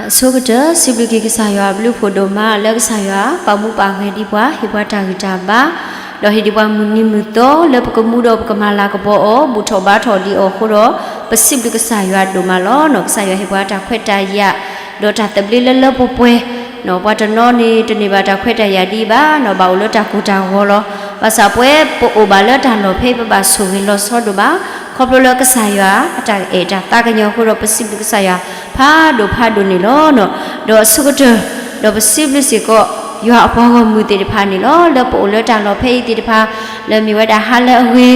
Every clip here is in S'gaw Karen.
အဆိကတၢၢ် စံးဘျုးက့ၤကစၢ်ယွၤအဘျုးအဖှိၣ်ဒိၣ်မး လၢကစၢ်ယွၤပာ်မူပာ်ဂဲၤဒံးပှၤ ဟ့ၣ်ပှၤတၢ်ဂံၢ်တၢ်ဘါ, ဒီးဟ့ၣ်ဒံးပှၤမုၢ်နံၤမုၢ်သီ လၢပကမူဒီးပကမၤလၤကပီၤအီၤ ဘူၣ်ထီၣ်ဘါထီၣ်ဒံးအီၤအဃိဒီး ပစံးဘျုးကစၢ်ယွၤဒိၣ်မးလီၤ. ကစၢ်ယွၤဟ့ၣ်ပှၤတၢ်ခွဲးတၢ်ယာ် ဒီးတၢ်သဘျ့လၢလၢပှဲၤပှဲၤ, ပှၤတနီၤန့ၣ် တန့ၢ်ဘၣ်တၢ်ခွဲးတၢ်ယာ်ဒ်အံၤဘၣ်, ဘၣ်အိၣ်လၢတၢ်ကိၢ်တၢ်ဂီၤလီၤ. ဘၣ်ဆၣ်ပဝဲပအိၣ်ဘၣ်လၢတၢ်လီၢ်ဖဲအံၤ ပဘၣ်ဆိၣ်ဂ့ၤလီၤဆီဒိၣ်မး ခီဖျိလၢကစၢ်ယွၤအတၢ်အဲၣ်တၢ်သးကညီၤအဃိဒီး ပစံးဘျုးကစၢ်ယွၤဖးဒိၣ်ဖးဒိၣ်န့ၣ်လီၤ. ဒီးအဆိကတၢၢ် ဒီးပစံးဘျုးစ့ၢ်ကီး ယွၤအပှၤဂီၢ်မုၢ်သ့ၣ်တဖၣ်န့ၣ်လီၤ. လၢပအိၣ်လၢတၢ်လီၢ်ဖဲအံၤသ့ၣ်တဖၣ် လၢမ့ၢ်ဝဲဒၣ်ဟါလၢအဂ့ၤ,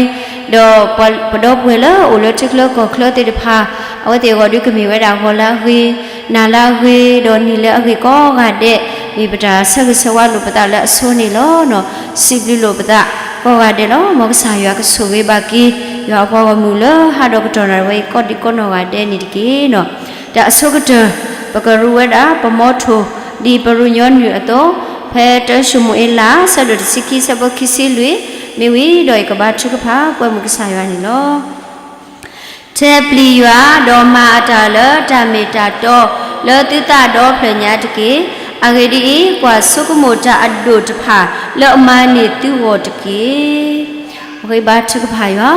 ဒီးပဒီပုၢ်ဝဲၢ်လၢအိၣ်လၢထံချၢကီၢ်ချၢသ့ၣ်တဖၣ် အဝဲသ့ၣ်အဂီၢ်ဒုးကမ့ၢ်ဝဲဒၣ်ဂီၤလၢအဂ့ၤ, နၤလၢအဂ့ၤ, ဒီးနံၤလၢအဂ့ၤကိးဂၤဒဲး, မ့ၢ်ပတၢ်ဆၢဂ့ၤဆၢဝါလိာ်ပသးလၢအဆိန့ၣ်လီၤ. စံးဘျုးလိာ်ပသးကိးဂၤဒဲးလီၤ. မ်ကစၢ်ယွၤကဆိၣ်ဂ့ၤဘၣ်က့ၤ ယွၤအပှၤဂီၢ်မုၢ်လၢဟးဒီးကတီၢ်နၣ်ရံၣ်ဝဲအံၤ ကိးဒံးကိးနီၢ်ဂၤဒဲးန့ၣ်တက့ၢ်. တၢ်အဆိကတၢၢ် ပကရူဝဲဒၣ် ပမီထိၣ် ဒ်ပရူညီနုၢ်အသိး, ဖဲတၢၡမူၤအ့လး ဆၢဒိၣ်တဆံခံ ဆၢဖိခံဆံလွံၢ်, မ့ၢ်ဝံၤဒီးယကဘါထုကဖၣ် ကွဲမုာ်ကစၢ်ယွၤန့ၣ်လီၤ. ထဲပျံၤယွၤ ဒီးမၤအတၢ်လၢတၢ်မ့ၢ်တၢ်တီ လၢသုသးဒီဖျၢၣ်ညါတက့ၢ်. အဂ့ၢ်ဒ်အံၤ, ကွၢ်ဆိကမိၣ်တၢ်အဒိၣ်တဖၣ် လၢအမၤန့ၢ်သုဂီၢ်တက့ၢ်. ပဃ့ဘါထုကဖၣ်ယွၤ,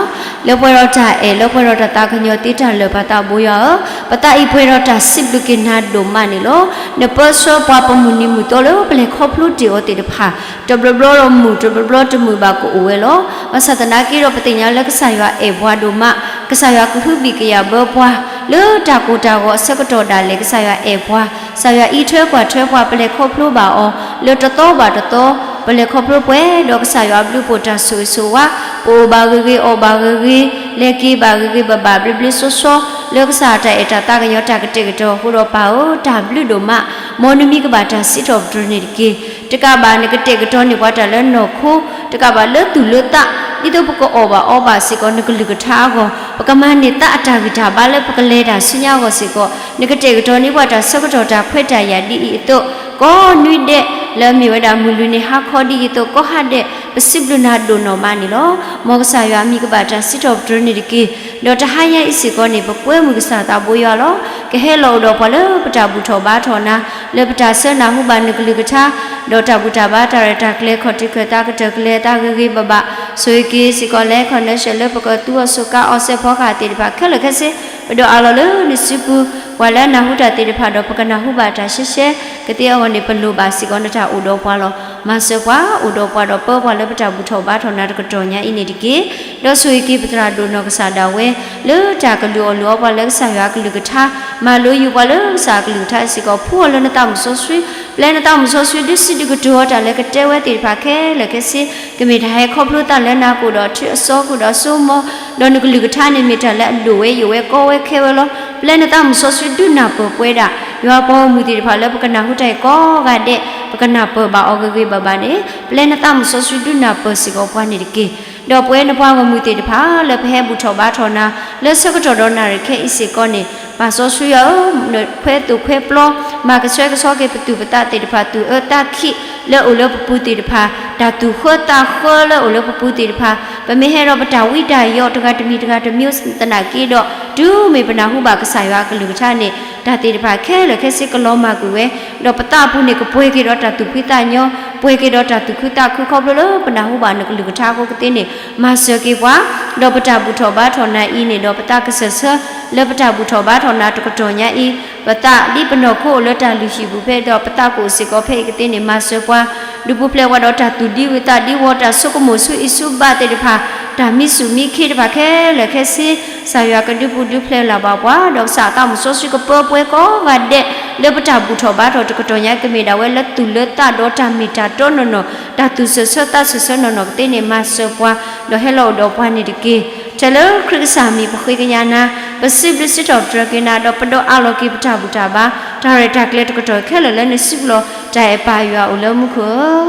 လၢပှဲၤဒီးတၢ်အဲၣ် လၢပှဲၤဒီးတၢ်သးကညီၤသ့တၢ်လၢာ် ပၢ်သးဘိယွၤဧၢ, ပသးအံၤပှဲၤဒီးတၢ်စံးဘျုးက့ၤနၤဒိၣ်မးန့ၣ်လီၤ. နပၢဆှၢပှၤပမုၢ်နံၤမုၢ်သီလၢပလဲၤခီဖျိတ့ၢ်အီၤသ့ၣ်တဖၣ် တဘျီဘျီဒီးမုာ် တဘျီဘျီတမုာ်ဘၣ်ကအိၣ်ဝဲလီၤ. ဘၣ်ဆၣ်သနာ်က့ဒီး ပသ့ၣ်ညါလၢကစၢ်ယွၤအဲၣ်ပှၤဒိၣ်မး, ကစၢ်ယွၤကဟုဘံၣ်ကယာ်ဘၢပှၤ လၢတၢ်ကိၢ်တၢ်ဂီၤအဆၢကတီၢ်ဒၣ်လဲာ် ကစၢ်ယွၤအဲၣ်ပှၤ, ကစၢ်ယွၤအံးထွဲကွၢ်ထွဲပှၤ ပလဲၤခီဖျိဘၣ်အီၤ လၢတသီဘၣ်တသီ ပလဲၤခီဖျိပှဲၤဒီးကစၢ်ယွၤအဘျုးအဖှိၣ်တၢ်ဆိၣ်ဂ့ၤဆိၣ်ဝါ, ပအိၣ်ဘၣ်ဂ့ၤဂ့ၤ အီၣ်ဘၣ်ဂ့ၤဂ့ၤ လဲၤက့ၤဘၣ်ဂ့ၤဂ့ၤဘၣ်ဘၣ် ဘျ့ဘျ့ဆှီဆှီ လၢကစၢ်တၢ်အဲၣ်တၢ်သးကညီၤတၢ်ကတဲာ်ကတီၤအဃိဒီး ပၢ်ဧၢ တၢ်ဘျုးဒိၣ်မး, မ်နမံၤကဘၣ်တၢ်စံးထီၣ်ပတြၢၤန့ၣ်တက့ၢ်. တကးဘၣ်နကတဲာ်ကတီၤန့ၢ်ပှၤတၢ်လၢနီၢ်ခိ, တကးဘၣ်လၢသူၣ်လၢသး, ဒ်သိးပကအီၣ်ဘၣ်အီဘၣ်စ့ၢ်ကီး နကလုၢ်ကထါအဂီၢ်, ပကမၤန့ၢ်သးအတၢ်ဂံၢ်တၢ်ဘါလၢပကလဲၤတၢ်ဆူညါအဂီၢ်စ့ၢ်ကီး, နကတဲာ်ကတီၤန့ၢ်ပှၤတၢ်ဆၢကတီၢ်တၢ်ခွဲးတၢ်ယာ်ဒ်အံၤအသိး, ကိးနွံဒဲး လၢမ့ၢ်ဝဲဒၣ်မုၢ်လွံၢ်နံၤဟါခီဒ်အံၤအသိး ကိးဟါဒဲး ပစံးဘျုးနၤဒိၣ်နီၢ်မးန့ၣ်လီၤ. မ်ကစၢ်ယွၤအမံၤကဘၣ်တၢ်စံးထီၣ်ပတြၢၤန့ၣ်တက့ၢ်. ဒီးတဟါညါအံၤစ့ၢ်ကီးန့ၣ် ပကွဲမုာ်ကစၢ်သးဘိယွၤလီၤ. ကဟဲလီၤအိၣ်ဒီးပှၤလၢပတၢ်ဘူၣ်ထီၣ်ဘါထီၣ်နၤ, လၢပတၢ်ဆၢနၢ်ဟူဘၣ်နကလုၢ်ကထါ, ဒီးတၢ်ဘူၣ်တၢ်ဘါတၢ်ရဲၣ်တၢ်ကျဲၤ ခီၣ်ထံးခၢၣ်သးကတၢၢ်ကလဲၤသးဂ့ၤဂ့ၤဘၣ်ဘၣ်, ဆိၣ်ဂ့ၤက့ၤစ့ၢ်ကီးလဲၤ connection လၢပကသူအီၤစူးကါအီၤစဲးဖီကဟၣ်သ့ၣ်တဖၣ်ခဲလၢာ်ခဲဆ့, ပဒိးအးလီၤလၢနစုပူၤ, ပှၤလၢအနၢ်ဟူတၢ်သ့ၣ်တဖၣ်ဒီး ပကနၢ်ဟူဘၣ်တၢ်ရှဲရှဲ, ကသ့အဂီၢ်န့ၣ် ပလိၣ်ဘၣ်စ့ၢ်ကီးနတၢ်အိၣ်ဒီးပှၤလီၤ. မၤစၢၤပှၤ အိၣ်ဒီးပှၤဒီးပၢပှၤလၢပတၢ်ဘူၣ်ထီၣ်ဘါထီၣ်နၤတကတီၢ်ညါအံၤန့ၣ်တက့ၢ်. ဒီးဆိၣ်ဂ့ၤက့ၤပသရၣ်ဒိၣ်နီၢ်ကစၢ်ဒၣ်ဝဲ, လၢတၢ်ကလုၢ်အီၣ်လုၢ်အီပှၤလၢကစၢ်ယွၤအကလုၢ်ကထါ, မၤလိယုာ်ပှၤလၢကစၢ်အကလုၢ်ကထါစ့ၢ်ကီး ဖှူအီၤလၢနသးမုၢ်စီဆှံ, ပျဲနသးမုၢ်စီဆှံ ဒုးစံးဒုးကတိၤအီၤတၢ်လၢကတဲဝဲသ့ၣ်တဖၣ်ခဲလၢာ်ခဲဆ့, ကမ့ၢ်တၢ်ဟဲခီဖျိသးလၢနၤကအိၣ်ဒီးထုးအစီကအိၣ်ဒီးစိမီ, ဒီးနကလုၢ်ကထါန့ၣ်မ့ၢ်တၢ်လၢအဒိၣ်ဝဲယိာ်ဝဲကီဝဲခဲဝဲလီၤ. ပျဲနသးမုၢ်စီဆှံဒုးနၢ်ပၢၢ်ပှဲၤဒၣ် ယွၤပှၤဂီၢ်မုၢ်သ့ၣ်တဖၣ်လၢပကနၢ်ဟူတၢ်အံၤကိးဂၤဒဲး, ပကနၢ်ပၢၢ်ဘၣ်အီၤဂ့ၤဂ့ၤဘၣ်ဘၣ်န့ၣ်, ပျဲနသးမုၢ်စီဆှံဒုးနၢ်ပၢၢ်စ့ၢ်ကီးပှၤန့ၣ်တက့ၢ်. ဒီးပဝဲနပှၤဂီၢ်မုၢ်သ့ၣ်တဖၣ် လၢပဟဲဘူၣ်ထီၣ်ဘါထီၣ်နၤ လၢဆၢကတီၢ်ဒီးနၣ်ရံၣ်ခဲအံၤစ့ၢ်ကီးန့ၣ်, ပၢ်စီဆှံယွၤဧၢ, ခွဲးသိၣ်ခွဲးပျီ, မၤကဆှဲကဆှီက့ၤပသူၣ်ပသးသ့ၣ်တဖၣ်, သူၣ်အၢသးခံးလၢအိၣ်လၢပပူၤသ့ၣ်တဖၣ်, တၢ်သူၣ်ဃၢသးဃၢလၢအိၣ်လၢပပူၤသ့ၣ်တဖၣ်, ပမ့ၢ်ဟဲဒီးပတၢ်ဝံတၢ်ယိးတဂၤတမံၤတဂၤတမံၤသနာ်က့ဒီး, တုၤမ့ၢ်ပနၢ်ဟူဘၣ်ကစၢ်ယွၤအကလုၢ်ကထါန့ၣ်, တၢ်သ့ၣ်တဖၣ်ခဲလၢာ်ခဲဆ့ကလီၤမၢ်ကွံာ်ဝဲ, ဒီးပသးပူၤန့ၣ်ကပှဲၤက့ၤဒီးတၢ်သူၣ်ဖှံသးညီ, ပှဲၤက့ၤဒီးတၢ်သူၣ်ခုသးခုခီဖျိလၢပနၢ်ဟူဘၣ်နကလုၢ်ကထါအဃိကသ့န့ၣ်, မၤစၢၤက့ၤပှၤ, ဒီးပတၢ်ဘူၣ်ထီၣ်ဘါထီၣ်နၤအံၤန့ၣ်ဒီး ပသးကစၢၢ်ဆၢလၢပတၢ်ဘူၣ်ထီၣ်ဘါထီၣ်နၤတကတီၢ်ညါအံၤ, ပသးဒ်ပနီၢ်ခိအိၣ်လၢတၢ်လုၢ်ဟံၣ်ပူၤဖဲအံၤဒီး ပသးကအိၣ်စ့ၢ်ကီးဖဲအံၤကသ့န့ၣ် မၤစၢၤပှၤ, ဒုးပူၤဖျဲးပှၤဒီးတၢ်သူၣ်ဒံဝုၤသးဒံဝီၤ တၢ်ဆိကမိၣ်ဆူအံၤဆူဘၣ်သ့ၣ်တဖၣ်, တၢ်မံဆူၣ်မံခ့တဖၣ်ခဲလၢာ်ခဲဆ့, ကစၢ်ယွၤကဒုးပူၤဒုးဖျဲးလၢ်ဘၣ်ပှၤ, ဒီးကစၢ်အသးမုၢ်စီဆှံကပၢပှဲၤကိးဂၤဒဲး, လၢပတၢ်ဘူၣ်ထီၣ်ဘါထီၣ်တကတီၢ်ညါ ကမ့ၢ်ဒၣ်ဝဲလၢသူၣ်လၢသးဒီးတၢ်မ့ၢ်တၢ်တီနီၢ်နီၢ်, တၢ်သူၣ်စၢၢ်ဆၢသးစၢၢ်ဆၢနီၢ်နီၢ်ကသ့န့ၣ် မၤစၢၤပှၤ, ဒီးဟဲလီၤအိၣ်ဒီးပှၤန့ၣ်တက့ၢ်. ထဲလၢခရံာ်ကစၢ်မံၤပဃ့ကညးနၤ, ပစံးဘျုးစံးထီၣ်ပတြၢၤက့ၤနၤ, ဒီးပဒိးအးလီၤက့ၤပတၢ်ဘူၣ်တၢ်ဘါ, တၢ်ရဲၣ်တၢ်ကျဲၤတကတီၢ်ခဲလၢာ်လၢနစုပူၤလီၤ. တၢ်အဲၣ်ပၢ်ယွၤအိၣ်လၢမူခိၣ်ဧၢ,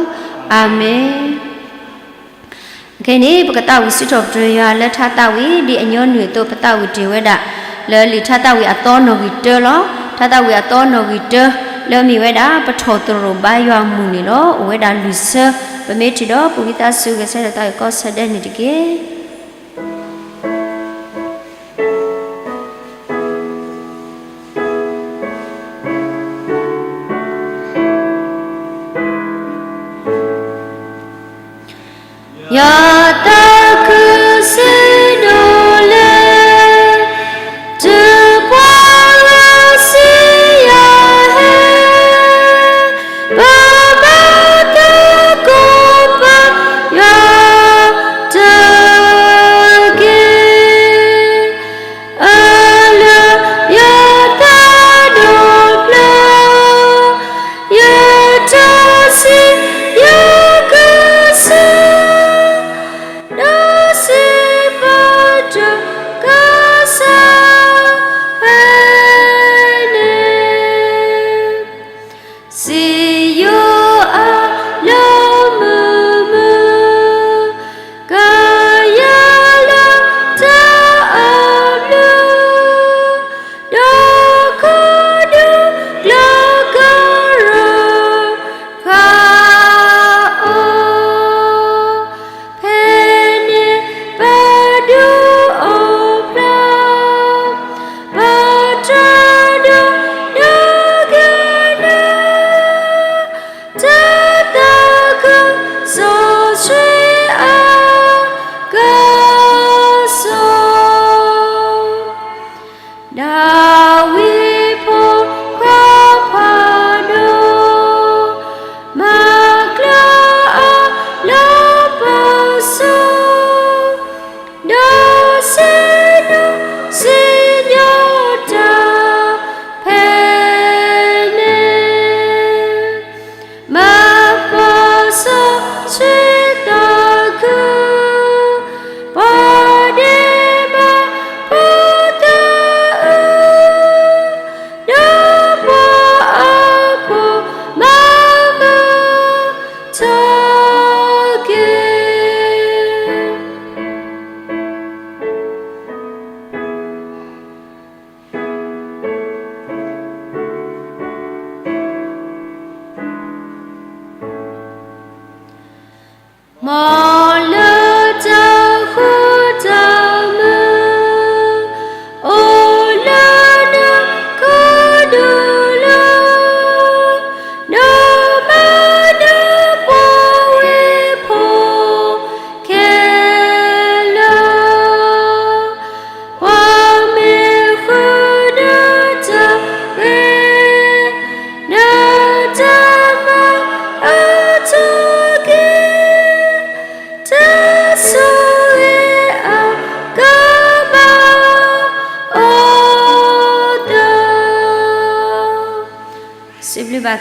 အၤမ့ၣ်. ခဲအံၤန့ၣ် ပကသးဝံၣ်စံးထီၣ်ပတြၢၤယွၤလၢထါသးဝံၣ် ဒ်အညီနုၢ်အသိး ပသးဝံၣ်တ့ၢ်ဝဲဒၣ် လၢလံာ်ထါသးဝံၣ်အသီနီၣ်ဂံၢ်တၢလီၤ. ထါသးဝံၣ်အသီနီၣ်ဂံၢ်တၢ လၢအမ့ၢ်ဝဲဒၣ် ပထီၣ်သရိာ်ဘါယွၤအမုၢ်န့ၣ်လီၤ. အိၣ်ဝဲဒၣ်လွံၢ်ဆၢ, ပမ့ၢ်ထံၣ်ဒီး ပဝံသးစူၤဂဲၤဆၢထၢၣ်သးဝံၣ်ကီၢ်ဆၢဒဲးန့ၣ်တက့ၢ်.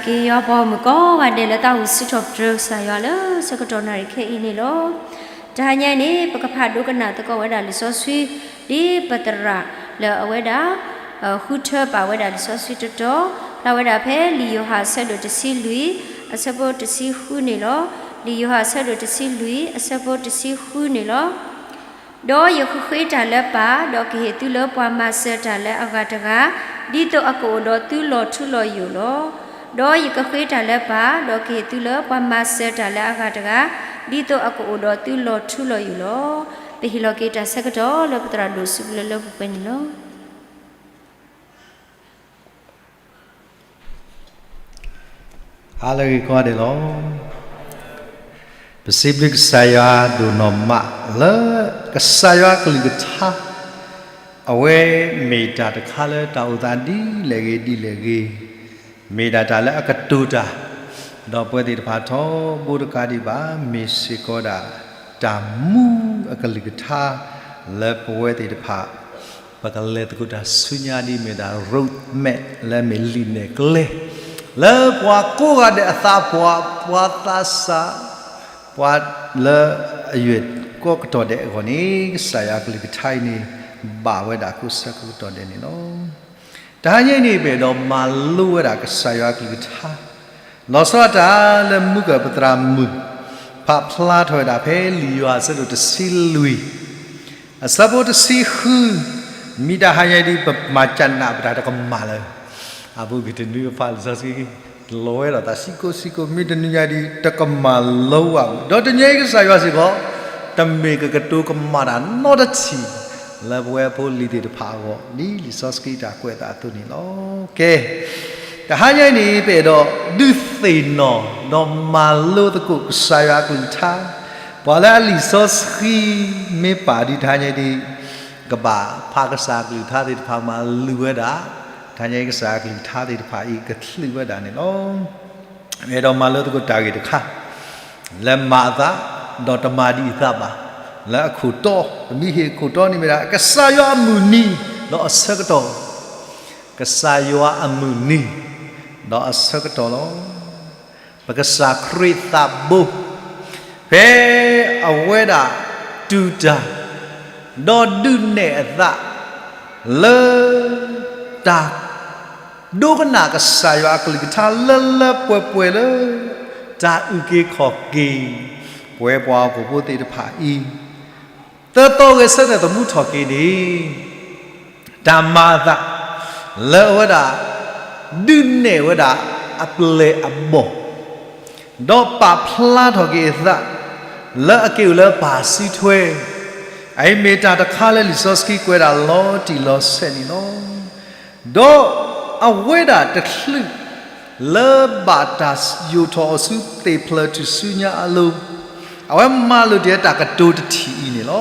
က့ၤယွၤပှၤဂီၢ်မုၢ်ကိးဂၤဒဲးလၢတၢ်အိၣ်မူစံးထီၣ်ပတြၢၤကစၢ်ယွၤလၢဆၢကတီၢ်နၣ်ရံၣ်ခဲအံၤန့ၣ်လီၤ. တဟါညါအံၤန့ၣ် ပကဖးဒိကနၣ်သကိးဝဲဒၣ်လံာ်စီဆှံ ဒ်ပသရၣ်လၢအဝဲဒၣ် ဃုထၢပာ်ဝဲဒၣ်လံာ်စီဆှံတတီၤ ဖျါဝဲဒၣ်ဖဲလံာ်ယိၤဟၣ်အဆၢဒိၣ်တဆံလွံၢ် အဆၢဖိတဆံဃုန့ၣ်လီၤ. လံာ်ယိၤဟၣ်အဆၢဒိၣ်တဆံလွံၢ် အဆၢဖိတဆံဃုန့ၣ်လီၤ. ဒီးယကဃ့တၢ်လၢပၢ်, ဒီးကဟ့ၣ်သုလၢပှၤမၤစၢၤတၢ်လၢအဂၤတဂၤ, ဒ်သိးအကအိၣ်ဒီးသုလီၤထူလီၤယိာ်လီၤ. ဒီးယကဃ့တၢ်လၢပၢ်, ဒီးကဟ့ၣ်သုလၢပှၤမၤစၢၤတၢ်လၢအဂၤတဂၤ, ဒ်သိးအကအိၣ်ဒီးသုလီၤထူလီၤယိာ်လီၤ. ပဟ့ၣ်လီၤက့ၤတၢ်ဆၢကတီၢ်လၢပသရၣ်ဒိၣ်စံးဘျုးလၢပှဲၤန့ၣ်လီၤ. ဟါလၢအဂ့ၤကိးဂၤဒဲးလီၤ. ပစံးဘျုးကစၢ်ယွၤဒိၣ်နီၢ်မးလၢ ကစၢ်ယွၤအကလုၢ်ကထါ အဝဲမ့ၢ်တၢ်တခါလၢတၢ်အိၣ်သးဒ်လဲၣ်ဂ့ၤဒ်လဲၣ်ဂ့ၤ, မ့ၢ်ဒၣ်တၢ်လၢအကတိၤတၢ်, ဒီးပဝဲသ့ၣ်တဖၣ်ထီဘိတကးဒံးဘၣ် မ့ၢ်စ့ၢ်ကီးဒၣ် တၢ်မူအကလုၢ်ကထါ လၢပဝဲသ့ၣ်တဖၣ် ပကလဲၤသကိးတၢ်ဆူညါဒ်မ့ၢ်ဒၣ် road map လၢမ့ၢ်လံာ်နဲၣ်ကျဲ လၢပှၤကိးဂၤဒဲးအသးပှၢ်, ပှၤသးစၢ်, ပှၤလၢအယွဲၢ်ကိးကတီၢ်ဒဲးအဂီၢ်န့ၣ် ကစၢ်ယွၤအကလုၢ်ကထါအံၤန့ၣ် ဘၣ်ဝဲဒၣ်ကိးဆၢကိးကတီၢ်ဒဲးန့ၣ်လီၤ. တဟါညါအံၤန့ၣ် ပအဲၣ်ဒိးမၤလိဝဲဒၣ်ကစၢ်ယွၤအကလုၢ်ကထါ လီၤဆီဒၣ်တၢ်လၢမူကၢၢ်ပသရၣ်မုၣ် ဖးဖျါထီၣ်ဝဲဒၣ်ဖဲလံာ်ယိၤဟၣ်အဆၢဒိၣ်တဆံလွံၢ် အဆၢဖိတဆံဃု, မ့ၢ်တဟါညါအံၤဒ်ပမၤကနၣ်ပတၢ်တကမၣ်လၢ အပူၤကွံာ်တနွံဖးလံာ်စီဆှံ လီၤဝဲဒီးသးစံကိၣ်စံကိၣ် မ့ၢ်တနွံညါဒ်တကမၣ်လၢဝဲဘၣ်, ဒီးတနွံညါအံၤကစၢ်ယွၤစ့ၢ်ကီး တမ့ၢ်ကကတိၤကမၣ်တၢ်နီတထံၣ် လၢပဝဲဖိလံၤသ့ၣ်တဖၣ်အဂီၢ် ဒ်လံာ်စီဆှံတၢ်ကွဲးအသးအသိးန့ၣ်လီၤ. ကဲ, တဟါညါအံၤန့ၣ် ပအဲၣ်ဒိးဒုးသ့ၣ်နီၣ် ဒီးမၤလိသကိးကစၢ်ယွၤအကလုၢ်ကထါ, ပှၤလၢအလံာ်စီဆှံမ့ၢ်ပာ်ဒ်တဟါညါအံၤဒ် ကဘၣ်ဖးကစၢ်အကလုၢ်ကထါသ့ၣ်တဖၣ်မၤလုာ်ဝဲဒၣ်, တဟါညါအံၤကစၢ်အကလုၢ်ကထါသ့ၣ်တဖၣ်အံၤကချုးဝဲဒၣ်န့ၣ်လီၤ. အဲၣ်ဒိးမၤလိသကိးတၢ်ဂ့ၢ်တခါ လၢမၤအသး ဒီးတမၤဒံးအသးဘၣ်, လၢအခိၣ်တီ, ပမ့ၢ်ဟ့ၣ်အခိၣ်တီန့ၣ်မ့ၢ်ဒၣ် ကစၢ်ယွၤအမုၢ်နံၤ ဒီးအဆၢကတီၢ်, ကစၢ်ယွၤအမုၢ်နံၤ ဒီးအဆၢကတီၢ်လီၤ. ပကစၢ်ခရံာ်သးဘိ ဖဲအဝဲဒၣ်တူၢ်တၢ် ဒီးဒုးနဲၣ်အသး လၢ တၢ် ဒိကနၣ်ကစၢ်ယွၤအကလုၢ်ကထါလၢလၢပှဲၤပှဲၤလၢ တၢ်အုၣ်က့ၤခီၣ်က့ၤ ပဝဲပှၤဟီၣ်ခိၣ်ဖိသ့ၣ်တဖၣ်အံၤ သၢသီဂဲၤဆၢထၢၣ်သမူထီၣ်က့ၤန့ၣ် တၢ်မၤအသး လၢအဝဲဒၣ် ဒုးနဲၣ်ဝဲဒၣ်အပျဲၢ်အဘီၣ် ဒီးပာ်ဖျါထီၣ်က့ၤအသး လၢအက့ၤအိၣ်လၢပၢ်စုထွဲ, အအံၤမ့ၢ်တၢ်တခါလၢလံာ်စီဆှံကွဲးဒၣ်လီၤတံၢ်လီၤဆဲးန့ၣ်လီၤ. ဒီးအဝဲဒၣ်တချုး လၢဘၣ်တၢ်ယိးထီၣ်အီၤဆူသ့ၣ်ဖျၢၣ်ထူၣ်စုညါအလိၤ, အဝဲမၤလိာ်တ့ၢ်တၢ်ကတိၤတထံၣ်အံၤန့ၣ်လီၤ.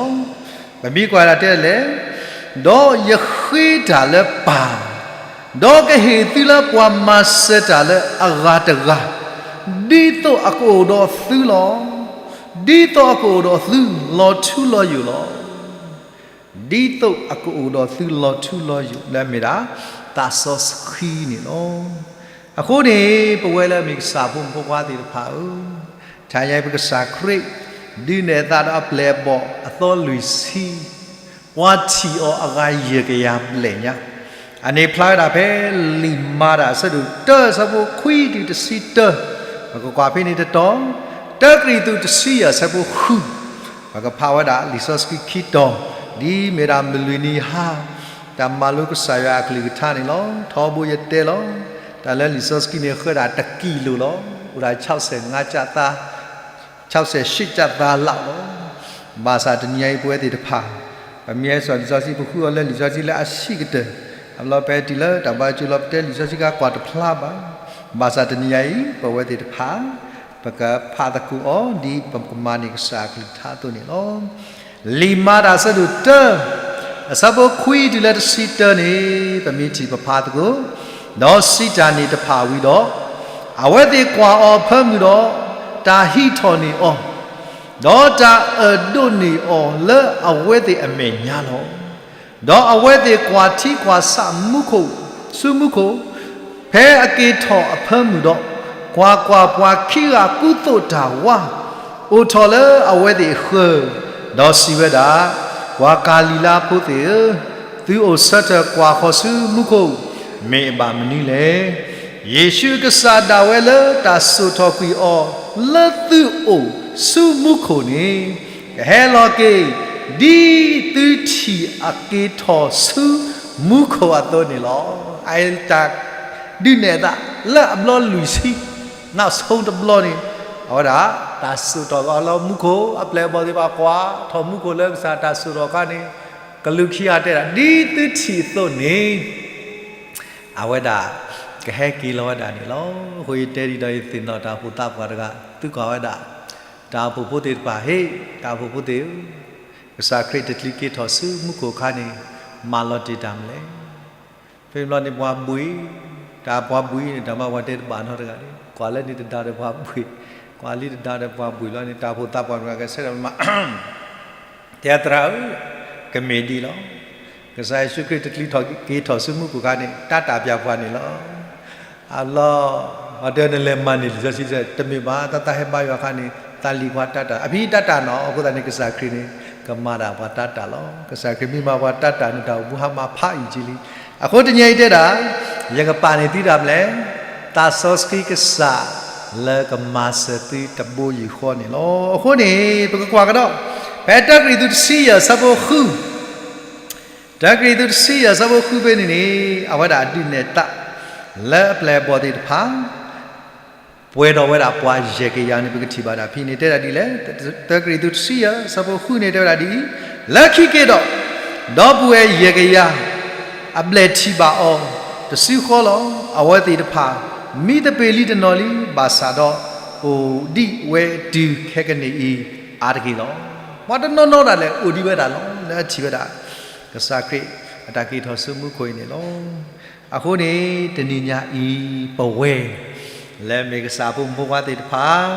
ပမ့ၢ်ကွၢ်ဒၣ်တဲလဲၣ်, ဒီးယဃ့တၢ်လၢပၢ်, ဒီးကဟ့ၣ်သုလၢပှၤမၤစၢၤတၢ်လၢအဂၤတဂၤ, ဒ်သိးအကအိၣ်ဒီးသုလီၤ. ဒ်သိးအကအိၣ်ဒီးသုလီၤထူလီၤယိာ်လီၤ. ဒ်သိးအကအိၣ်ဒီးသုလီၤထူလီၤယိာ် လၢအမ့ၢ်ဒၣ် သးစီဆှံန့ၣ်လီၤ. အဃိန့ၣ် ပဝဲလၢအမ့ၢ်ကစၢ်ဖိမုၣ်ဖိခွါသ့ၣ်တဖၣ်ဧၢ, တဟါညါအံၤပကစၢ်ခရံာ် ဒုးနဲၣ်အသးဒီးအပျဲၢ်အဘီၣ်အသီလွံၢ်ဆံ, ပှၤထံၣ်အီၤအဂၤယဲၢ်ကယၤဘျဲၣ်ညါ, အန့ၣ်ဖျါဝဲဒၣ်ဖဲလံာ်မၤတၢ်အဆၢဒိၣ်တၢ အဆၢဖိခွံတုၤတဆံတၢ, ပကကွၢ်ဖဲန့ၣ်တတီၤ, တၢကရံၣ်သူးတဆံယဲၢ်အဆၢဖိဃု ပကဖးဝဲဒၣ်လံာ်စီဆှံခံတီၤ, ဒ်မ့ၢ်ဒၣ်မုၢ်လွံၢ်နံၤဟါ, တၢ်မၤလိကစၢ်ယွၤအကလုၢ်ကထါန့ၣ်လီၤ. ထီဘိယတဲလီၤ, တၢ်လၢလံာ်စီဆှံန့ၣ်ဃၢဒၣ်တကံၢ်လိာ်လီၤ. အိၣ်ဒၣ် ဆၣ်စဲၣ်ငါးကၠၣ်သါ, ဆၣ်စဲၣ်ရှံးကၠၣ်သါလၢ်လီၤ. ဘၣ်ဆၣ်တနံၤညါအံၤပဝဲသ့ၣ်တဖၣ်, ပမ့ၢ်ဟဲစိာ်လံာ်စီဆှံ ပဃုအီၤလၢလံာ်စီဆှံလၢအဆံးကတၢၢ်, အလီၤပတုၤလၢတၢ်ဘါစၢၤလီၤ ပတဲလံာ်စီဆှံကကွၢ်တဖျါဘၣ်. ဘၣ်ဆၣ်တနံၤညါအံၤ ပဝဲသ့ၣ်တဖၣ် ပကဖးသကိးအီၤ ဒ်ပကမၤန့ၢ်ကစၢ်အကလုၢ်ကထါအသိးန့ၣ်လီၤ. လံာ်မၤတၢ်အဆၢဒိၣ်တၢ အဆၢဖိခွံတုၤလၢတဆံတၢန့ၣ် ပမ့ၢ်ထံၣ်ပဖးသကိး, ဒီးစံးတၢ်န့ၣ်တဖၣ်ဝံၤဒီး, အဝဲသ့ၣ်ကွၢ်အီၤအဖၢမုၢ်ဒီး, တၢ်ဟံးထီၣ်န့ၢ်အီၤ, ဒီးတၢ်အၢၣ်ဒိးန့ၢ်အီၤလၢအဝဲသ့ၣ်အမဲာ်ညါလီၤ. ဒီးအဝဲသ့ၣ်ကွၢ်ထံကွၢ်ဆးမူခိၣ်, ဆူမူခိၣ်, ဖဲအက့ၤထီၣ်အဖၢမုၢ်ဒီး, ကွၢ်ကွၢ်, ပှၤခံဂၤကူသိးတၢ်ဝါ, အိၣ်ထီၣ်လၢအဝဲသ့ၣ်အဃၢၤ, ဒီးစံးဝဲဒၣ်, ပှၤကၤလံၤလါဖိသ့ၣ်ဧၢ, သုအိၣ်ဆၢထၢၣ်ကွၢ်ဃီၤဆူမူခိၣ်, မ့ၢ်အဘၣ်မနုၤလဲၣ်. ယ့ၣ်ၡူးကစၢ်ဒၣ်ဝဲလၢတၢ်စိာ်ထီၣ်ကွံာ်အီၤ လၢသုအိၣ်ဆူမူခိၣ်န့ၣ်, ကဟဲလီၤက့ၤ ဒ်သုထံၣ်အက့ၤထီၣ်ဆူမူခိၣ်အသိးန့ၣ်လီၤ. အတၢ်ဒုးနဲၣ်အသးလၢအဘျီလွံၢ်ဆံ, နီၢ်ဆိတဘျီန့ၣ်, အဝဲဒၣ်တၢ်စိာ်ထီၣ်အီၤလၢမူခိၣ်, အပျဲၢ်အဘီၣ်သ့ၣ်တဖၣ်ကွၢ်ထီၣ်မူခိၣ်လၢကစၢ်တၢ်စိာ်ထီၣ်အခါန့ၣ်, ကလူးခံဂၤတဲဒၣ် ဒ်သုထံၣ်အသိးန့ၣ် အဝဲဒၣ်ကဟဲက့ၤလီၤဝဲဒၣ်န့ၣ်လီၤ. အဃိယတဲဒံးဒီးယသ့ၣ်နီၣ်တၢ်အိၣ်ဖှိၣ်သးပှၢ်တဂၤ, သုကွၢ်ဝဲဒၣ် တၢ်အိၣ်ဖှိၣ်ဖိသ့ၣ်တဖၣ်, ဟ့ၣ်တၢ်အိၣ်ဖှိၣ်ဖိသ့ၣ်ဧၢ, ကစၢ်ခရံာ်တချုးက့ၤထီၣ်ဆူမူခိၣ်အခါန့ၣ်, မၤလီၤတံၢ်တၢ်မနုၤလဲၣ်. ဖဲန့ၣ်ဘျီန့ၣ်ပှၤဘှံး, တၢ်ပှၤဘှံးန့ၣ် တၢ်မၤပှၤတဲတဘၣ်နီတဂၤန့ၣ်, ကွၢ်လၢန့ၣ်တဒါဒီးပှၤဘှံး, ကွၢ်လံတဒါဒီးပှၤဘှံးလီၤန့ၣ် တၢ်အိၣ်ဖှိၣ်သးပှၢ်တဂၤကဆဲးဒီးမၤ တဲသရၣ်ဧၢ, ကမ့ၢ်ဒ်လီၤ. ကစၢ်ယ့ၣ်ၡူးခရံာ်တချုးထီၣ်က့ၤထီၣ်ဆူမူခိၣ်အခါန့ၣ် တၢ်တၢ်ပၠးပှၤန့ၣ်လီၤ. အလီၢ်, အတဲနလဲၤမၤန့ၢ်လံာ်စီဆှံ, တမ့ၢ်ဘၣ်, တၢ်တၢ်ဟဲဘါယွၤအခါန့ၣ် သးလံၤပှၤတၢ်တၢ်, အဖဲတၢ်တၢ်နီၤ, အဃိသတးန့ၣ် ကစၢ်ခရံာ်န့ၣ် ကမၤဒၣ်ပှၤတၢ်တၢ်လီၤ. ကစၢ်ခရံာ်မ့ၢ်မၤပှၤတၢ်တၢ်န့ၣ် တၢ်အိၣ်မူဟါမၢ်ဖးအံၤက့လံ. အဃိတနံၤအံၤတဲဒၣ်, ယကပာ်န့ၢ်သုတၢ်မနုၤလဲၣ်, သးစီဆှံကစၢ်လၢကမၤစၢၤသုတဘိယူၢ်ဃီန့ၣ်လီၤ. အဃိန့ၣ် ပကကွၢ်ကဒီး, ဖဲတၢကရံၣ်သူးတဆံယဲၢ်အဆၢဖိဃု, တၢကရံၣ်သူးတဆံယဲၢ်အဆၢဖိဃုဖဲန့ၣ်န့ၣ်, အဝဲဒၣ်အဒုးနဲၣ်သးလၢအပျဲၢ်အဘီၣ်သ့ၣ်တဖၣ် ပှဲၤထီၣ်ဝဲဒၣ်ပှၤယဲၢ်ကယၤန့ၣ် ပကထံၣ်ဘၣ်ဒၣ်ဖဲန့ၣ် တဲဒၣ်ဒ်လဲၣ်. တၢကရံၣ်သူးတဆံယဲၢ်အဆၢဖိဃုန့ၣ် တဲဝဲဒၣ်ဒ်အံၤ, လၢခံက့ၤဒီး, ဒီပုၢ်ဝဲၢ်ယဲၢ်ကယၤ အဘျဲၣ်ထံၣ်ဘၣ်အီၤတစုဃီလီၤ. အဝဲသ့ၣ်တဖၣ် မံသပ့ၤလံတနီၤလံ, ဘၣ်ဆၣ်ဒီးအိၣ်ဒံးဝဲတုၤခဲကနံၣ်အံၤအါတက့ၢ်လီၤ. ပှၤတနီၤနီၤဒၣ်လဲာ်အိၣ်ဒံးဝဲဒၣ်လီၤ. လၢအထံၣ်ဝဲဒၣ် ကစၢ်ခရံာ်အတၢ်က့ၤထီၣ်ဆူမူခိၣ်အံၤန့ၣ်လီၤ. အဃိန့ၣ် တနံၤညါအံၤ ပဝဲ လၢမ့ၢ်ကစၢ်ဖိမုၣ်ဖိခွါသ့ၣ်တဖၣ်,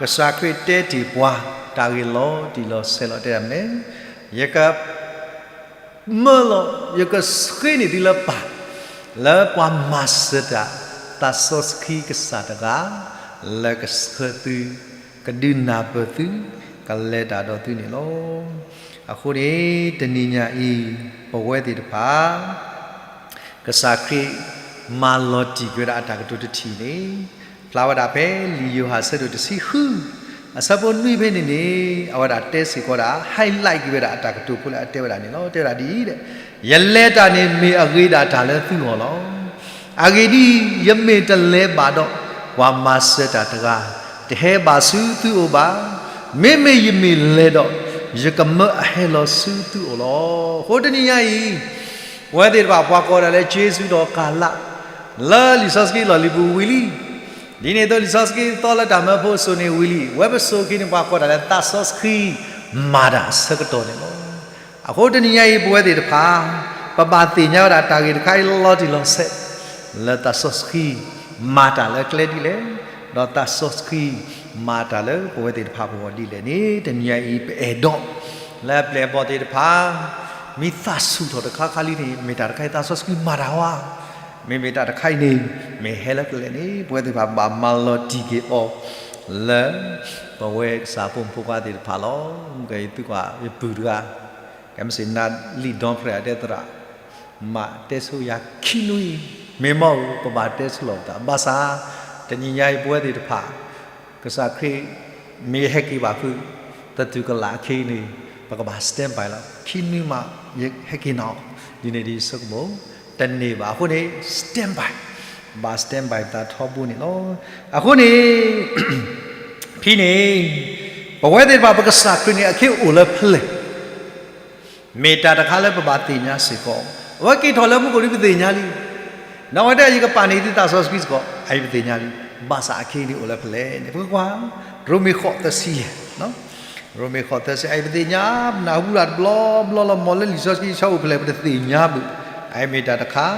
ကစၢ်ခရံာ်တဲတ့ၢ်ပှၤ တၢ်ဂ့ၢ်လီၤတံၢ်လီၤဆဲးလီၤတဲဒၣ်မနုၤလဲၣ်, ယက မၢလီၤ, ယကဃ့န့ၢ်သုလၢပၢ်, လၢပှၤမၤစၢၤတၢ် သးစီဆှံကစၢ်တဂၤ လၢကဆှၢသု, ကဒုးနၢ်ပၢၢ်သု, ကလဲၤတၢ်ဒီးသုန့ၣ်လီၤ. အဃိန့ၣ် တနံၤညါအံၤ ပဝဲသ့ၣ်တဖၣ် ကစၢ်ခရံာ်မၤလီၤတံၢ်က့ၤဝဲဒၣ်အတၢ်ကတိၤတထံၣ်န့ၣ်, ဖျါဝဲဒၣ်ဖဲလံာ်ယိၤဟၣ်အဆၢဒိၣ်တဆံဃု အဆၢဖိနွံဖဲန့ၣ်န့ၣ်, အဝဲဒၣ်တဲစ့ၢ်ကီးဒၣ် highlight က့ၤဝဲဒၣ်အတၢ်ကတိၤဖိလၢအတဲဝဲဒၣ်န့ၣ်လီၤ. တဲဝဲဒၣ်ဒ်အံၤ, ယလဲၤတၢ်န့ၣ်မ့ၢ်အဂ့ၤဒၣ်တၢ်လၢသုဂီၢ်လီၤ. အဂ့ၢ်ဒ်အံၤ, ယမ့ၢ်တလဲၤဘၣ်ဒီး ပှၤမၤစၢၤတၢ်တဂၤ တဟဲဘၣ်ဆူသုအိၣ်ဘၣ်. မ့မ့ၢ်ယမ့ၢ်လဲၤဒီး ယကမၢအဟဲလီၤဆူသုအိၣ်လီၤ. အဃိတနံၤညါအံၤ ပဝဲသ့ၣ်တဖၣ်ပှၤကိးဒၣ်လၢ က့စူဒီးကၤလး လၢလံာ်စီဆှံလီၢ်လံၤပူၤဝံၤလံ. ဒ်န့ၣ်အသိးလံာ်စီဆှံသီလၢတၢ်မၢဖိအစိၤန့ၣ်ဝံၤလံ. ဝဲပစိၤခံန့ၣ် ပှၤကိးဒၣ်လၢသးစီဆှံမၤတၢ်အဆၢကတီၢ်န့ၣ်လီၤ. အဃိတနံၤညါအံၤ ပဝဲသ့ၣ်တဖၣ် ပဘၣ်သ့ၣ်ညါဝဲဒၣ်တၢ်ဂ့ၢ်တခါအံၤလီၤတံၢ်လီၤဆဲး လၢသးစီဆှံမၤတၢ်လၢကျဲဒ်လဲၣ်, ဒီးသးစီဆှံမၤတၢ်လၢပဝဲသ့ၣ်တဖၣ်ပဂီၢ်ဒ်လဲၣ်န့ၣ် တနံၤညါအံၤ ပအဲၣ်ဒိး လၢအပျဲၢ်အဘီၣ်သ့ၣ်တဖၣ် မ့ၢ်သးဆူၣ်ထီၣ်တခါခါလံန့ၣ် မ့ၢ်တၢ်တခါအံၤသးစီဆှံမၤတၢ်ဝဲ, မ့မ့ၢ်တၢ်တခါအံၤန့ၣ် မ့ၢ်ဟဲလၢကျဲန့ၣ် ပဝဲသ့ၣ်တဖၣ်ဘၣ်မၤလီၤတံၢ်က့ၤအီၤ လၢ ပဝဲကစၢ်ဖိမုၣ်ဖိခွါသ့ၣ်တဖၣ်လီၤ. မ့ၢ်ကယသုကွၢ်ယပုၢ်တဂၤ ကဲမ့ၢ်စ့ၢ်နၤလံာ်ဒီဖျၢၣ်အတဲသရၣ် မၤတဲဆိယၤခံနွံ, မ့ၢ်မ့ၢ်ဧိၤ ပဘၣ်တဲဆိလီၤပသး ဘၣ်ဆၣ် တနံၤညါအံၤပဝဲသ့ၣ်တဖၣ် ကစၢ်ခရံာ်မ့ၢ်ဟဲက့ၤဘၣ်ဖုး သတူၢ်ကလာ်အခံန့ၣ် ပကဘၣ် stand by လီၤ. ခံနွံမး ယဟဲက့ၤနီၤ ဒ်န့ၣ်ဒ်ယဆိကမိၣ် တန့ၢ်ဘၣ်. အဃိန့ၣ် stand by, ဘၣ် stand by ပသးထီဘိန့ၣ်လီၤ. အဃိန့ၣ် ဖဲန့ၣ် ပဝဲသ့ၣ်တဖၣ် ပကစၢ်ခရံာ်န့ၣ် အခ့အိၣ်လၢဖဲလဲၣ် မ့ၢ်တၢ်တခါလၢပဘၣ်သ့ၣ်ညါစ့ၢ်ကီး. အဝဲက့ၤထီၣ်လၢမူခိၣ်လံ ပသ့ၣ်ညါလံ. ဒီးအဝဲတဲယကပာ်န့ၢ်သုသးစီဆှံစ့ၢ်ကီး အအံၤပသ့ၣ်ညါလံ. ဘၣ်ဆၣ်အခ့န့ၣ်အိၣ်လၢဖဲလဲၣ်န့ၣ် ပကကွၢ် ရိမ့ၤဃိးသၢဆံယဲၢ်, ရိမ့ၤဃိးသၢဆံ အအံၤပသ့ၣ်ညါ ပနၢ်ဟူတဘျီဘျီလီၤ မ်လၢလံာ်စီဆှံဆီအိၣ်ဖဲလဲၣ် ပတသ့ၣ်ညါဘၣ်. အအံၤမ့ၢ်တၢ်တခါ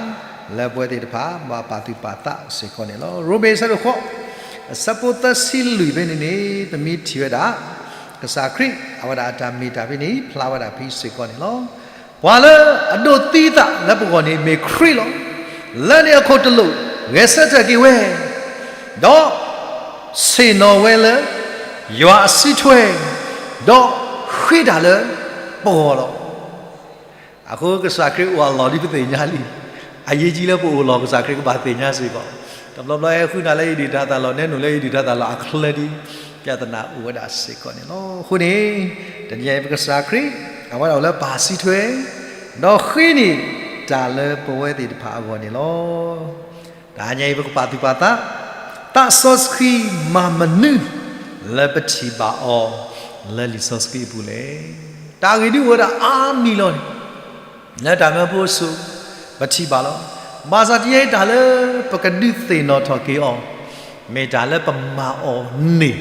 လၢပဝဲသ့ၣ်တဖၣ် ဘၣ်ပာ်သူၣ်ပာ်သးစ့ၢ်ကီးန့ၣ်လီၤ. ရိမ့ၤအဆၢဒိၣ်ဃိး အဆၢဖိသၢဆံလွံၢ်ဖဲန့ၣ်န့ၣ် ပမ့ၢ်ထံၣ်ဝဲဒၣ် ကစၢ်ခရံာ် အဝဲဒၣ်အတၢ်မ့ၢ်တၢ်ဖဲန့ၣ် ဖျါဝဲဒၣ်ဖဲစ့ၢ်ကီးန့ၣ်လီၤ. ပှၤလၢအဒိးသံသးလၢပဂီၢ်န့ၣ် မ့ၢ်ခရံာ်လီၤ. လၢန့ၣ်အခိၣ်တလိာ် ဂဲၤဆၢထၢၣ်က့ၤဝဲ, ဒီးဆ့ၣ်နီၤဝဲလၢ ယွၤအစုထွဲ, ဒီးဃ့တၢ်လၢပဂီၢ်လီၤ. အဃိကစၢ်ခရံာ်အိၣ်အလီၢ်ဒ်ပသ့ၣ်ညါလံ. အရေးကြီးလၢပအိၣ်လီၢ် ကစၢ်ခရံာ်ကဘၣ်သ့ၣ်ညါစ့ၢ်ကီး. တဘျီဘျီဟဲဃုနၤလၢယဒုၣ်တၢ်သးလီၢ်, နဲနုာ်လၢယဒုၣ်တၢ်သးလီၢ်အချၢဒ် ပြဿနာအိၣ်ဝဲဒၣ်စ့ၢ်ကီးန့ၣ်လီၤ. အဃိန့ၣ် တနံၤအံၤပကစၢ်ခရံာ် အဝဲဒၣ်အိၣ်လၢပၢ်စုထွဲ, ဒီးဃ့န့ၢ်တၢ်လၢပဝဲသ့ၣ်တဖၣ်အဂီၢ်န့ၣ်လီၤ. တဟါညါအံၤပကပာ်သူၣ်ပာ်သး, သးစီဆှံမၤမနုၤ လၢပထံၣ်ဘၣ်အီၤ လၢလံာ်စီဆှံအပူၤလဲၣ်. တၢ်ဂ့ၢ်ဒ်အိၣ်ဝဲဒၣ်အါမံၤလီၤန့ၣ် လၢတၢ်မၢဖိအစိၤ ပထံၣ်ဘၣ်လီၤ. ဘၣ်ဆၣ်တနံၤအံၤတၢ်လၢပကဒုးသ့ၣ်နီၣ်ထီၣ်က့ၤအီၤ မ့ၢ်တၢ်လၢပမၤအီၤန့ၢ်,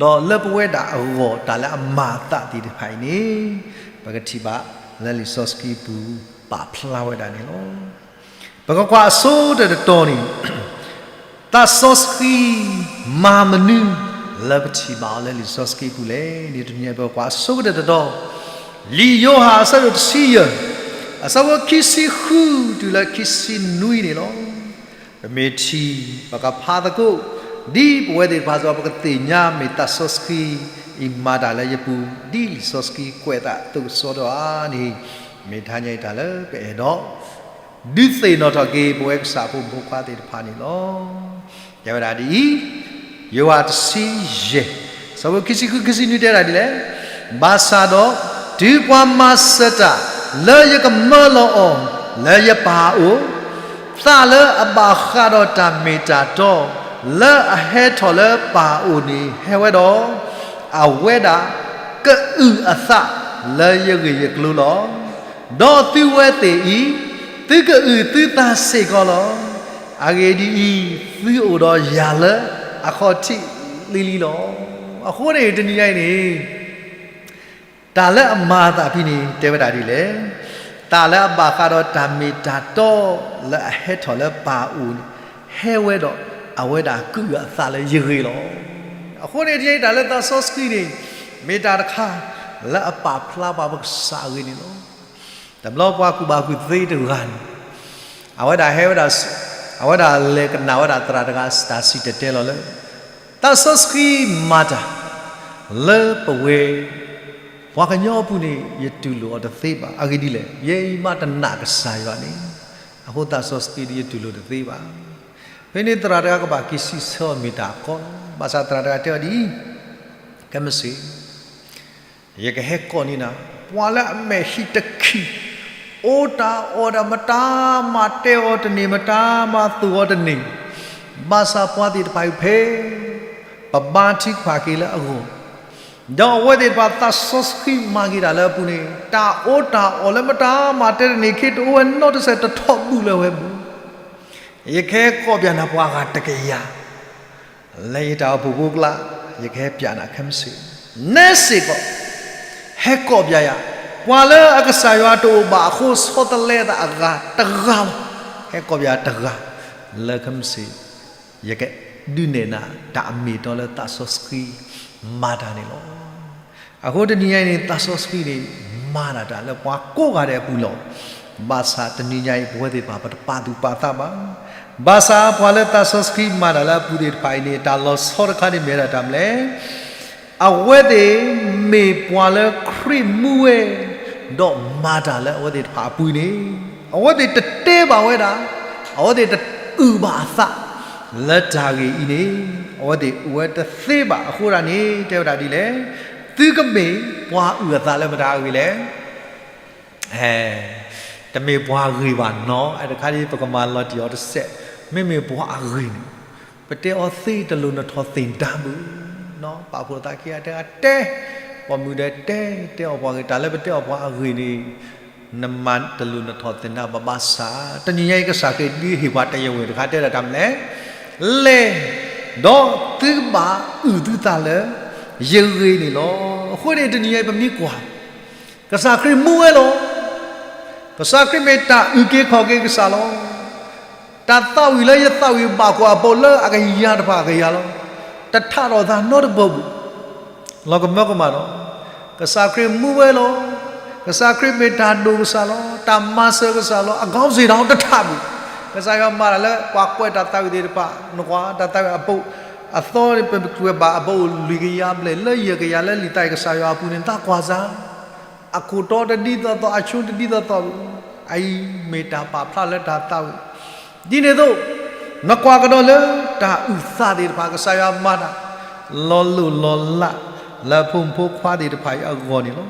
ဒီးလၢပဝဲဒၣ်အဂီၢ် တၢ်လၢအမၤအသးသ့ၣ်တဖၣ်အံၤန့ၣ် ပကထံၣ်ဘၣ်လၢလံာ်စီဆှံပူၤ ပာ်ဖျါဝဲဒၣ်န့ၣ်လီၤ. ပကကွၢ်အဆိကတၢၢ်တတီၤန့ၣ် သးစီဆှံမၤမနုၤ လၢပထံၣ်ဘၣ်အီၤလၢလံာ်စီဆှံပူၤလဲၣ်န့ၣ် တနံၤအံၤပကကွၢ်အဆိကတၢၢ်တတီၤ, လံာ်ယိၤဟၣ်အဆၢဒိၣ်တဆံယဲၢ်, အဆၢဖိခံဆံဃုတုၤလၢခံဆံနွံန့ၣ်လီၤ. ပမ့ၢ်ထံၣ် ပကဖးသကိး ဒ်ပဝဲသ့ၣ်တဖၣ်စ့ၢ်ကီး ပကသ့ၣ်ညါမ့ၢ်သးစီဆှံအံၤမၤတၢ်လၢယပူၤ ဒ်လံာ်စီဆှံကွဲးအသးအသိးကစီဒီဧါန့ၣ် မ့ၢ်တဟါညါအံၤတၢ်လၢပအဲၣ်ဒိး ဒုးသ့ၣ်နီၣ်ထီၣ်က့ၤ ပဝဲကစၢ်အဖိမုၣ်ဖိခွါသ့ၣ်တဖၣ်န့ၣ်လီၤ. တဲဝဲဒၣ်ဒ်အံၤ, ယိၤဟၣ်တဆံယဲၢ်, ဆၢဖိခံဆံဃု ခံဆံနွံတဲဒၣ်ဒ်လဲၣ်, ဘၣ်ဆၣ်ဒီး တုၤပှၤမၤစၢၤတၢ် လၢယကမၢလီၤအီၤ လၢယပၢ်အအိၣ်, သးလၢအဘၣ်ဃးဒီးတၢ်မ့ၢ်တၢ်တီ လၢအဟဲထီၣ်လၢပၢ်အအိၣ်န့ၣ် ဟဲဝဲဒီး အဝဲဒၣ်ကအုၣ်အသးလၢယဂ့ၢ်ယကျိၤလီၤ. ဒီးသုဝဲသ့ၣ်အံၤ သုကအုၣ်သုသးစ့ၢ်ကီးလီၤ. အဂ့ၢ်ဒ်အံၤ, သုအိၣ်ဒီးယၤလၢအခီၣ်ထံးလံၤလံၤလီၤ. အဃိန့ၣ် တနံၤညါအံၤန့ၣ် တၢ်လၢအမၤအသးဖဲန့ၣ် တဲဝဲဒၣ်ဒ်လဲၣ်, သးလၢအဘၣ်ဃးဒီးတၢ်မ့ၢ်တၢ်တီ လၢအဟဲထီၣ်လၢပၢ်အအိၣ်န့ၣ် ဟဲဝဲဒီးအဝဲဒၣ်ကအုၣ်အသးလၢယဂ့ၢ်လီၤ. အဃိန့ၣ် တနံၤအံၤတၢ်လၢသးစီဆှံန့ၣ် မ့ၢ်တၢ်တခါ လၢအပာ်ဖျါပှၤပကစၢ်အဂ့ၢ်န့ၣ်လီၤ. တဘျီပှၤကူၣ်ဘၣ်ကူၣ်သ့တဂၤန့ၣ် အဝဲဒၣ်ဟဲဝဲဒၣ် အဝဲဒၣ်လဲၤကနၣ်ဝဲဒၣ်သရၣ်တဂၤတၢ်စံၣ်တဲၤတဲလီၤလၢ သးစီဆှံမၤတၢ် လၢပဝဲ ပှၤကညီအပူၤန့ၣ် ယတူၢ်လိာ်အီၤတသ့ဘၣ်. အဂ့ၢ်ဒ်လဲၣ်, ယဲအံၤမးတနာ်ကစၢ်ယွၤန့ၣ် အဃိသးစီဆှံဒ်ယတူၢ်လိာ်တသ့ဘၣ်. ဖဲန့ၣ်သရၣ်တဂၤကဘၣ်က့ၤစံးဆၢအီၤမ့ၢ်တၢ်အကီလီၤ. ဘၣ်ဆၣ်သရၣ်တဂၤတဲအီၤဒ်အံၤ, ခဲမုၢ်ဆ့ၣ် ယကဟဲကိးန့ၢ်နၤ ပှၤလၢအမဲာ်ဟံးတခံ, အိၣ်တၢ်အီၣ်တၢ်မတၤ မၤတဲအီၤတန့ၢ်မတၤမၤသူၣ်အီၤတန့ၢ်, ဘၣ်ဆၣ်ပှၤသ့ၣ်တဖၣ်အံၤဖဲ ပဘါထုကဖၣ်က့ၤလၢအဂီၢ်, ဒီးအဝဲသ့ၣ်တဖၣ်သးစီဆှံမၤက့ၤတၢ်လၢအပူၤန့ၣ် တၢ်အီၣ်တၢ်အီလၢမတၤမၤတဲတန့ၢ်ခံ တအိၣ်ဝဲနီတစဲး တထီၣ်ဘူၣ်လၢၤဝဲဘၣ်. ယကဟဲကိးပၠးနၤပှၤဂၤတကယၤ လၢယတၢ်အိၣ်ဖှိၣ်ဖိကျါ, ယကဟဲပၠးနၤခဲမုၢ်ဆ့ၣ်, နဲစ့ၢ်ကီး ဟဲကိးပၠးယၤ, ပှၤလၢအကစၢ်ယွၤတအိၣ်ဘၣ်အဃိ ဆီတလဲအသးအဂၤတဂၤလီၤ. ဟဲကိးပၠးတဂၤ လၢခဲမုၢ်ဆ့ၣ် ယကဒုးနဲၣ်နၤ တၢ်အမ့ၢ်အတီလၢသးစီဆှံမၤတၢ်န့ၣ်လီၤ. အဃိတနံၤညါအံၤန့ၣ် သးစီဆှံန့ၣ် မၤတၢ်တၢ်လၢပှၤကိးဂၤဒဲးအပူၤလီၤ. ဘၣ်ဆၣ်တနံၤညါအံၤ ပဝဲသ့ၣ်တဖၣ် ပတပာ်သူၣ်ပာ်သးဘၣ်. ဘၣ်ဆၣ်ပှၤလၢသးစီဆှံမၤတၢ်လၢအပူၤသ့ၣ်တဖၣ်အံၤန့ၣ် တၢ်လီၤဆီတခါန့ၣ်မ့ၢ်ဝဲဒၣ်တၢ်မနုၤလဲၣ်. အဝဲသ့ၣ်မ့ၢ်ပှၤလၢခရံာ်မူဝဲ ဒီးမၤတၢ်လၢအဝဲသ့ၣ်တဖၣ်အပူၤန့ၣ် အဝဲသ့ၣ်တတဲဘၣ်ဝဲဒၣ်, အဝဲသ့ၣ်တအုၣ်ဘၣ်အသးလၢတၢ်ဂ့ၢ်အံၤန့ၣ် အဝဲသ့ၣ်အိၣ်ဝဲတသ့ဘၣ်. အဃိဒၣ်န့ၣ် တဲဝဲဒၣ်ဒ်လဲၣ်, သုကမ့ၢ်ပှၤအုၣ်အသးလၢမတၤအဂ့ၢ်လဲၣ်. တမ့ၢ်ပှၤအဂ့ၢ်ဘၣ်နီၤ, အဲတခါဒ်ပကမၤလီၤတံၢ်အီၤတစဲး, မ့မ့ၢ်ပှၤအဂ့ၢ်န့ၣ် ပတဲအီၤသ့တလိၣ်နထီၣ်သ့ၣ်တၢ်ဘၣ်. ပာ်ဖှိၣ်သးခံဂၤတဲဂၤတဲ, ပိာ်မုၣ်ဒီးတဲ, တဲအီၤပှၤဂ့ၢ်, တၢ်လၢပတဲအီၤပှၤအဂ့ၢ်န့ၣ် နမၤတလိၣ်နထီၣ်သ့ၣ်တၢ်ဘၣ်. ဘၣ်ဆၣ် တနံၤညါအံၤ ကစၢ်ခရံာ်ဒုးဟ့ၣ်ပှၤတၢ်ယဝဲၢ်တခါတဲဒၣ်တၢ်မနုၤလဲၣ်, လဲၤ, ဒီးသုကဘၣ်အုၣ်သုသးလၢယဂ့ၢ်န့ၣ်လီၤ. အဃိန့ၣ် တနံၤညါအံၤပမ့ၢ်ကွၢ် ကစၢ်ခရံာ်မူဝဲလီၤ. ကစၢ်ခရံာ်မ့ၢ်တၢ်အုၣ်က့ၤခီၣ်က့ၤကစၢ်လီၤ. တၢ်သးဝံၣ်လၢယသးဝံၣ်ဘၣ်ကွၢ်အဘီလၢအကယၤတဖၣ်အကယၤလီၤ. တထးထီၣ်သးနီတဘီဘၣ်. လီၤကမၢကမၣ်လီၤ. ကစၢ်ခရံာ်မူဝဲလီၤ. ကစၢ်ခရံာ်မ့ၢ်တၢ်ဒိၣ်ကစၢ်လီၤ. တၢ်မၤစၢၤကစၢ်လီၤ. အခေါင်းစင်တောင်တထးဘၣ်. ကစၢ်ယွၤမၤတၢ်လၢပှၤကွဲးတၢ်သးဝံၣ်သ့ၣ်တဖၣ်, နကွၢ်တၢ်သးဝံၣ်အပိ, အသီန့ၣ် ပကွဲးဘၣ်အပိ လွံၢ်ကယၤဘျဲၣ် လၢယဲၢ်ကယၤလၢလံာ်သးဝံၣ်ကစၢ်ယွၤအပူၤန့ၣ် သးကွၢ်စၢ် အခိၣ်တီတဒ်သိးသိး အဆိတဒ်သိးသိး, အအံၤမ့ၢ်တၢ်ပာ်ဖျါလၢတၢ်သးဝံၣ်, ဒ်န့ၣ်အသိး နကွၢ်ကဒီးလၢတၢ်အုၣ်သးသ့ၣ်တဖၣ် ကစၢ်ယွၤမၤတၢ် လီၤလိၢ်လီၤလး လၢအဖိမုၣ်ဖိခွါသ့ၣ်တဖၣ်အံၤအဂီၢ်န့ၣ်လီ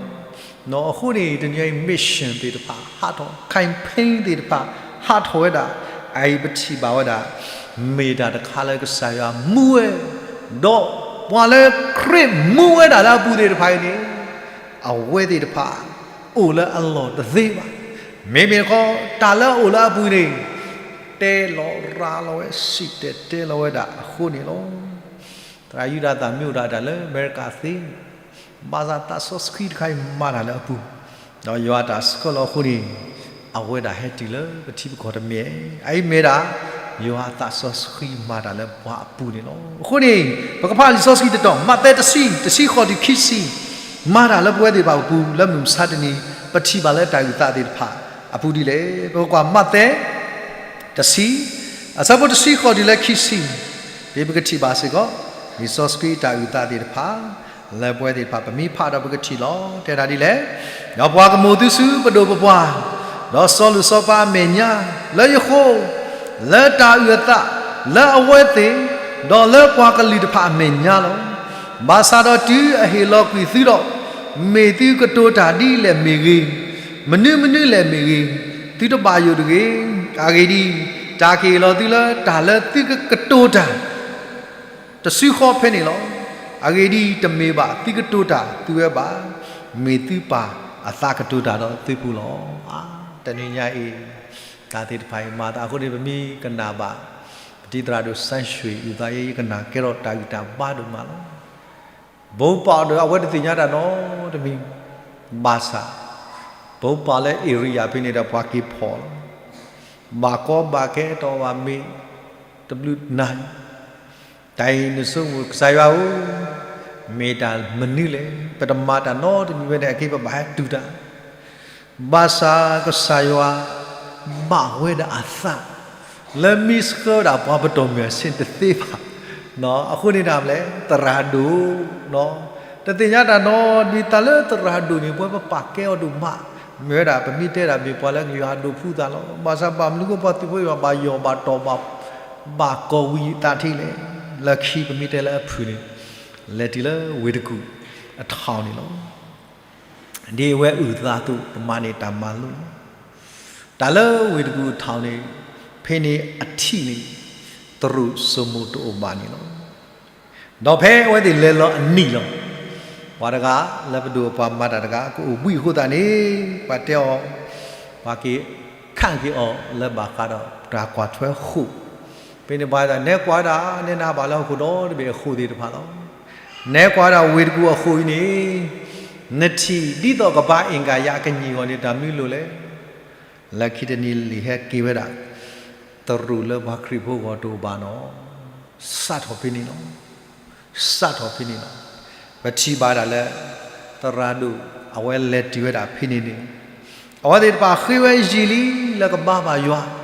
ၤ. အဃိန့ၣ် တနံၤအံၤ mission သ့ၣ်တဖၣ်ဟးထီၣ်, campaign သ့ၣ်တဖၣ် ဟးထီၣ်ဝဲဒၣ်, အအံၤပထံၣ်ဘၣ်ဝဲဒၣ် မ့ၢ်တၢ်တခါလၢကစၢ်ယွၤမူဝဲ, ဒီးပှၤလၢခရံာ်မူဝဲဒၣ်လၢအပူၤသ့ၣ်တဖၣ်အံၤန့ၣ် အဝဲသ့ၣ်တဖၣ် အိၣ်လၢအလီၢ်တသ့ဘၣ်. မ့မ့ၢ်တခီ တၢ်လၢအအိၣ်လၢအပူၤန့ၣ် တဲလီၤရၤလီၤဝဲ စံၣ်တဲၤတဲလီၤဝဲဒၣ်အဃိန့ၣ်လီၤ. သရၣ်ယူဒၤသၣ်မ့ၢ်အိၣ်ဒၣ်တၢ်လၢအမဲရကၤသ့, ဘၣ်ဆၣ်သးစီဆှံတခါအံၤမၤတၢ်လၢအပူၤ, ဒီးယွၤအတၢ်ဆှၢလီၤအဃိန့ၣ် အဝဲဒၣ်ဟဲတုၤလၢပထံပကီၢ်တမ့ၢ်, အအံၤမ့ၢ်ဒၣ် ယွၤအသးစီဆှံမၤတၢ်လၢပှၤအပူၤန့ၣ်လီၤ. အဃိန့ၣ် ပကဖးလံာ်စီဆှံတတီၤ မးသဲတဆံ တဆံဃိးတုၤခံဆံ, မၤတၢ်လၢပဝဲသ့ၣ်တဖၣ်အပူၤ လၢမုၢ်မဆါတနံၤ ပထံၣ်ဘၣ်လၢတၢ်အုၣ်သးသ့ၣ်တဖၣ်အပူၤဒ်လဲၣ်. ပကကွၢ်မးသဲ တဆံ, အဆၢဖိတဆံဃိးတုၤလၢခံဆံ, ဒ်ပကထံၣ်ဘၣ်စ့ၢ်ကီး လံာ်စီဆှံတၢ်အုၣ်သးသ့ၣ်တဖၣ် လၢပဝဲသ့ၣ်တဖၣ် ပမ့ၢ်ဖးဒီးပကထံၣ်လီၤ. တဲဒၣ်ဒ်လဲၣ်, ဒီးပှၤကမိၣ်သုစုပဒိၣ်ပပှၢ်, ဒီးစီၤလိၤစီၤပၤအမဲာ်ညါ, လၢယဃိ, လၢတၢ်အုၣ်အသး, လၢအဝဲသ့ၣ်, ဒီးလၢပှၤကလုာ်တဖၣ်အမဲာ်ညါလီၤ. ဘၣ်ဆၣ်ဒီးတုၤအဟ့ၣ်လီၤကွံာ်သုဒီး, မ့ၢ်သုကတိၤတၢ်ဒ်လဲၣ်မ့ၢ်ဂ့ၤ, မနုၤမနုၤလဲၣ်မ့ၢ်ဂ့ၤ, သုတဘၣ်ယိၣ်တဂ့ၤ. အဂ့ၢ်ဒ်အံၤ, တၢ်ကဟ့ၣ်လီၤသုလၢတၢ်လၢသုကကတိၤတၢ် တစုဃီဖဲန့ၣ်လီၤ. အဂ့ၢ်ဒ်အံၤ, တမ့ၢ်ဘၣ်သုကတိၤတၢ်သုဝဲဘၣ်, မ့ၢ်သုပၢ်အသးကတိၤတၢ်ဒီးသုပူၤလီၤ. တနံၤညါအံၤ တၢ်သ့ၣ်တဖၣ်အံၤမၤသးအဃိန့ၣ် ပမ့ၢ်ကနၣ်ဘၣ် ပတံၤသရၣ်ဒိၣ်စဲၣ်ရွှ့ၣ်အုၣ်သးအံၤ ယကနၣ်ကဲထီၣ်တၢ်ဂံၢ်တၢ်ဘါဒိၣ်မးလီၤ. ဘိးပၢ်ဒီးအဝဲတသ့ၣ်ညါတၢ်နီတမံၤ, ဘၣ်ဆၣ် ဘိးပၢ်လၢ area ဖဲန့ၣ်ဒီးပှၤက့ၤဖီၣ်လီၤ. ဘၣ်ကီဘၣ်ခဲတီၢ်ဘၣ်မ့ၢ် တဘျုးနၤ တၢ်အံၤနဆိကမိၣ်ကစၢ်ယွၤဧၢ, မ့ၢ်တၢ်မနုၤလဲၣ်, ပတမၤတၢ်နီတမံၤဝဲန့ၣ် အက့ပဘၣ်ဟဲတုၤတၢ်, ဘၣ်ဆၣ်ကစၢ်ယွၤ ဘၣ်ဝဲဒၣ်အသး လၢမ့ၢ်ဆှၢဒၣ်ပှၤပတီၢ်မုၢ်အဆ့ၣ်တသ့ဘၣ်. အဃိန့ၣ်ဒၣ်လဲၣ် သရၣ်ဒိၣ် တသ့ၣ်ညါတၢ်နီတမံၤ တၢ်လၢသရၣ်ဒိၣ်န့ၣ် ပဝဲပပာ်ကဲအီၤဒိၣ်မး, မ့ၢ်ဝဲဒၣ်ပမ့ၢ်တဲဒၣ်မ့ၢ်ပှၤလၢကယွၤအဒိးဖှူသးလီၤ. ဘၣ်ဆၣ်ဘၣ်မနုၤဃိပှၤသုးဖိယွၤဘၣ်ယီၢ်ဘၣ်တီၢ်ဘၣ် ဘၣ်ကီၢ်ဝံၤသးထံလဲၣ်, လၢခံပမ့ၢ်တဲလၢအဖုၣ်န့ၣ် လဲၤတုၤလၢဝ့ၢ်တကူၣ်အထီၣ်န့ၣ်လီၤ. ဒ်အဝဲအုၣ်သးအသိး ပမၤန့ၢ်တၢ်မၤလိလီၤ. တၢ်လၢဝ့ၢ်တကူၣ်အထီၣ်န့ၣ် ဖဲန့ၣ်အထံးန့ၣ် တရူးစိမိၤတအိၣ်ဘၣ်န့ၣ်လီၤ. ဒီးဖဲအဝဲသ့ၣ်လဲၤလီၤအနံၣ်လီၤ. ပှၤတဂၤလၢပဒိၣ်ပှၤမၤတၢ်တဂၤ ကအိၣ်ဘှံးအဃိသတးန့ၣ် ပှၤတဲအီၤ, ပှၤက့ၤခးက့ၤအီၤလၢဘၣ်ဃးဒီးတၢ်ကွၢ်ထွဲဃိာ်, ဖဲန့ၣ်ပှၤတဲ နဲကွၢ်ဝဲဒၣ် နဲနၤဘၣ်လၢဟီၣ်ခိၣ်ဒီတဘ့ၣ်အဃိာ်သ့ၣ်တဖၣ်လီၤ. နဲကွၢ်ဝဲဒၣ်ဝ့ၢ်တကူၣ်အဃိာ်အံၤန့ၣ် နထံၣ်ဒ်သိးကဘါအ့ၣ်ကၤယၤကညံၣ်အဂီၢ်န့ၣ် တၢ်မနုၤအလိၤလဲၣ်. လၢခံတနံၤလံာ်ဟဲက့ၤဝဲဒၣ် တရူးလၢပှၤခရံာ်ဖိအဂီၢ်တအိၣ်ဘၣ်နီၤ. စးထီၣ်ဖဲန့ၣ်လီၤ. စးထီၣ်ဖဲန့ၣ်လီၤ. ပထံၣ်ဘၣ်ဒၣ်လၢ သရၣ်ဒိၣ် အဝဲလဲၤတုၤဝဲဒၣ်ဖဲန့ၣ်န့ၣ် အဝဲသ့ၣ်တဖၣ်ဃ့ဝဲယံာ်လံလၢကဘါဘၣ်ယွၤ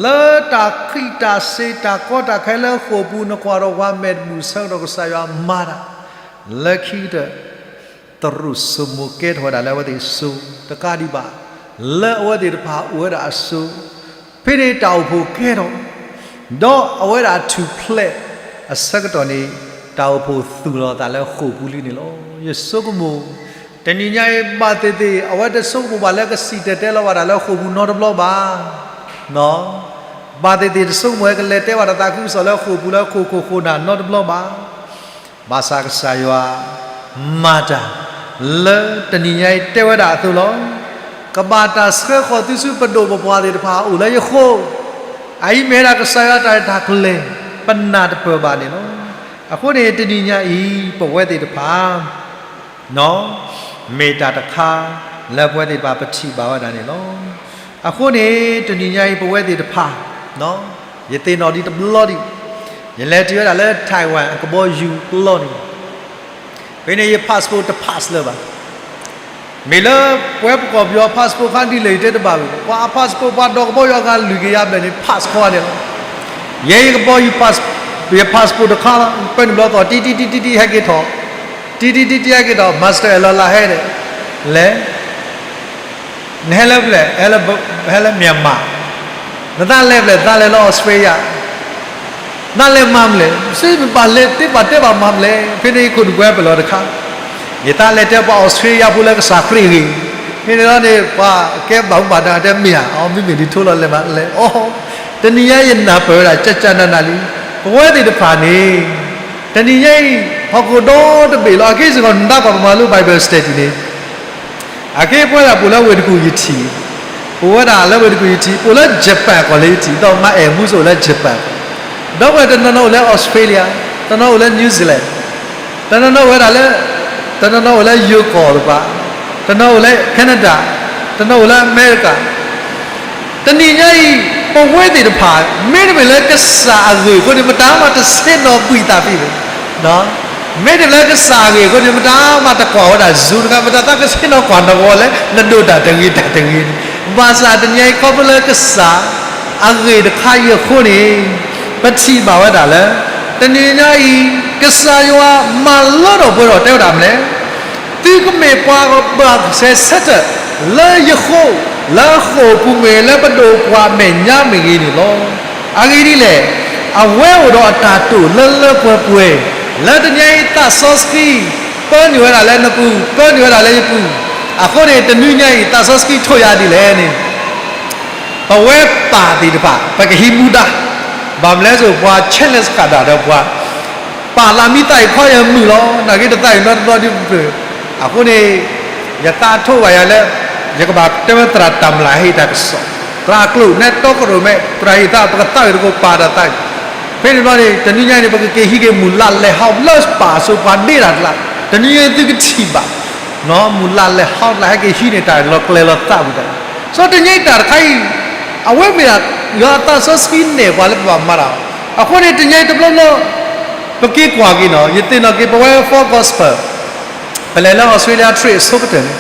လၢတၢ်ဃံးတၢ်စ့ၤတၢ်ကီတၢ်ခဲလၢဃိာ်ပူၤ နကွၢ်ဒီးပှၤမဲာ်တဘူၣ်ဆၢကတီၢ်ကစၢ်ယွၤမၤတၢ် လၢခံကတၢၢ် တရူးစိမိၤကဲထီၣ်ဝဲဒၣ်လၢအဝဲသ့ၣ်စိၤ တကးဒံးဘၣ် လၢအဝဲသ့ၣ်တဖၣ်အိၣ်ဝဲဒၣ်အစိၤ ဖဲန့ၣ်တၢ်အိၣ်ဖှိၣ်ကဲထီၣ် ဒီးအဝဲဒၣ်ထူၣ်ဖျဲးအဆၢကတီၢ်န့ၣ် တၢ်အိၣ်ဖှိၣ်သူၣ်လီၤသးလၢဃိာ်ပူၤလံန့ၣ်လီၤ. ယဆိကမိၣ် တနံၤညါအံၤ ဘၣ်သ့ၣ်သ့ၣ် အဝဲတဆိကမိၣ်ဘၣ်လၢကစံၣ်တဲၤတဲလီၤဘၣ်တၢ်လၢဃိာ်ပူၤနီတဘျီဘၣ်. ဘၣ်သ့ၣ်သ့ၣ်တဆိကမိၣ်ဝဲကလဲၤတဲဘၣ်တၢ်သးခုကစီၣ်လၢဃိာ်ပူၤလၢဃိာ်ခိၣ်ဃိာ်နၢ်နီတဘျီဘၣ်. ဘၣ်ဆၣ်ကစၢ်ယွၤ မၤတၢ် လၢတနံၤညါအံၤတဲဝဲဒၣ်အသိးလီၤ. ကဘၣ်တၢ်ဆှၢဃီၤသုဆူပဒိၣ်ပပှၢ်သ့ၣ်တဖၣ်အိၣ်လၢယဃိ, အအံၤမ့ၢ်ဝဲဒၣ်ကစၢ်ယွၤတၢ်ရဲၣ်တၢ်ကျဲၤ ပနၢ်တပၢၢ်ဘၣ်န့ၣ်လီၤ. အဃိန့ၣ် တနံၤညါအံၤ ပဝဲသ့ၣ်တဖၣ် မ့ၢ်တၢ်တခါ လၢပဝဲသ့ၣ်တဖၣ်ပထံၣ်ဘၣ်ဝဲဒၣ်န့ၣ်လီၤ. အဃိန့ၣ် တနံၤညါအံၤ ပဝဲသ့ၣ်တဖၣ် ယသ့ၣ်နီၣ်ဒံးတဘျီဒံး, ယလဲၤတုၤဝဲဒၣ်လၢ Taiwan အကဘီယူၤပျီန့ၣ်, ဖဲန့ၣ်ယ passport တ pass လၢၤဘၣ်. မ့ၢ်လၢပဝဲပကီၢ်ပယီၤ passport ခါဒ်လဲၣ်ယတဲတဘၣ်ဝဲ, ပှၤအ passport ပှၤဒီးကဘီယူၤအဂၤလွံၢ်ကယၤဘျဲၣ်န့ၣ် pass ခီဒဲးလီၤ. ယဲယကဘီယူၤ ယ passport တခါလီၤ, ပၢနုာ်ဘျီသီၣ် တံတံတံတံတံ ဟဲက့ၤထီၣ်, တံတံတံတံ ဟဲက့ၤထီၣ် master အၢၣ်လီၤလၢဟဲဒဲး, လဲၤ နဟဲလၢပျဲၢ်, ဟဲလၢ Myanmar, နသးလဲၤပျဲၢ်, သးလဲၤလၢ Australia, သးလဲၤမၤမလဲၣ်, စ့မ့ၢ်ဘၣ်လဲၤတ့ဘၣ်တဲဘၣ်မၤမလဲၣ်, ဖဲန့ၣ်ယခိၣ်နူာ်ကွဲပလီၢ်တခါ, ယသးလဲၤတဲပှၤ Australia ဖိလၢကစၢ်ခရံာ်အဂ့ၢ်, ဖဲန့ၣ်လီၤန့ၣ် ပှၤကဲဘၣ်မူဘၣ်ဒါတဲမ့ၢ်ဧါ, အီ မ့မ့ၢ်ဒ်ထိလီၤလဲၤမးလဲၣ်, အီ တနံၤညါယနၢ်ပၢၢ်ဝဲဒၣ် ကကနနလံ, ပဝဲသ့ၣ်တဖၣ်န့ၣ် တနံၤညါအံၤ ဟီၣ်ခိၣ်ဒီတဘ့ၣ်လီၤ, အခဲစ့ၢ်ကီး နတၢ်ကီၢ်ပမၤလိ Bible study န့ၣ်, အခဲပဝဲဒၣ်ပအိၣ်လၢဝ့ၢ်တကူၣ်ယထံၣ်, ပဝဲဒၣ်လၢဝ့ၢ်တကူၣ်ယထံၣ်, ပအိၣ်လၢ Japan ကီၢ်လၢယထံၣ်, ဒီးမါအဲၣ်မူစိအိၣ်လၢ Japan, ဒီပုၢ်ဝဲၢ်တနီၤနီၤအိၣ်လၢ Australia, တနီၤအိၣ်လၢ New Zealand, တနီၤနီၤဝဲဒၣ်လၢ, တနီၤနီၤအိၣ်လၢယိၤကီၢ်တပၤ, တနီၤအိၣ်လၢ Canada, တနီၤအိၣ်လၢ America, တနံၤညါအံၤ ပဝဲသ့ၣ်တဖၣ် မ့တမ့ၢ်လၢကစၢ်အဂ့ၢ်အဃိန့ၣ် မတၤမၤတဆ့ၣ်နီၤဘှံးသးဖဲလဲၣ်, မ့တမ့ၢ်လၢကစၢ်အဂ့ၢ်အဃိန့ၣ် မတၤမၤတကွၢ်ဝဲဒၣ် Zoom တခါ, မတၤသးကဆ့ၣ်နီၤကွၢ်နီၢ်ကီၢ်လၢ နဒိၣ်တၢ်တဂ့ၤတၢ်တဂ့ၤန့ၣ်, ဘၣ်ဆၣ်တနံၤညါအံၤခီဖျိလၢကစၢ်အဂ့ၢ်တခါအံၤအဃိန့ၣ်, ပထံၣ်ဘၣ်ဝဲဒၣ်လၢ တနံၤညါအံၤ ကစၢ်ယွၤမၤလၢထီၣ်ပှဲၤထီၣ်တဲဝဲဒၣ်မနုၤလဲၣ်, သုကမ့ၢ်ပှၤဘၣ်ဆဲးဆၢထၢၣ်လၢယဃိ, လၢဃိာ်ပူၤမ့ၢ်ဂ့ၤ, လၢပဒိၣ်ပှၢ်မဲာ်ညါမ့ၢ်ဂ့ၤန့ၣ်လီၤ. အဂ့ၢ်ဒ်လဲၣ်, အဝဲအိၣ်ဒီးအတၢ်တိာ်လၢလၢပှဲၤပှဲၤ, လၢတနံၤညါအံၤသးစီဆှံ ပၢနုာ်ဝဲဒၣ်လၢနပူၤ, ပၢနုာ်ဝဲဒၣ်လၢယပူၤ, အဃိန့ၣ် တနံၤညါအံၤသးစီဆှံထိၣ်ယၤဒ်လဲၣ်န့ၣ် ပဝဲပၢ်သ့ၣ်တဖၣ် ပကဟံးမူဒါ, ဘၣ်မနုၤလဲၣ် ပှၤ challenge ဃာ်ဒၣ်ဒီးပှၤ, ပၢ်လၢမံသးအံၤခီယမုာ်လီၤ, နာ်က့တသးအံၤနီတဘျီဒ်ပပျၢၤ, အဃိန့ၣ် ယသးထိၣ်ဘၣ်ယၤလၢ ယကဘၣ်တဲဝဲသရၣ်တၢ်မျၢ်ဟ့ၣ်တၢ်ကစီၣ်, သရၣ်အကျိာ်နဲတီကရိၣ်မဲ သရၣ်ဟ့ၣ်သး ပကသးဝံၣ်သကိးပၢ်ဒီးသးအံၤ, ဖဲန့ၣ်ဘျီန့ၣ် တနံၤညါန့ၣ် ပကက့ၤဟံးက့ၤမုၢ်လၢ်လဲၤဟီၣ်လၢပၢ်အစိၤပှၤဒ့တၢ်ကျါ, တနံၤညါသုကထံၣ်ဘၣ် မုၢ်လၢ်လဲၤဟီၣ်ကျါ ဟဲက့ၤဟံးန့ၢ်တၢ်လီၤကျဲလီၤသးဝံၤတၢ်, စီၤတနံၤညါအံၤတၢ်တခါအံၤ အဝဲမ့ၢ်ဒၣ် ယွၤအသးစီဆှံနဲၣ်ပှၤလၢပဘၣ်မၤတၢ်, အဃိန့ၣ် တနံၤညါအံၤတဘျီဘျီ ပက့ၤကွၢ်က့ၤနီၤ, ယသ့ၣ်နီၣ်က့ၤ ပဝဲ Focus Post ပလဲၤလၢ Australia trip အဆိကတၢၢ်န့ၣ်,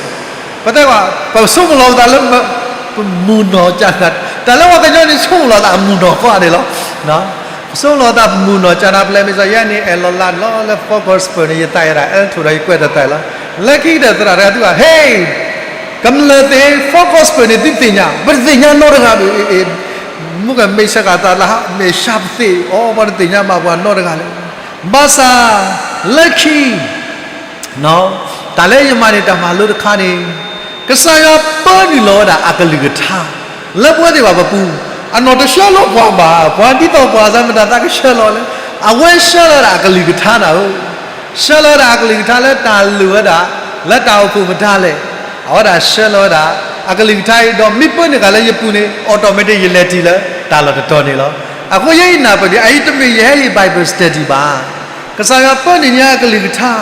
ပတဲကွၢ် ပဆိကမိၣ်လီၤပသးလၢ ပမုၢ်နီၢ်ကၢ်နၤ, တၢ်လၢပှၤကညီန့ၣ် ဆိကမိၣ်လီၤသးမုၢ်နီၢ်ဃီန့ၣ်လီၤ. ပဆိကမိၣ်လီၤသးပမုၢ်နီၢ်ကၢ်နၤ ပလဲၤမ့ၢ်စီၤယဲန့ၣ် အဲၣ်လီၤလၢလီၤလၢ Focus Post န့ၣ် ယသးယဲဒၣ် အဲၣ်ထိၣ်ဒီးယကွဲးတၢ်သးလီၤ. လၢခံကတၢၢ်သရၣ်တဂၤသူၣ်ဘၣ် ဟ့ၣ် ကမျၢၢ်သ့ၣ် Focus Post န့ၣ် သုသ့ၣ်ညါ ပတသ့ၣ်ညါနီတဂၤဘၣ်, မုၢ်ကမဲာ်ဆှးကၤသးလၢ မဲာ်ဆှးပသ့ၣ်အီၤ ပှၤတသ့ၣ်ညါဘၣ်ပှၤနီတဂၤလၢၤ. ဘၣ်ဆၣ် လၢခံ တၢ်လၢယမၤန့ၢ်တၢ်မၤလိတခါန့ၣ်, ကစၢ်ယွၤပၢနုာ်လီၤဝဲဒၣ်အကလုၢ်ကထါ လၢပဝဲသ့ၣ်တဖၣ်ပပူၤ, အနီၢ်တဆှၢလီၤပှၤဘၣ်, ပှၤဒ်သိးပှၤစၢ်မတၤသးကဆှၢလီၤလဲၣ်, အဝဲဆှၢလီၤဝဲဒၣ်အကလုၢ်ကထါနၤဧၢ, ဆှၢလီၤဝဲဒၣ်အကလုၢ်ကထါလၢတၢ်လိၣ်ဝဲဒၣ် လၢတၢ်အိၣ်ဖှိၣ်မတၤလဲၣ်, အဝဲဒၣ်ဆှၢလီၤဝဲဒၣ် အကလုၢ်ကထါအံၤ ဒီးမ့ၢ်ပၢနုာ်ဃာ်လၢယပူၤန့ၣ် automatic ယလဲၤတုၤလၢတၢ်လီၢ်တတီၤန့ၣ်လီၤ. အဃိယဲအံၤနၢ်ပၢၢ်ဒ်အံၤ တမ့ၢ်ယဟဲဟ့ၣ် Bible study ဘၣ်. ကစၢ်ယွၤပၢနုာ်ညါအကလုၢ်ကထါ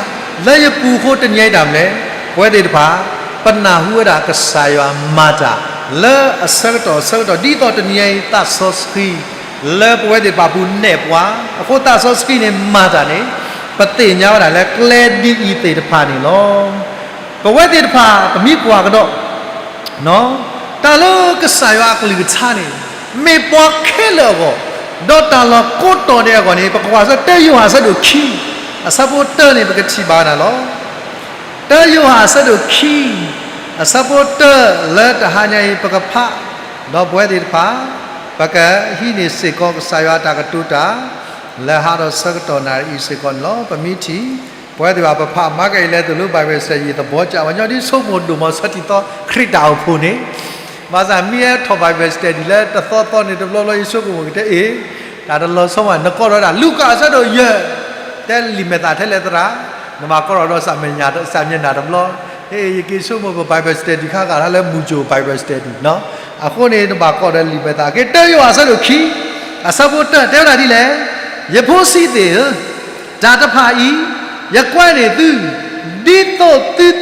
လၢယပူၤအဃိတနံၤအံၤတၢ်မနုၤလဲၣ်, ပဝဲသ့ၣ်တဖၣ် ပနၢ်ဟူဝဲဒၣ်ကစၢ်ယွၤမၤတၢ် လၢအဆၢကတီၢ်အဆၢကတီၢ် ဒ်သိးတနံၤအံၤသးစီဆှံ လၢပဝဲသ့ၣ်တဖၣ်ပူၤနဲၣ်ပှၤ, အဃိသးစီဆှံန့ၣ်မၤတၢ်န့ၣ် ပသ့ၣ်ညါဝဲဒၣ်လၢကျဲဒ်အံၤသ့ၣ်တဖၣ်န့ၣ်လီၤ. ပဝဲသ့ၣ်တဖၣ် ပမ့ၢ်ကွၢ်ကဒီး တၢ်လၢကစၢ်ယွၤအကလုၢ်ကထါန့ၣ် မ့ၢ်ပှၤခဲလၢာ်အဂီၢ်, ဒီးတၢ်လီၢ်ကိးတီၤဒဲးအဂီၢ်န့ၣ် ပကကွၢ်ဆၢ တၢယိၤဟၣ်အဆၢဒိၣ်ခံ အဆၢဖိတၢန့ၣ် ပကထံၣ်ဘၣ်ဝဲဒၣ်လီၤ. တၢယိၤဟၣ်အဆၢဒိၣ်ခံ အဆၢဖိတၢ လၢတဟါညါအံၤ ပကဖး, ဒီးပဝဲသ့ၣ်တဖၣ် ပကဟံးန့ၢ်စ့ၢ်ကီးကစၢ်ယွၤအတၢ်ကတိၤတၢ် လၢဟးဒီးဆၢကတီၢ်နၣ်ရံၣ်အံၤစ့ၢ်ကီးန့ၣ်လီၤ. ပမ့ၢ်ထံၣ် ပဝဲသ့ၣ်ဘၣ်ပဖးမၤကယံာ်လဲသိၣ်လိ Bible study ယသဘီကၢ်ဝဲညီဒ်ဆိကမိၣ်ဒိၣ်မးဆၢထံသီခရံာ်တၢ်အိၣ်ဖှိၣ်န့ၣ်, ဘၣ်ဆၣ်မ့ၢ်ဟဲထီၣ် Bible study လၢတသီသီန့ၣ် တဘျီဘျီယဆိကမိၣ်ကတဲအ့ၣ်, တၢ်တလီၤဆီမး နကိးထီၣ်ဒၣ် လူၤကၣ်အဆၢဒိၣ်ယဲၢ်, တဲလံာ်မဲာ်သၣ်ထဲလဲၣ်သရၣ်, နဘၣ်ကိးထီၣ်ဒီး စၢ်မျက်နှာတဘျီ, ယက့ၤဆိကမိၣ်ပ Bible study ခါဂၤလၢမူကၠိ Bible study အဃိန့ၣ် နဘၣ်ကိးဒီးလံာ်မဲာ်သၣ် က့ၤတၢယိၤဟၣ်အဆၢဒိၣ်ခံ အဆၢဖိတၢ တဲဝဲဒၣ်ဒ်လဲၣ်, ယဖိဆံးသ့ၣ်ဧၢ, တၢ်တဖၣ်အံၤ ယကွဲးန့ၢ်သု, ဒ်သိးသု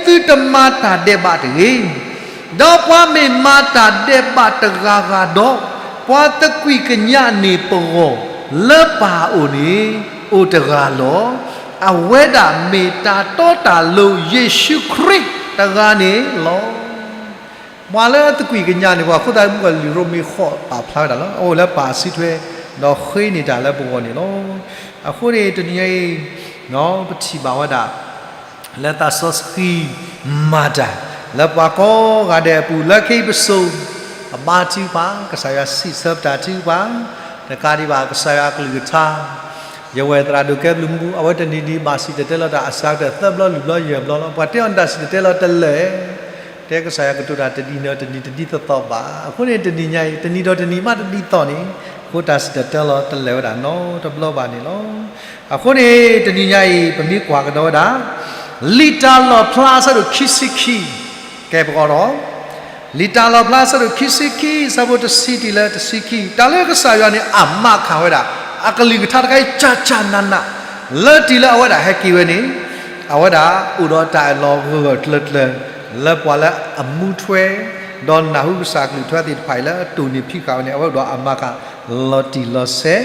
သုတမၤတၢ်ဒဲးဘးတဂ့ၤ. ဒီးပှၤမ့ၢ်မၤတၢ်ဒဲးဘးတဂၤဂၤဒီး, ပှၤသကွံာ်ကညးန့ၢ်ပဂီၢ်လၢပၢ်အအိၣ်န့ၣ် အိၣ်တဂၤလီၤ. အဝဲဒၣ်မ့ၢ်တၢ်တီတၢ်လိၤယ့ၣ်ၡူးခရံာ် တဂၤန့ၣ်လီၤ. ပှၤလၢအသကွံာ်ကညးန့ၣ် ပှၤခိၣ်သတးမုၣ်ကီၤလံၢ်ရိမ့ၤဃိးပာ်ဖျါဝဲဒၣ်လီၤ. အအိၣ်လၢပာ်အစုထွဲ ဒီးဃ့န့ၢ်တၢ်လၢပဂီၢ်န့ၣ်လီၤ. အဃိန့ၣ် တနံၤညါအံၤ ပထံၣ်ဘၣ်ဝဲဒၣ် လၢသးစီဆှံမၤတၢ် လၢပှၤကိးဂၤဒဲးအပူၤ လၢခံပစိၤ ပဘါထုကဖၣ် ကစၢ်ယွၤစံးဆၢပတၢ်ထုကဖၣ် တကးဒံးဘၣ် ကစၢ်ယွၤအကလုၢ်ကထါ ယဝဲၢ်သရၣ်ဒိၣ်ကဲဘျုးမူ အဝဲတနံၤနံၤဘၣ်စံၣ်တဲၤတဲလီၤတၢ်အစှၤကတၢၢ်သၢဘျီလွံၢ်ဘျီယဲၢ်ဘျီလီၤ. ပှၤတဲအီၤန့ၣ်တၢ်စံၣ်တဲၤတဲလီၤတလဲၣ်, တဲကစၢ်ယွၤကတိၤတၢ်တနံၤဒီးတနံၤတဒ်သိးသိးဘၣ်. အဃိန့ၣ်တနံၤညါအံၤ တနံၤဒီးတနံၤမးတဒ်သိးန့ၣ် အဃိတၢ်စံၣ်တဲၤတဲလီၤတလဲၣ်ဝဲဒၣ်နီတဘျီဘၣ်န့ၣ်လီၤ. အဃိန့ၣ် တနံၤညါအံၤ ပမ့ၢ်ကွၢ်ကဒီးဝဲဒၣ် လံာ်တၢ်လီၣ်ဖျါအဆၢဒိၣ်ခံဆံခံ ကဲပကီးဒီး လံာ်တၢ်လီၣ်ဖျါအဆၢဒိၣ်ခံဆံခံ အဆၢဖိတဆံတုၤလၢတဆံခံ တၢ်လၢကစၢ်ယွၤန့ၣ် အမၤခးဝဲဒၣ် အကလုၢ်ကထါတခါအံၤ ကၢ်ကၢ်နးနး လၢတံၤလၢအဝဲဒၣ်ဟဲက့ၤဝဲန့ၣ် အဝဲဒၣ်အိၣ်ဒီးတၢ်အၢၣ်လီၤဂၢၢ်ဂၢၢ်ကျၢၤကျၢၤ လၢပှၤလၢအမူထွဲ ဒီးနၢ်ဟူကစၢ်ကလုၢ်ကထါသ့ၣ်တဖၣ်အံၤလၢအတိၢ်န့ၢ်ဖံးဃာ်ဝဲန့ၣ် အဝဲအိၣ်ဒီးအမၤခးလီၤတံၢ်လီၤဆဲး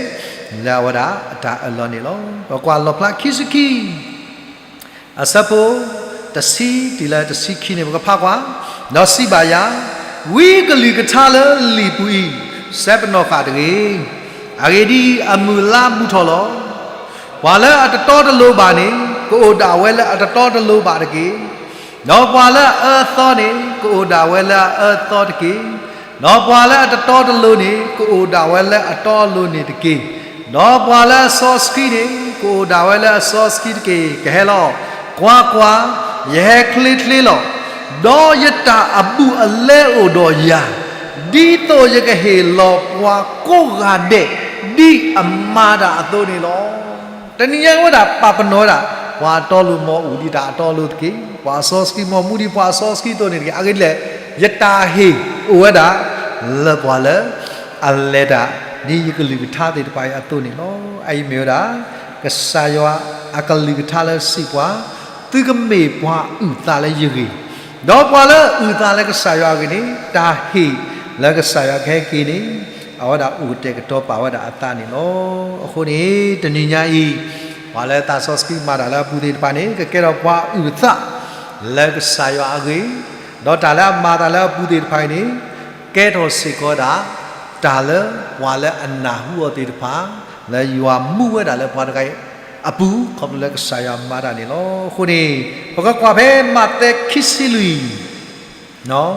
လၢအဝဲဒၣ်အတၢ်အၢၣ်လီၤန့ၣ်လီၤ. ပကွၢ်လီၣ်ဖျါခံဆံခံ အဆၢဖိ တဆံတုၤလၢတဆံခံန့ၣ် ပကဖးကွၢ်, ဒီးစံးဘၣ်ယၤ, ဝံကလုၢ်ကထါလၢလံာ်ပူၤအံၤ စဲပနီၣ်ဃာ်တဂ့ၤ. အဂ့ၢ်ဒ်အံၤ, အမုၢ်အလါဘူးထီၣ်လီၤ. ပှၤလၢအတတီတလိၤဘၣ်န့ၣ် ကအိၣ်ဒၣ်ဝဲလၢအတတီတလိၤဘၣ်တက့ၢ်. ဒီးပှၤလၢအအၢအသီန့ၣ် ကအိၣ်ဒၣ်ဝဲလၢအအၢအသီတက့ၢ်. ဒီးပှၤလၢအတတီတလိၤန့ၣ် ကအိၣ်ဒၣ်ဝဲလၢအတီအလိၤန့ၣ်တက့ၢ်. ဒီးပှၤလၢအစီဆှံန့ၣ် ကအိၣ်ဒၣ်ဝဲလၢအစီဆှံတက့ၢ်. ကဟဲလီၤ. ကွၢ်ကွၢ်, ယဟဲချ့ချ့လီၤ. ဒီးယတၢ်အဘူးအလဲအိၣ်ဒီးယၤ, ဒ်သိးယကဟ့ၣ်လီၤပှၤကိးဂၤဒဲး ဒ်အမၤတၢ်အသိးန့ၣ်လီၤ. တနံၤညါဝဲဒၣ်ပာ်ပနီၣ်ဝဲဒၣ် ပှၤအတီအလိၤမ့ၢ်အိၣ်ဒံးတၢ်အတီအလိၤတက့ၢ်, ပှၤအစီဆှံမ့ၢ်မူဒံးပှၤအစီဆှံအသိးန့ၣ်တက့ၢ်. အဂ့ၢ်ဒ်လဲၣ်, ယတၢ်ဟ့ၣ်အိၣ်ဝဲဒၣ် လၢပှၤလၢ အလဲၤတၢ် ဒ်ယကလုၢ်ကထါသ့ၣ်တဖၣ်အံၤအသိးန့ၣ်လီၤ. အအံၤမ့ၢ်ဝဲဒၣ် ကစၢ်ယွၤအကလုၢ်ကထါလၢစံးပှၤ, သုကမ့ၢ်ပှၤအုၣ်သးလၢယဂ့ၢ်, ဒီးပှၤလၢအုၣ်သးလၢကစၢ်ယွၤအဂ့ၢ်န့ၣ် တၢ်ဟ့ၣ်လၢကစၢ်ယွၤကဟဲက့ၤန့ၣ် အဝဲဒၣ်အိၣ်ကတဲာ်ကတီၤပာ်ဝဲဒၣ်အသးန့ၣ်လီၤ. အဃိန့ၣ် တနံၤညါအံၤ ပှၤလၢသးစီဆှံမၤတၢ်လၢအပူၤသ့ၣ်တဖၣ်န့ၣ် ကကဲထီၣ်ပှၤအုၣ်သး လၢကစၢ်ယွၤအဂ့ၢ်, ဒီးတၢ်လၢအမၤတၢ်လၢအပူၤသ့ၣ်တဖၣ်အံၤန့ၣ် ကဲထီၣ်စ့ၢ်ကီးဒၣ် တၢ်လၢပှၤလၢအနၢ်ဟူအီၤသ့ၣ်တဖၣ် လၢယွၤမူဝဲဒၣ်လၢပှၤတဂၤအံၤအပူၤ ခီဖျိလၢကစၢ်ယွၤမၤတၢ်န့ၣ်လီၤ. အဃိန့ၣ် ပကကွၢ်ဖဲမးသဲခံဆံလွံၢ်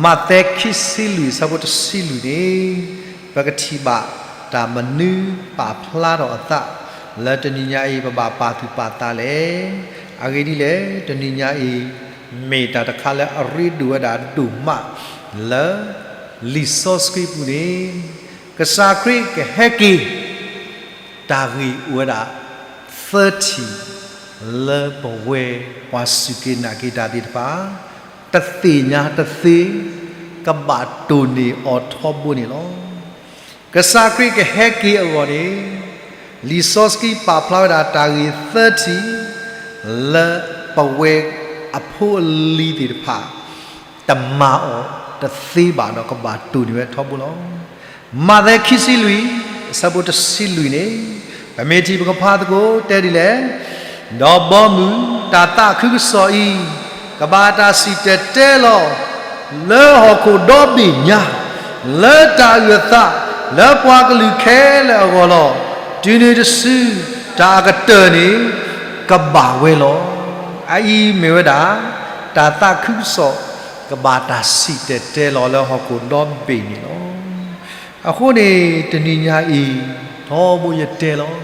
မးသဲခံဆံလွံၢ် အဆၢဖိတဆံလွံၢ်န့ၣ် ပကထံၣ်ဘၣ်တၢ်မနုၤပာ်ဖျါထီၣ်အသး လၢတနံၤညါအံၤ ပဘၣ်ပာ်သူၣ်ပာ်သးလဲၣ်. အဂ့ၢ်ဒ်လဲၣ်, တနံၤညါအံၤ မ့ၢ်တၢ်တခါလၢအရ့ဒိၣ်ဝဲဒၣ်ဒိၣ်မး လၢလံာ်စီဆှံပူၤန့ၣ် ကစၢ်ခရံာ်ကဟဲက့ၤ တၢ်ဂ့ၢ်အိၣ်ဝဲဒၣ် သၢထံၣ် လၢပဝဲပှၤစူၢ်က့ၤနာ်က့ၤတၢ်သ့ၣ်တဖၣ် တသ့ၣ်ညါတသ့ ကဘၣ်တိၢ်န့ၢ်အီၤထီဘိန့ၣ်လီၤ. ကစၢ်ခရံာ်ကဟဲက့ၤအဂီၢ်န့ၣ် လံာ်စီဆှံပာ်ဖျါဝဲဒၣ်တၢ်ဂ့ၢ်သၢထံၣ် လၢပဝဲအဖိအလံၤသ့ၣ်တဖၣ် တမၤအီၤတသ့ဘၣ်ဒီးကဘၣ်တိၢ်န့ၢ်ဝဲထီဘိလီၤ. မးသဲခံဆံလွံၢ် အဆၢဖိတဆံလွံၢ်န့ၣ် ပမ့ၢ်ထံၣ်ပကဖးသကိးတဲဒ်လဲၣ်, ဒီးဘီမုၢ်တၢ်သးခုကစီၣ်အံၤ ကဘၣ်တၢ်စံၣ်တဲၤတဲလီၤ လၢဟီၣ်ခိၣ်ဒီဘ့ၣ်ညါ လၢတၢ်အုၣ်အသး လၢပှၤကလုာ်ခဲလၢာ်အဂီၢ်လီၤ. တုၤနုၤတစု တၢ်အကတၢၢ်န့ၣ် ကဘၣ်ဝဲလီၤ. အအံၤမ့ၢ်ဝဲဒၣ် တၢ်သးခုကစီၣ် ကဘၣ်တၢ်စံၣ်တဲၤတဲလီၤလၢဟီၣ်ခိၣ်ဒီဘ့ၣ်န့ၣ်လီၤ. အဃိန့ၣ် တနံၤညါအံၤ ထီဘိယတဲလီၤ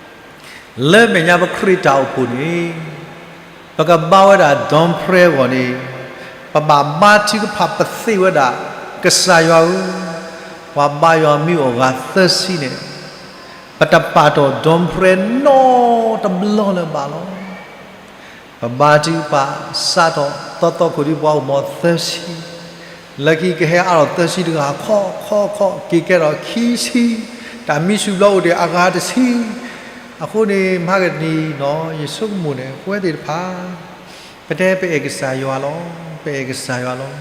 လၢမဲာ်ညါပခရံာ်တၢ်အိၣ်ဖှိၣ်န့ၣ် ပကဘါဝဲဒၣ် dawn prayer အဂီၢ်န့ၣ် ပဘၣ်ဘါထုကဖၣ်ပသ့ၣ်ဝဲဒၣ် ကစၢ်ယွၤဧၢ, ပှၤဘါယွၤမ့ၢ်အိၣ်ဂၤသၢဆံန့ၣ် ပတပာ်ထီၣ် dawn prayer နီတဘျီလၢၤဘၣ်လီၤ. ပဘါထုကဖၣ်စးထီၣ်သီသီခိၣ်ဒ်ပှၤအိၣ်မီၤသၢဆံ, လၢခံကဟဲအါထီၣ်သၢဆံတဂၤ ခီခီခီ က့ၤကဲထီၣ်ခံဆံ, တၢ်မံဆူၣ်ဘျီအိၣ်ဒံးအဂၤတဆံ, အဃိန့ၣ် မဟါကနံၤနီၤ ယဆိကမိၣ်န့ၣ် ပဝဲသ့ၣ်တဖၣ် ပတဲပအဲၣ်ကစၢ်ယွၤလီၤ, ပအဲၣ်ကစၢ်ယွၤလီၤ,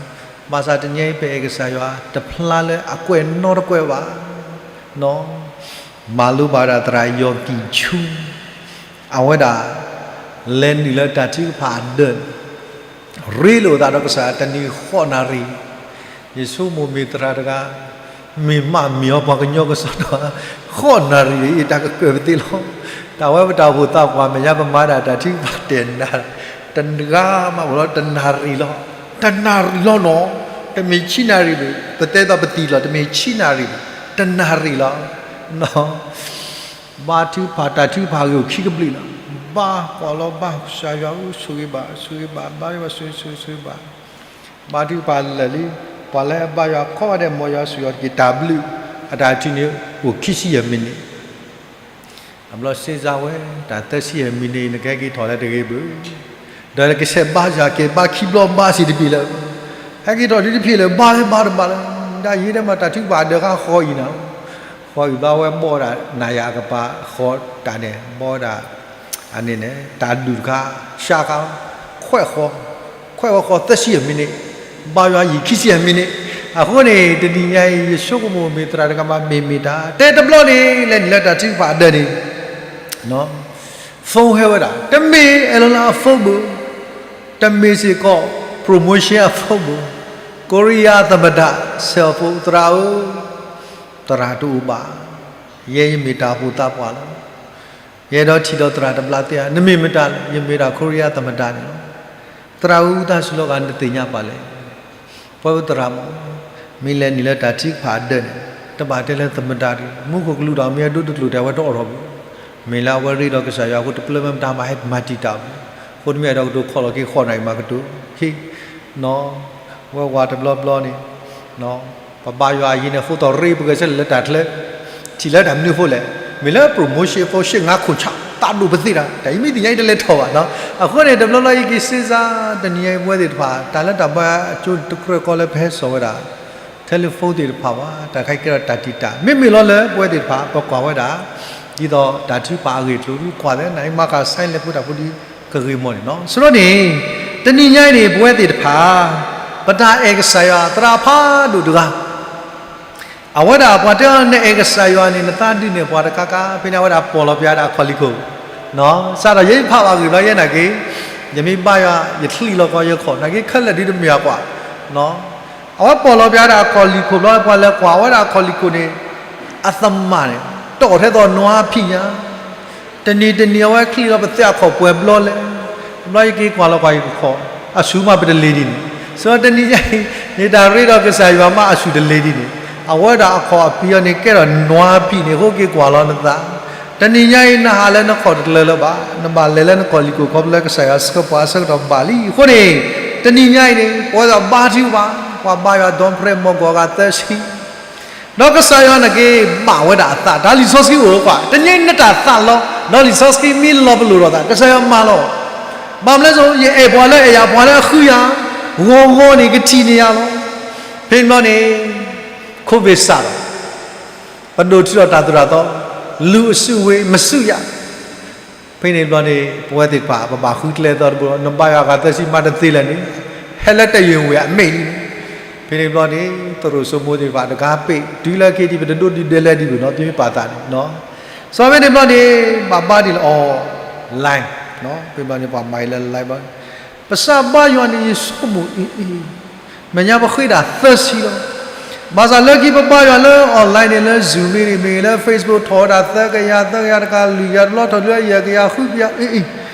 ဘၣ်ဆၣ်တနံၤအံၤ ပအဲၣ်ကစၢ်ယွၤ တဖျါလၢအကွဲၢ်နီတကွဲၢ်ဘၣ်, နီၤ မၤလိဘၣ်ဝဲဒၣ်သရၣ်ယီၢ်ကံၣ်ဆူ အဝဲဒၣ် လဲၤနုာ်လၢတၢ်ထုကဖၣ်အဒၢးန့ၣ် ရ့လိာ်သးဒီးကစၢ်တနံၤဃိးနၣ်ရံၣ်, ယဆိကမိၣ်မ့ၢ်သရၣ်တဂၤ, မ့ၢ်မးမ့ၢ်အီၤပှၤကညီကစီဒီ, ဃိးနၣ်ရံၣ်အံၤ တၢ်ကကၢၢ်ပသ့လီၤ. တၢ်ဝဲပတၢ်အိၣ်ဖှိၣ်သးပှၢ်မဲာ်ညါ ပမၤဒၣ်တၢ်ထုကဖၣ်တဲာ်နၤ, တဂၤမးလီၤ တနၣ်ရံၣ်လီၤ, တနၣ်ရံၣ်လီၤနီၤ, တမ့ၢ်ဆံနၣ်ရံၣ်ဘၣ်, ပတဲသိးပသံလီၤ တမ့ၢ်ဆံနၣ်ရံၣ်ဘၣ်, တနၣ်ရံၣ်လီၤ. ဘါထုကဖၣ်တၢ်ထုကဖၣ်ဂ့ၤအိၣ်ခံကဘျံးလီၤ. ဘါကွၢ်လီၤဘါကစၢ်ယွၤဧၢ ဆိၣ်ဂ့ၤဘၣ် ဆိၣ်ဂ့ၤဘၣ် ဘါယွၤဆိၣ်ဂ့ၤဆိၣ်ဂ့ၤဆိၣ်ဂ့ၤဘၣ်. ဘါထုကဖၣ်လၢာ်လံ, ပှၤလၢအဘါယွၤခီဂာ်ဒဲး မ်ယွၤဆိၣ်ဂ့ၤအီၤတက့ၢ် တၢ်ဘျုးအတၢ်ထုးန့ၣ် အိၣ်ခံဆံယဲၢ်မံးနံး အဘျီစ့စါဝဲ တၢ်သၢဆံယဲၢ်မံးနံး နကဟဲက့ၤထီၣ်လၢတဂ့ၤဘၣ်. ဒီးကဆဲးဘါယွၤက့ၤဘါခံဘျီဘါစံးတဘ့ၣ်လၢ, ဟဲက့ၤထီၣ်ဒ်တဖျၢၣ်လၢၤ ဘါလၢဘါတဘၣ်လၢၤ, ဒ်ယဲဒၣ်မးတၢ်ထုကဖၣ်အဒၢးဃါဃီအံၤနီၤ, ဃီအံၤဘၣ်ဝဲဘီဒၣ်နၤယၤအကပၤဃီတၢ်န့ၣ် ဘီဒၣ် အန့ၣ်န့ၣ် တၢ်ဒူၣ်တခါ ရှါဃါ ခွဲးဃီ, ခွဲးဝဲဃီသၢဆံယဲၢ်မံးနံး, ဘါယွၤယံာ်ခံဆံယဲၢ်မံးနံး, အဃိန့ၣ် တနံၤညါအံၤ ယဆိကမိၣ်မ့ၢ်သရၣ်တဂၤမး မ့ၢ်မ့ၢ်တၢ် တဲတဘျီန့ၣ် လဲၤနုာ်လၢတၢ်ထုကဖၣ်အဒၢးန့ၣ် phone ဟဲဝဲဒၣ် တမ့ၢ်အဲၣ်လီၤလၢအ phone ဘၣ်, တမ့ၢ်စ့ၢ်ကီး promotion အ phone ဘၣ်, ကိရံယါသမ္မတ cell phone သရၣ်ဧၢ, သရၣ်တအိၣ်ဘၣ်, ယဲယမ့ၢ်တၢ်အိၣ်ဖှိၣ်သးပှၢ်လီၤ. ယအဲၣ်ဒိးထံၣ်ဒီးသရၣ်တဘျါသ့ဧါ, နမ့ၢ်မတၤလဲၣ်, ယမ့ၢ်ဒၣ်ကိရံယါသမ္မတန့ၣ်လီၤ. သရၣ်ဧၢ တၢ်ဆူးလီၤဂာ်နသ့ၣ်ညါပာ်လဲၣ်. ပဝဲပသရၣ်မး, မ့ၢ်လဲၤနုာ်လၢတၢ်ထုကဖၣ်အဒၢးန့ၣ် တဘၣ်တဲလၢသမ္မတတဂ့ၤ, မူခိၣ်ကလူးဒီးမ့ၢ်အဒိတကျိၤတဲာ်ဝဲတအိးထီၣ်ဘၣ်. မ့ၢ်လၢအဝဲရ့ဒီးကစၢ်ယွၤအဃိ တပျၢၤမ့ၢ်မတၤမၤဟဲမၤတံာ်တာ်ဘၣ်. အဃိတမ့ၢ်အဲၣ်ဒိးကတိၤခီၣ်လီၤက့ၤဃိးနၣ်ရံၣ်မၤကတိၤ, ဟ့ၣ်, နီၢ်, ဝဲဝၤတဘျီဘျီန့ၣ် ပဘါယွၤအယံၤန့ၣ် အဃိသတးရ့ပဂဲၤဆၢထၢၣ်လၢတၢ်ချၢ, ထံၣ်လၢတၢ်မနုၤအဃိလဲၣ်, မ့ၢ်လၢ promotion အဃိ ရှ့ၣ်ငါခိၣ်ဆၣ် သးဒိၣ်ပသ့တၢ်, တၢ်အံၤမ့ၢ်သ့ၣ်ညါအံၤတလဲၤထီၣ်ဘၣ်နီၤ. အဃိန့ၣ် တဘျီဘျီယက့ၤစ့စါ တနံၤညါအံၤပဝဲသ့ၣ်တဖၣ် တၢ်လၢတၢ်ဘါအကၠိတကြၢးကီလၢပဟဲစိာ်ဝဲဒၣ် telephone သ့ၣ်တဖၣ်ဘၣ်, တၢ်ခဲကဲထီၣ်တၢ်တံာ်တာ် မ့မ့ၢ်လီၤလၢပဝဲသ့ၣ်တဖၣ် ပကွၢ်ဝဲဒၣ် ဒ်သိးတၢ်ထုကဖၣ်အဂ့ၢ်အကျိၤ ဒုးကွၢ်လၢနအံၤမၤဃာ် sign လဲၤဖိတၢ်ဖိဒ်ကဂ့ၤမီၢ်န့ၣ်နီၤ. ဆိဒီးန့ၣ် တနံၤညါအံၤန့ၣ် ပဝဲသ့ၣ်တဖၣ် ပတၢ်အဲၣ်ကစၢ်ယွၤသရၣ်ဖးဒိၣ်တဂၤ အဝဲဒၣ်ပှၤတဲအီၤ နအဲၣ်ကစၢ်ယွၤန့ၣ် နသးဒုးနဲၣ်ပှၤတခါခါ ဖဲန့ၣ်အဝဲဒၣ်ပီၢ်လီၤပျါဒၣ်အခီၣ်လံၢ်ခိၣ်, စးထီၣ်ယဲယဖးဘၣ်ဂ့ၢ်ဘျီယဲနာ်က့ၤ, ယမ့ၢ်ဘါယွၤ ယချံးလီၤကီယခီၣ် နာ်က့ၤခဲလၢာ်ဒုးတမ့ၢ်အကွၢ်, အဝဲပီၢ်လီၤပျါဒၣ်အခီၣ်လံၢ်ခိၣ်ဘျီ ပှၤလဲၤကွၢ်ဝဲဒၣ်အခီၣ်လံၢ်ခိၣ်န့ၣ် အသမၣ်န့ၣ် တီၣ်ထဲသိးနွါဖံးညါ တနံၤတနံၤအဝဲချံးလီၤပသဲအခီၣ်ပှဲၤဘျီလဲၣ်, ဘျီယက့ၤကွၢ်လီၤကွၢ်ယကခီၣ် အဆူၣ်မးပတလ့ၤဒ်န့ၣ်, ဆိတနံၤညါအံၤ ယတၢ်ရ့ဒီးကစၢ်ယွၤမးအဆူၣ်တလ့ၤဒ်န့ၣ်, အဝဲဒၣ်အခီၣ်အဖံးအီၤန့ၣ် ကဲထီၣ်နွါဖံးန့ၣ် အဃိက့ၤကွၢ်လီၤနသး, တနံၤညါအံၤ နဟးလၢနခီၣ်တကျၢၤလၢၤဘၣ်, နဘၣ်လဲၤလၢနခီၣ်လံၢ်ခိၣ်ခီဖျိလၢကစၢ်ယွၤဆှၢပှၤအဆၢကတီၢ်ဘၣ်လံ, အဃိန့ၣ် တနံၤညါအံၤန့ၣ် ပဝဲဒၣ်ဘါထုကဖၣ်, ပှၤဘါယွၤ ဒီဖရဲ မီၢ်ကီၢ်ဂၤသၢဆံ ဒီးကစၢ်ယွၤနာ်က့ၤ ဘၣ်ဝဲဒၣ်အသး တၢ်လံာ်စီဆှံအိၣ်ကွၢ် တနံၤညါအံၤနတၢ်သးလီၤ ဒီးလံာ်စီဆှံမ့ၢ်လီၤပလိာ်ဒီးသး ကစၢ်ယွၤမၤလီၤ, ဘၣ်မနုၤလဲၣ်ဆိ ယအဲၣ်ပှၤလၢအဲၣ်ယၤ ပှၤလၢအဃုယၤ ဂီၤဂီၤန့ၣ် ကထံၣ်န့ၢ်ယၤလီၤ, ဖဲန့ၣ်ဘျီန့ၣ် COVID စးထီၣ် ပဒိၣ်တုၤထီၣ်တၢ်သိၣ်တၢ်သီ, လူအစုအဝေး မစုရ ဖဲန့ၣ်ဘျီန့ၣ် ပဝဲသ့ၣ်တဖၣ် ပဘၣ်ဃုကျဲသီတဘိ နဘါယွၤဂၤသၢဆံ မးတသ့လၢၤန့ၣ် ဟဲလၢတယံၤဝဲအမဲာ်လံန့ၣ်, ဖဲန့ၣ်ဘျီန့ၣ် သရိာ်စိမိၤသ့ၣ်တဖၣ် တဂၤပ့ၢ် တုၤလၢက့ၤဒံး ပတဒိးဒံးဒဲးလဲဒံးဘၣ်နီၤ သုမ့ၢ်ပာ်သးန့ၣ်, စီၤဖဲန့ၣ်ဘျီန့ၣ် ဘၣ်ဘါဒ်လဲၣ် online ဖဲဘျီန့ၣ် ပှၤမၤအံၤလၢ live ဘျီ ပစံးဘါယွၤန့ၣ် ယဆိကမိၣ်အံၤ မဲာ်ညါပဃ့ဒၣ်သၢဆံလီၤ. ဘၣ်ဆၣ်လၢခံပဘါယွၤလၢ online န့ၣ် လၢ Zoom မ့ၢ်ဂ့ၤ လၢ Facebook ထီၣ်ဝဲဒၣ်သၢကယၤ သၢကယၤတကး လွံၢ်ကယၤတဘျီ ထီၣ်ဒုးယဲၢ်ကယၤ ဃုကယၤ အ့ၣ်အ့ၣ်,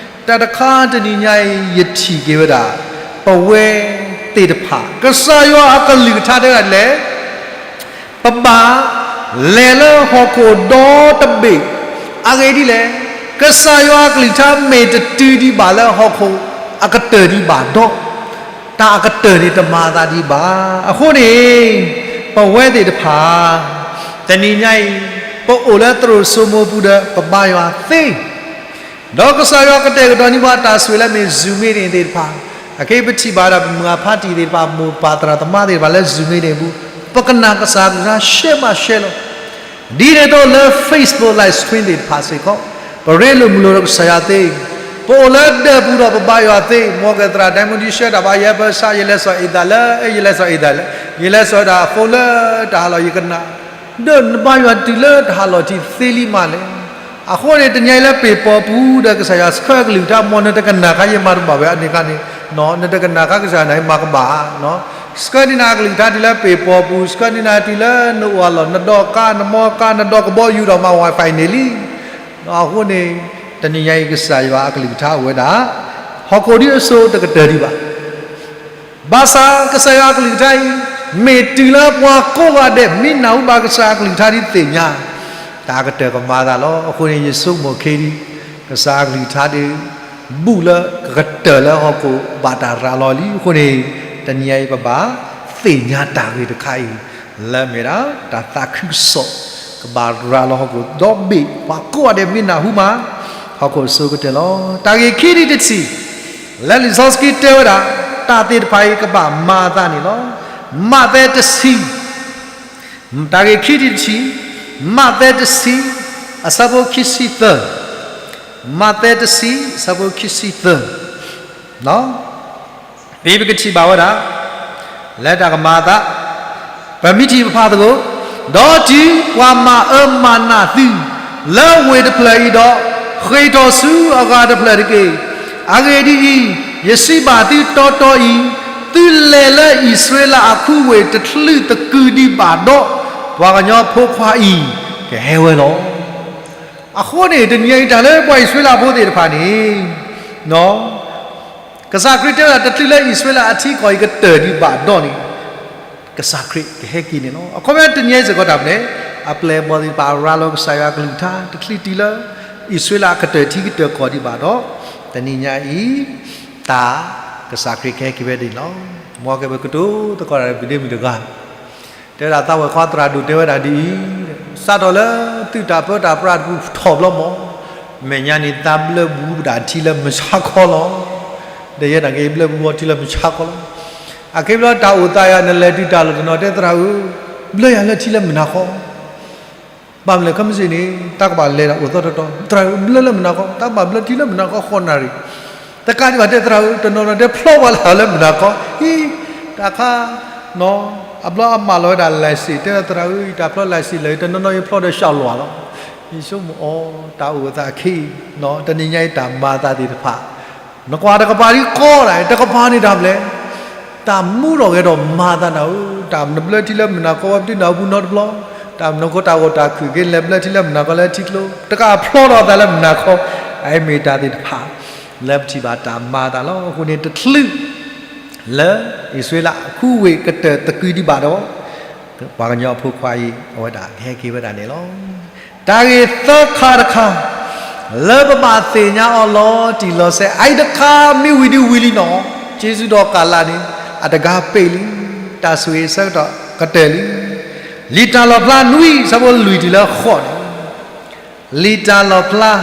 တၢ်တခါတနံၤညါအံၤ ယထံၣ်က့ၤဝဲဒၣ် ပဝဲသ့ၣ်တဖၣ် ကစၢ်ယွၤအကလုၢ်ကထါတဲဝဲဒၣ်ဒ်လဲၣ် ပဘၣ်လဲၤလၢဟီၣ်ခိၣ်ဒီတဘ့ၣ်, အဂ့ၢ်ဒ်လဲၣ်, ကစၢ်ယွၤအကလုၢ်ကထါမ့ၢ်တတုၤဒံးဘၣ်လၢဟီၣ်ခိၣ်အကတၢၢ်ဒံးဘၣ်ဒီး, တၢ်အကတၢၢ်န့ၣ်တမၤအသးဒံးဘၣ်. အဃိန့ၣ် ပဝဲသ့ၣ်တဖၣ် တနံၤညါအံၤ ပအိၣ်လၢသရိာ်စိမိၤပူၤဒီး ပဘါယွၤသ့ ဒီးကစၢ်ယွၤကတဲာ်ကတီၤန့ၢ်ပှၤတၢ်ဆိၣ်ဂ့ၤလၢမ့ၢ် Zoom meeting သ့ၣ်တဖၣ်, အခဲအံၤပထံၣ်ဘၣ်ဒၣ်ပမိၢ်အဖါတံၢ်သ့ၣ်တဖၣ် မိၢ်ပၢ်သရၣ်သမါသ့ၣ်တဖၣ်လၢ Zoom meeting ပူၤ, ပကနၣ်ကစၢ်အကလုၢ်ကထါ share ဘၣ် share လီၤ. ဒ်န့ၣ်အသိးလၢ Facebook live stream သ့ၣ်တဖၣ်စ့ၢ်ကီး, ပရ့လိာ်မုာ်လိာ်ဒီးကစၢ်ယွၤသ့, ပအိၣ်လၢဒၢးပူၤဒီးပဘါယွၤသ့, မ်ကဲသရၣ် ဒဲမူဒံ ရှဲတၢ်ဘါ ယဟဲပၢဆှး ယလဲၤစိာ်အ့ၣ်သၣ်လဲၣ်, ယလဲၤစိာ်အ့ၣ်သၣ်လဲၣ်, ယလဲၤစိာ်ဒၣ်အဖိလၢတၢ်ဟးလီၢ်ယကနၣ်, ဒီးနဘါယွၤတုၤလၢတၢ်ဟးလီၢ်ထံသ့လံမးလဲၣ်. အဃိန့ၣ် တနံၤညါအံၤလၢပ့ၤပီၤပူၤဒီးကစၢ်ယွၤဆှၢကလုၢ်ကထါ မ်နတကနၣ်ခါ ယမၤတဘၣ်ဝဲအန့ၣ်ခါန့ၣ် နတကနၣ်ဃါကစၢ်န့ၣ်မၤကဘၣ်, ဆှၢန့ၢ်နၤအကလုၢ်ကထါတုၤလၢပ့ၢ်ပီၢ်ပူၤ, ဆှၢန့ၢ်နၤတုၤလၢနအိၣ်အလီၢ်, နဒိးကါ နမီကါ နဒိးကဘီယူၤဒီးမၤ Wi-Fi န့ၣ်လံ. အဃိန့ၣ် တနံၤညါအံၤကစၢ်ယွၤအကလုၢ်ကထါအိၣ်ဝဲဒၣ် ဟီၣ်ခိၣ်ဒ်အစိၤတကတၢၢ်ဒံးဘၣ်. ဘၣ်ဆၣ်ကစၢ်ယွၤအကလုၢ်ကထါအံၤ မ့ၢ်တုၤလၢပှၤကိးဂၤဒဲး မ့ၢ်နၢ်ဟူဘၣ်ကစၢ်အကလုၢ်ကထါဒ်သ့ၣ်ညါ တၢ်ကတၢၢ်ကမၤအသးလီၤ. အဃိန့ၣ် ယဆိကမိၣ်ခဲအံၤ ကစၢ်အကလုၢ်ကထါဒ် ဘူးလၢကကတၢၢ်လၢဟီၣ်ခိၣ်ဘၣ်တၢ်ရၤလီၤလံ. အဃိန့ၣ် တနံၤညါအံၤပဘၣ်သ့ၣ်ညါတၢ်ဂ့ၢ်တခါအံၤ လၢအမ့ၢ်ဒၣ် တၢ်သးခုကစီၣ် ကဘၣ်ရၤလီၤဟီၣ်ခိၣ်ဒီဘ့ၣ် ပှၤကိးဂၤဒဲးမ့ၢ်နၢ်ဟူမး ဟီၣ်ခိၣ်အစိကတၢၢ်လီၤ. တၢ်ဂ့ၢ်ခံဒံးတထံၣ် လၢလံာ်စီဆှံတဲဝဲဒၣ် တၢ်သ့ၣ်တဖၣ်အံၤကဘၣ်မၤအသးန့ၣ်လီၤ. မးသဲတဆံ တၢ်ဂ့ၢ်ခံဒံးတထံၣ်, မးသဲတဆံ အဆၢဖိခံဆံသၢ, မးသဲတဆံ အဆၢဖိခံဆံသၢ, ဖဲပကထံၣ်ဘၣ်ဝဲဒၣ် လၢတၢ်ကမၤအသး ပမ့ၢ်ထံၣ်ပဖးသကိး, ဒီးတုၤပှၤမၤအၢမၤနးသု လၢဝ့ၢ်တဖျၢၣ်အံၤဒီး, ဃ့ၢ်ထီၣ်ဆူအဂၤတဖျၢၣ်တက့ၢ်. အဂ့ၢ်ဒ်အံၤ, ယစံးဘၣ်သုတီတီအံၤ, သုလဲၤလၢအံၣ်စရ့လးအခိၣ်ဝ့ၢ်တချုးသကုၤဒံးဘၣ်ဒီး, ပှၤကညီဖိခွါအံၤကဟဲဝဲလီၤ. အဃိန့ၣ် တနံၤညါအံၤတၢ်လၢပှၤအံၣ်စရ့လးဖိသ့ၣ်တဖၣ်န့ၣ် ကစၢ်ခရံာ်တဲဝဲဒၣ် တချုးလၢအံၣ်စရ့လးအထံကီၢ်အံၤကတၢၢ်ဒံးဘၣ်ဒီးန့ၣ် ကစၢ်ခရံာ်ကဟဲက့ၤန့ၣ်လီၤ. အခီပညီတနံၤညါအံၤစ့ၢ်ကီးတၢ်မနုၤလဲၣ်, အပျဲၢ်အဘီၣ်သ့ၣ်တဖၣ်ရၤလီၤကစၢ်ယွၤအကလုၢ်ကထါ တချုးတုၤလၢ အံၣ်စရ့လးအကတၢၢ်ထံကတၢၢ်ကီၢ်ဒံးဘၣ်ဒီး တနံၤညါအံၤ တၢ်ကစၢ်ခရံာ်ကဟဲက့ၤဝဲဒၣ်န့ၣ်လီၤ. မ်ကဲပကတိၤသကိးတၢ်ဒီး ပဒ့မုၣ်တဂၤ တဲဝဲဒၣ်သးဝဲၢ်ခွါသရၣ်ဒိၣ်တဲဝဲဒၣ်ဒ်အံၤ, စးထီၣ်လၢသုးတၢ်ပၢတၢ်ပြးတပူၤထီၣ်ဘျီမး, မဲာ်ညါန့ၣ်သးဘျၢဘူးပဒၣ်ထံလၢမုၢ်ဆါခီလီၤ. ဒီးယဲဒၣ်က့ၤဘျၢဘူးအီၤထံလၢမုၢ်ဆါခီလီၤ. အခဲဘျီတၢ်အိၣ်သးယၤ နလဲၤတုၤတၢ်လီၢ်တနီၤ တဲသရၣ်ဧၢ, ဘျၢယၤလၢထံလၢမုၢ်နၤခီ ဘၣ်မနုၤလဲၣ် ခဲမုၢ်ဆ့ၣ်န့ၣ် တၢ်ကဘၣ်လဲၤဒၣ်အိၣ်သီတီတီ, သရၣ်ဧၢ ဘျၢလၢမုၢ်နၤခီ, တၢ်ကဘၣ်ဘျၢထံလၢမုၢ်နၤခီ ဃိးနၣ်ရံၣ်, တကးဒံးဘၣ်တဲသရၣ်ဧၢ, တနီၤနီၤတဲဖျီဝဲလၢမုၢ်နၤခီ, ဟံ, တၢ်ခါ, အဘျီအမၢလီၤဝဲဒၣ် license တဲသရၣ်ဧၢ, ယတၢ်ဖျီ license လၢ တနီၤနီၤယဖျီဒီး ရှောက်လွှာ လီၤ. ယဆိကမိၣ်အီၤ တၢ်အိၣ်သးအခံ, တနံၤညါအံၤတၢ်မၤအသးသ့ၣ်တဖၣ် နကွၢ်တကပၤဒ်ကီဒၣ်, တကပၤန့ၣ်တၢ်မနုၤလဲၣ်, တၢ်မူထီၣ်ဂဲၤထီၣ်မၤသးနၤဧၢ, တၢ်နဘျၢထံလၢမုၢ်နၤခီဝဲ ပတုၤနၢ်ဟူပူၤနီတဘျီ, တၢ်မနုၤဃိတၢ်ဂီၤတၢ်ခုၣ်က့ၤ နလဲၤဘျၢထံလၢမုၢ်နၤခီလၢထံကျိ, တကးဖျီထီၣ်သးလၢမုၢ်နၤခီ, အအံၤမ့ၢ်တၢ်သ့ၣ်တဖၣ် လၢပထံၣ်ဘၣ်တၢ်မၤအသးလီၤ. အဃိန့ၣ်တချုး လၢအံၣ်စရ့လးအခိၣ်ဝ့ၢ်ကတၢၢ်သကုၤဒံးဘၣ်ဒီး ပှၤကညီအဖိခွါအံၤ အဝဲဒၣ်ကဟဲက့ၤဝဲဒၣ်န့ၣ်လီၤ. တၢ်ဂ့ၢ်သၢခါတခါ လၢပဘၣ်သ့ၣ်ညါအီၤလီၤတံၢ်လီၤဆဲး, အအံၤတခါမ့ၢ်ဝံၤဒ်ဝံၤလံနီၤ, က့ၤဆူဒီးကၤလးန့ၣ် အတဂၤပ့ၤလံ, တၢ်ဆိၣ်ဂ့ၤအဆၢကတီၢ်ကတၢၢ်လံ. လံာ်တၢ်လီၣ်ဖျါနွံ ဆၢဖိလွံၢ်တုၤလၢဃိးန့ၣ် လံာ်တၢ်လီၣ်ဖျါ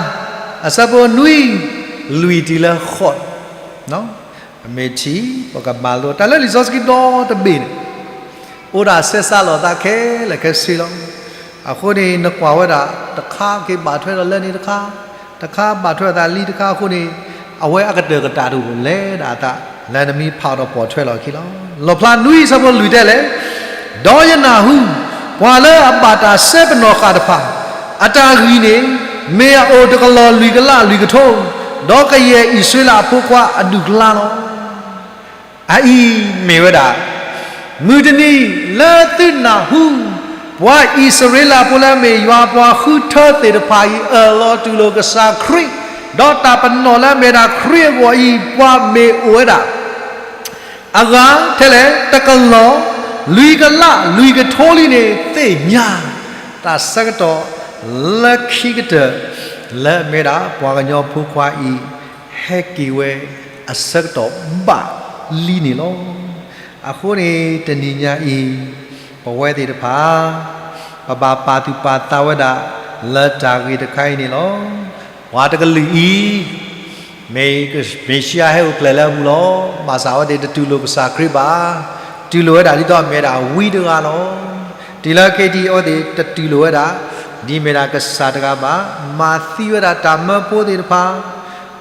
အဆၢဖိနွံ လွံၢ်တုၤလၢဃိး, ပမ့ၢ်ထံၣ် ပကမၤလိ တၢ်လၢလံာ်စီဆှံဒီတဘ့ၣ်န့ၣ် အိၣ်ဒၣ်ဆဲးစးလိာ်သးခဲလၢာ်ခဲဆ့လီၤ. အဃိန့ၣ် နကွၢ်ဝဲဒၣ် တခါက့ၤဘၣ်ထွဲဒီးလၢန့ၣ်တခါ, တခါဘၣ်ထွဲအသးလံတခါအဃိန့ၣ် အဝဲအကတၢၢ်ကတၢၢ်တအိၣ်လဲၤဒၣ်အသး လၢနမ့ၢ်ဖးဒီးပိာ်ထွဲလီၤခံလီၤ. လီၣ်ဖျါနွံဆၢဖိလွံၢ်တဲလဲၣ်, ဒီးယနၢ်ဟူ ပှၤလၢအဘၣ်တၢ်စဲပနီၣ်ဃာ်တဖၣ် အတၢ်ဂံၢ်န့ၣ် မ့ၢ်အအိၣ်တကလီၢ်လွံၢ်ကလးလွံၢ်ကထိ, ဒီးကယဲၢ်အံၣ်စရ့လးအဖိခွါအဒူၣ်အကျါလီၤ. အအံၤမ့ၢ်ဝဲဒၣ် မုၢ်တနံၤလၢသုနၢ်ဟူ ပှၤအံၣ်စရ့လးဖိလၢအမ့ၢ်ယွၤပှၤဃုထၢသ့ၣ်တဖၣ်အံၤ အၢၣ်လီၤတူၢ်လိာ်ကစၢ်ခရံာ်, ဒီးတၢ်ပနီၣ်လၢအမ့ၢ်ဒၣ်ခရံာ်အဂီၢ်အံၤ ပှၤမ့ၢ်အိၣ်ဝဲဒၣ် အဂၤထဲလဲၣ် တကလီၢ် လွံၢ်ကလး လွံၢ်ကထိလံန့ၣ် သ့ၣ်ညါ တၢ်ဆၢကတီၢ်လၢခံကတၢၢ် လၢအမ့ၢ်ဒၣ်ပှၤကညီဖိခွါအံၤ ဟဲက့ၤဝဲအဆၢကတီၢ်ဘၣ်လံန့ၣ်လီၤ. အဃိန့ၣ် တနံၤညါအံၤ ပဝဲသ့ၣ်တဖၣ် ပဘၣ်ပာ်သူၣ်ပာ်သးဝဲဒၣ် လၢတၢ်ဂ့ၢ်တခါအံၤန့ၣ်လီၤ. ပှၤတကလုာ်အံၤ မ့ၢ်မ့ၤၡံအၤဟဲအိၣ်ကျဲၤလၢအပူၤလီၤ. ဘၣ်ဆၣ်အဝဲသ့ၣ်တတူၢ်လိာ်ကစၢ်ခရံာ်ဘၣ်. တူၢ်လိာ်ဝဲဒၣ်ဒ်သိးအမ့ၢ်ဒၣ်ဝံတဂၤလီၤ. တုၤလၢခဲအံၤအဝဲသ့ၣ်တတူၢ်လိာ်ဝဲဒၣ် ဒ်အမ့ၢ်ဒၣ်ကစၢ်တဂၤဘၣ်. မၤသံဝဲဒၣ်တၢ်မၢဖိသ့ၣ်တဖၣ်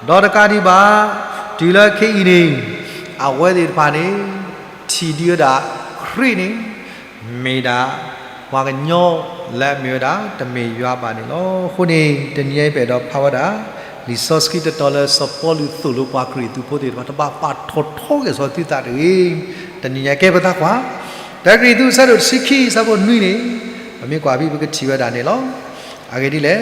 ဒီးတကးဒံးဘၣ် တုၤလၢခဲအံၤန့ၣ် အဝဲသ့ၣ်တဖၣ်န့ၣ် ထံၣ်ဒံးဝဲဒၣ်ခရံာ်န့ၣ် မ့ၢ်ဒၣ်ပှၤကညီလၢအမ့ၢ်ဝဲဒၣ် တမ့ၢ်ယွၤဘၣ်န့ၣ်လီၤ. အဃိန့ၣ် တနံၤအံၤပအဲၣ်ဒိးဖးဝဲဒၣ် လံာ်စီဆှံတတီၤလၢစီၤပီလူးသိၣ်လိပှၤကရံၣ်သူးဖိသ့ၣ်တဖၣ် တဘၣ်ပာ်ထီၣ်ထီက့ၤစီၤသုသးတဂ့ၤ. တနံၤညါကဲပသးကွၢ်, တၢကရံၣ်သူးအဆၢဒိၣ်တဆံခံ အဆၢဖိနွံန့ၣ်, ပမ့ၢ်ကွၢ်ဖဲပကထံၣ်ဝဲဒၣ်န့ၣ်လီၤ. အဂ့ၢ်ဒ်လဲၣ်,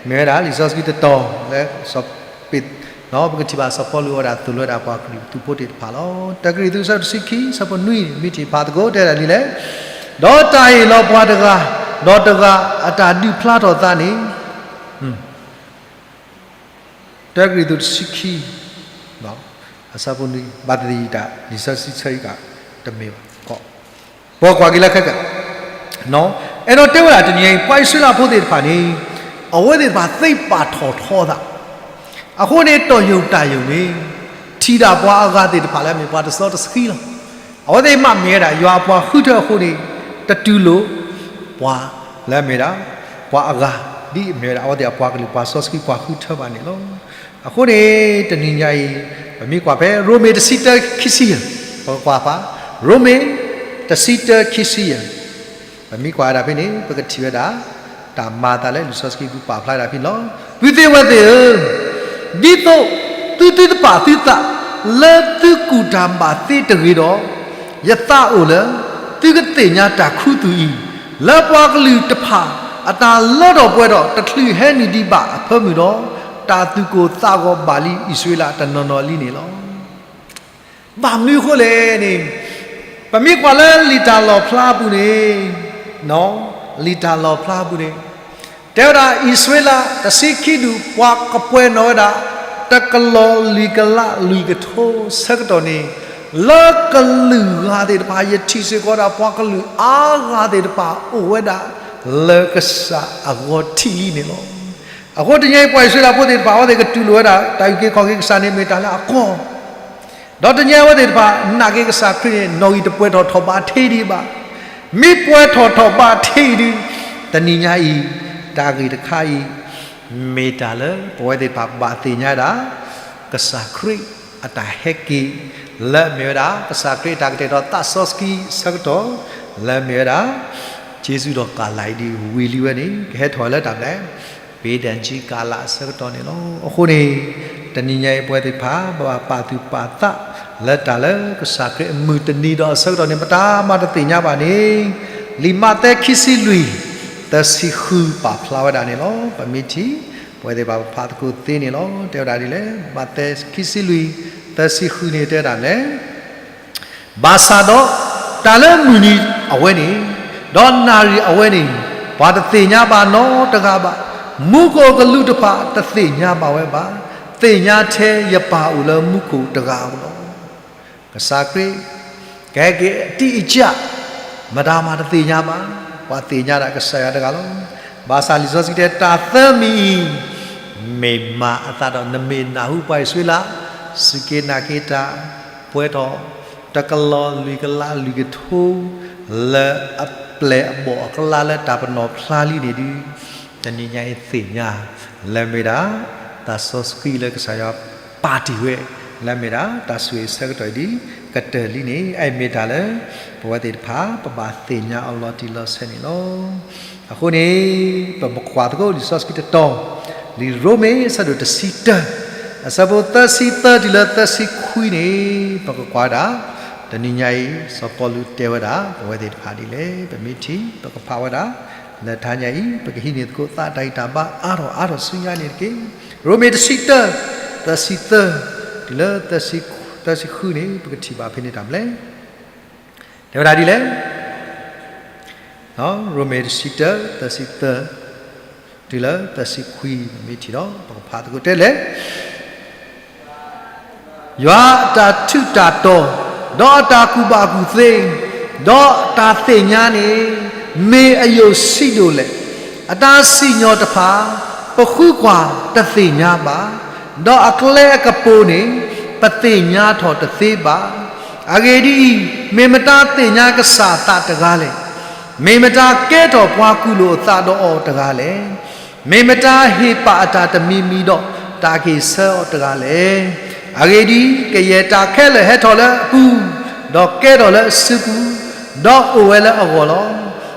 မ့ၢ်ဝဲဒၣ်လံာ်စီဆှံတတီၤလၢစီၤပ့း ပကထံၣ်ဘၣ်စီၤပီလူးဝဲဒၣ်သိၣ်လိဝဲဒၣ်ပှၤကရံၣ်သူးဖိသ့ၣ်တဖၣ်လီၤ. တၢကရံၣ်သူးအဆၢဒိၣ်တဆံခံ အဆၢဖိနွံန့ၣ် မ့ၢ်ထံၣ်ဖးသကိးတဲဒၣ်ဒ်လဲၣ်, ဒီးတၢ်ဟ့ၣ်လီၤပှၤတဂၤ, ဒီးတဂၤအတၢ်ဒုးဖျါထီၣ်သးန့ၣ် တၢကရံၣ်သူးတဆံခံ အဆၢဖိနွံ ဘၣ်သယံၤတၢ် လံာ်စီဆှံဆၢအံၤက တမ့ၢ်ဘၣ်, ပကွၢ်က့ၤလၢခဲကၢ, အဲၣ်ဒိးတဲဝဲဒၣ်တနံၤအံၤ ပှၤအံၣ်စရ့လးဖိသ့ၣ်တဖၣ်န့ၣ် အဝဲသ့ၣ်တဖၣ်သ့ပာ်ထီၣ်ထီသး, အဃိန့ၣ် တီၢ်ယိာ်တၢ်ယိာ်န့ၣ် ထံၣ်ဒၣ်ပှၤအဂၤသ့ၣ်တဖၣ်လၢအမ့ၢ်ပှၤတစီတဆှံလီၤ. အဝဲသ့ၣ်မ့ၢ်မ့ၢ်ဝဲဒၣ် ယွၤအပှၤဃုထၢအဃိန့ၣ် တတူၢ်လိာ် ပှၤလၢအမ့ၢ်ဒၣ် ပှၤအဂၤ ဒ်အမ့ၢ်ဝဲဒၣ် အဝဲသ့ၣ်အပှၤကလုာ်ပှၤစီဆှံပှၤဃုထၢဘၣ်န့ၣ်လီၤ. အဃိန့ၣ် တနံၤညါအံၤ ပမ့ၢ်ကွၢ်ဖဲ ရိမ့ၤတဆံတၢခံဆံယဲၢ်, ပကကွၢ်ဖး ရိမ့ၤ တဆံတၢခံဆံယဲၢ်, ပမ့ၢ်ကွၢ်ဝဲဒၣ်ဖဲန့ၣ် ပကထံၣ်ဝဲဒၣ် တၢ်မၤအသးလၢလံာ်စီဆှံပူၤပာ်ဖျါဝဲဒၣ်ဖဲန့ၣ်လီၤ. ပုၢ်သ့ၣ်ဝဲၢ်သ့ၣ်ဧၢ, ဒ်သိးသုသုတပာ်သုသး လၢသုကူၣ်တၢ်ဘၣ်သ့တဂ့ၤဒီး, ယသးအိၣ်လၢ သုကသ့ၣ်ညါတၢ်ခူသူၣ်အံၤ, လၢပှၤကလုာ်တဖၣ်အတၢ်လၢထီၣ်ပှဲၤထီၣ်တချုးဟဲနုာ်ဒံးဘၣ်အဖၢမုၢ်ဒီး, တၢ်သူၣ်ကိၢ်သးဂီၤဘၣ်လံအံၣ်စရ့လးတနီၤနီၤလံန့ၣ်လီၤ. ဘၣ်မနုၤအဃိလဲၣ်န့ၣ်, ပမ့ၢ်ကွၢ်လၢလံာ်တၢ်လီၣ်ဖျါအပူၤန့ၣ်, လံာ်တၢ်လီၣ်ဖျါအပူၤန့ၣ် တဲဝဲဒၣ်အံၣ်စရ့လးတဆံခံဒူၣ် ပှၤကပှဲၤနီၣ်ဝဲဒၣ် တကလီၤလွံၢ်ကလးလွံၢ်ကထိဆၢကတီၢ်န့ၣ်, လၢကလုာ်ဂၤသ့ၣ်တဖၣ် ယထံၣ်စ့ၢ်ကီးဒၣ်ပှၤကလုာ်အါဂၤသ့ၣ်တဖၣ်အိၣ်ဝဲဒၣ် လၢကစၢ်အဂီၢ်ထံးလံန့ၣ်လီၤ. အဃိတနံၤအံၤ ပှၤအံၣ်စရ့လးဖိသ့ၣ်တဖၣ် အဝဲသ့ၣ်ကတူၢ်လိာ်ဝဲဒၣ် တၢ်အုၣ်က့ၤခီၣ်က့ၤကစၢ်န့ၣ်မ့ၢ်တၢ်လၢအကီ, ဒီးတနံၤအံၤအဝဲသ့ၣ်တဖၣ် နာ်က့ၤကစၢ်ခရံာ်န့ၣ် နီၣ်ဂံၢ်တပှဲၤထီၣ်ထီၣ်ဘးထဲဒံးဘၣ်. မ့ၢ်ပှဲၤထီၣ်ထီၣ်ဘးထဲအံၤဒုး, တနံၤညါအံၤ တၢ်ဂ့ၢ်တခါအံၤ မ့ၢ်တၢ်လၢပဝဲသ့ၣ်တဖၣ်ဘၣ်သ့ၣ်ညါဒၣ် ကစၢ်ခရံာ်အတၢ်ဟဲက့ၤ လၢအမ့ၢ်ဝဲဒၣ် ကစၢ်ခရံာ်အတၢ်ကတဲာ်ကတီၤသးစီဆှံအဆၢကတီၢ် လၢအမ့ၢ်ဝဲဒၣ် က့ၤဆူဒီးကၤလးအံၤဒ်ဝံၤလံဝဲန့ၣ် ကဟဲထီၣ်ဝဲလၢတၢ်ဘျဲၣ် ပ့ၤဒၣ်ကံကၤလးအဆၢကတီၢ်န့ၣ်လီၤ. အဃိန့ၣ် တနံၤညါအံၤပဝဲသ့ၣ်တဖၣ် ပဘၣ်ပာ်သူၣ်ပာ်သး လၢတၢ်လၢကစၢ်ခရံာ်အမုၢ်တနံၤဒီးအဆၢကတီၢ်န့ၣ် ပတၢ်မၤတသ့ၣ်ညါဘၣ်န့ၣ် လံာ်မးသဲခံဆံလွံၢ် သၢဆံဃုပာ်ဖျါဝဲဒၣ်န့ၣ်လီၤ. ပမ့ၢ်ထံၣ် ပဝဲသ့ၣ်တဖၣ်ပဖးသကိးသ့န့ၣ်လီၤ. တဲဝဲဒၣ်ဒ်လဲၣ်, မးသဲခံဆံလွံၢ် သၢဆံဃုန့ၣ်တဲဒၣ်လဲၣ် ဘၣ်ဆၣ်ဒီး တၢ်လၢမုၢ်နံၤအဝဲန့ၣ်, ဒီးနၣ်ရံၣ်အဝဲန့ၣ်, ပှၤတသ့ၣ်ညါဘၣ်နီတဂၤဘၣ်, မူခိၣ်ကလူးတဖၣ်တသ့ၣ်ညါဘၣ်ဝဲဘၣ်, သ့ၣ်ညါထဲယပၢ်အိၣ်လၢမူခိၣ်တဂၤဧိၤလီၤ. ကစၢ်ခရံာ် ကဟဲက့ၤအတံၢ်အကၢ်, မတၤမၤတသ့ၣ်ညါဘၣ်, ပှၤသ့ၣ်ညါဒၣ်ကစၢ်ယွၤတဂၤလီၤ. ဘၣ်ဆၣ်လံာ်စီဆှံတဲ တၢ်သၢမံၤအံၤ မ့ၢ်မၤအသးဒီး နမ့ၢ်နၢ်ဟူပှၤအံၣ်စရ့လး စူၢ်က့ၤနာ်က့ၤတၢ် ပှဲၤထီၣ် တကလီၤလွံၢ်ကလးလွံၢ်ကထိ လၢအပျဲၢ်အဘီၣ်အကျါလၢတၢ်ပနီၣ်ဖျါလံန့ၣ်ဒုး တနံၤညါအံၤသ့ၣ်ညါ လၢမ့ၢ်ဒၣ် သးစီဆှံလၢကစၢ်ယွၤပာ်တ့ၢ်ဝဲ လၢမ့ၢ်ဒၣ် တၢ်ဆိၣ်ဂ့ၤဆၢကတီၢ်အံၤဒ်ကတၢၢ်လံန့ၣ် အအံၤမ့ၢ်တၢ်လၢ ပဝဲသ့ၣ်တဖၣ် ပဘၣ်သ့ၣ်ညါအီၤလီၤတံၢ်လီၤဆဲးန့ၣ်လီၤ. အဃိန့ၣ် ပမ့ၢ်ကွၢ်သကိးလံာ်စီဆှံတတီၤ လံာ်ရိမ့ၤ အဆၢဒိၣ်တဆံတၢ အဆၢဖိသၢဆံသၢတုၤလၢသၢဆံခွံန့ၣ် ပကကွၢ်ဝဲဒၣ် တနံၤညါအံၤ စီၤပီလူးတဲဝဲဒၣ် ပဝဲသ့ၣ်တဖၣ်ဒ်လဲၣ် ပမ့ၢ်ထံၣ် ပကဖးဝဲဒၣ် လၢတဟါညါအံၤ ပကဟံးန့ၢ်သကိးသးတၢ်ဂံၢ်တၢ်ဘါအါထီၣ်အါထီၣ်ဆူညါန့ၣ်တက့ၢ်. ရိမ့ၤတဆံတၢ သၢဆံသၢ တုၤလၢ သၢဆံဃုန့ၣ် ပကထံၣ်ဘၣ်ဖဲန့ၣ်တၢ်ဘျဲၣ် တဲဝဲဒၣ်ဒ်လဲၣ် ရိမ့ၤတဆံတၢ သၢဆံသၢ တုၤလၢသၢဆံခွံ မ့ၢ်ထံၣ်ဒီး ပကဖးသကိးတဲလဲၣ် ယွၤအတၢ်ထူးတၢ်တီၤ ဒီးအတၢ်ကူၣ်ဘၣ်ကူၣ်သ့ ဒီးတၢ်သ့ၣ်ညါန့ၣ် မ့ၢ်အယိာ်ဆံးဒိၣ်လဲၣ်. အတၢ်စံၣ်ညီၣ်တဖၣ် ပဃုကွၢ်တသ့ၣ်ညါဘၣ်, ဒီးအကျဲအကပူၤန့ၣ် ပသ့ၣ်ညါထီၣ်တသ့ဘၣ်. အဂ့ၢ်ဒ်အံၤ, မ့ၢ်မတၤသ့ၣ်ညါကစၢ်အသးတဂၤလဲၣ်. မ့ၢ်မတၤကဲထီၣ်ပှၤကူၣ်လိာ်အသးဒီးအီၤတဂၤလဲၣ်. မ့ၢ်မတၤဟ့ၣ်ပာ်အတၢ်တမံၤမံၤဒီးတၢ်က့ၤဆၢအီၤတဂၤလဲၣ်. အဂ့ၢ်ဒ်အံၤ, ကယဲၢ်တၢ်ခဲလၢာ်ဟဲထီၣ်လၢအပူၤ, ဒီးကဲထီၣ်လၢအစုပူၤ, ဒီးအိၣ်ဝဲလၢအဂီၢ်လီၤ.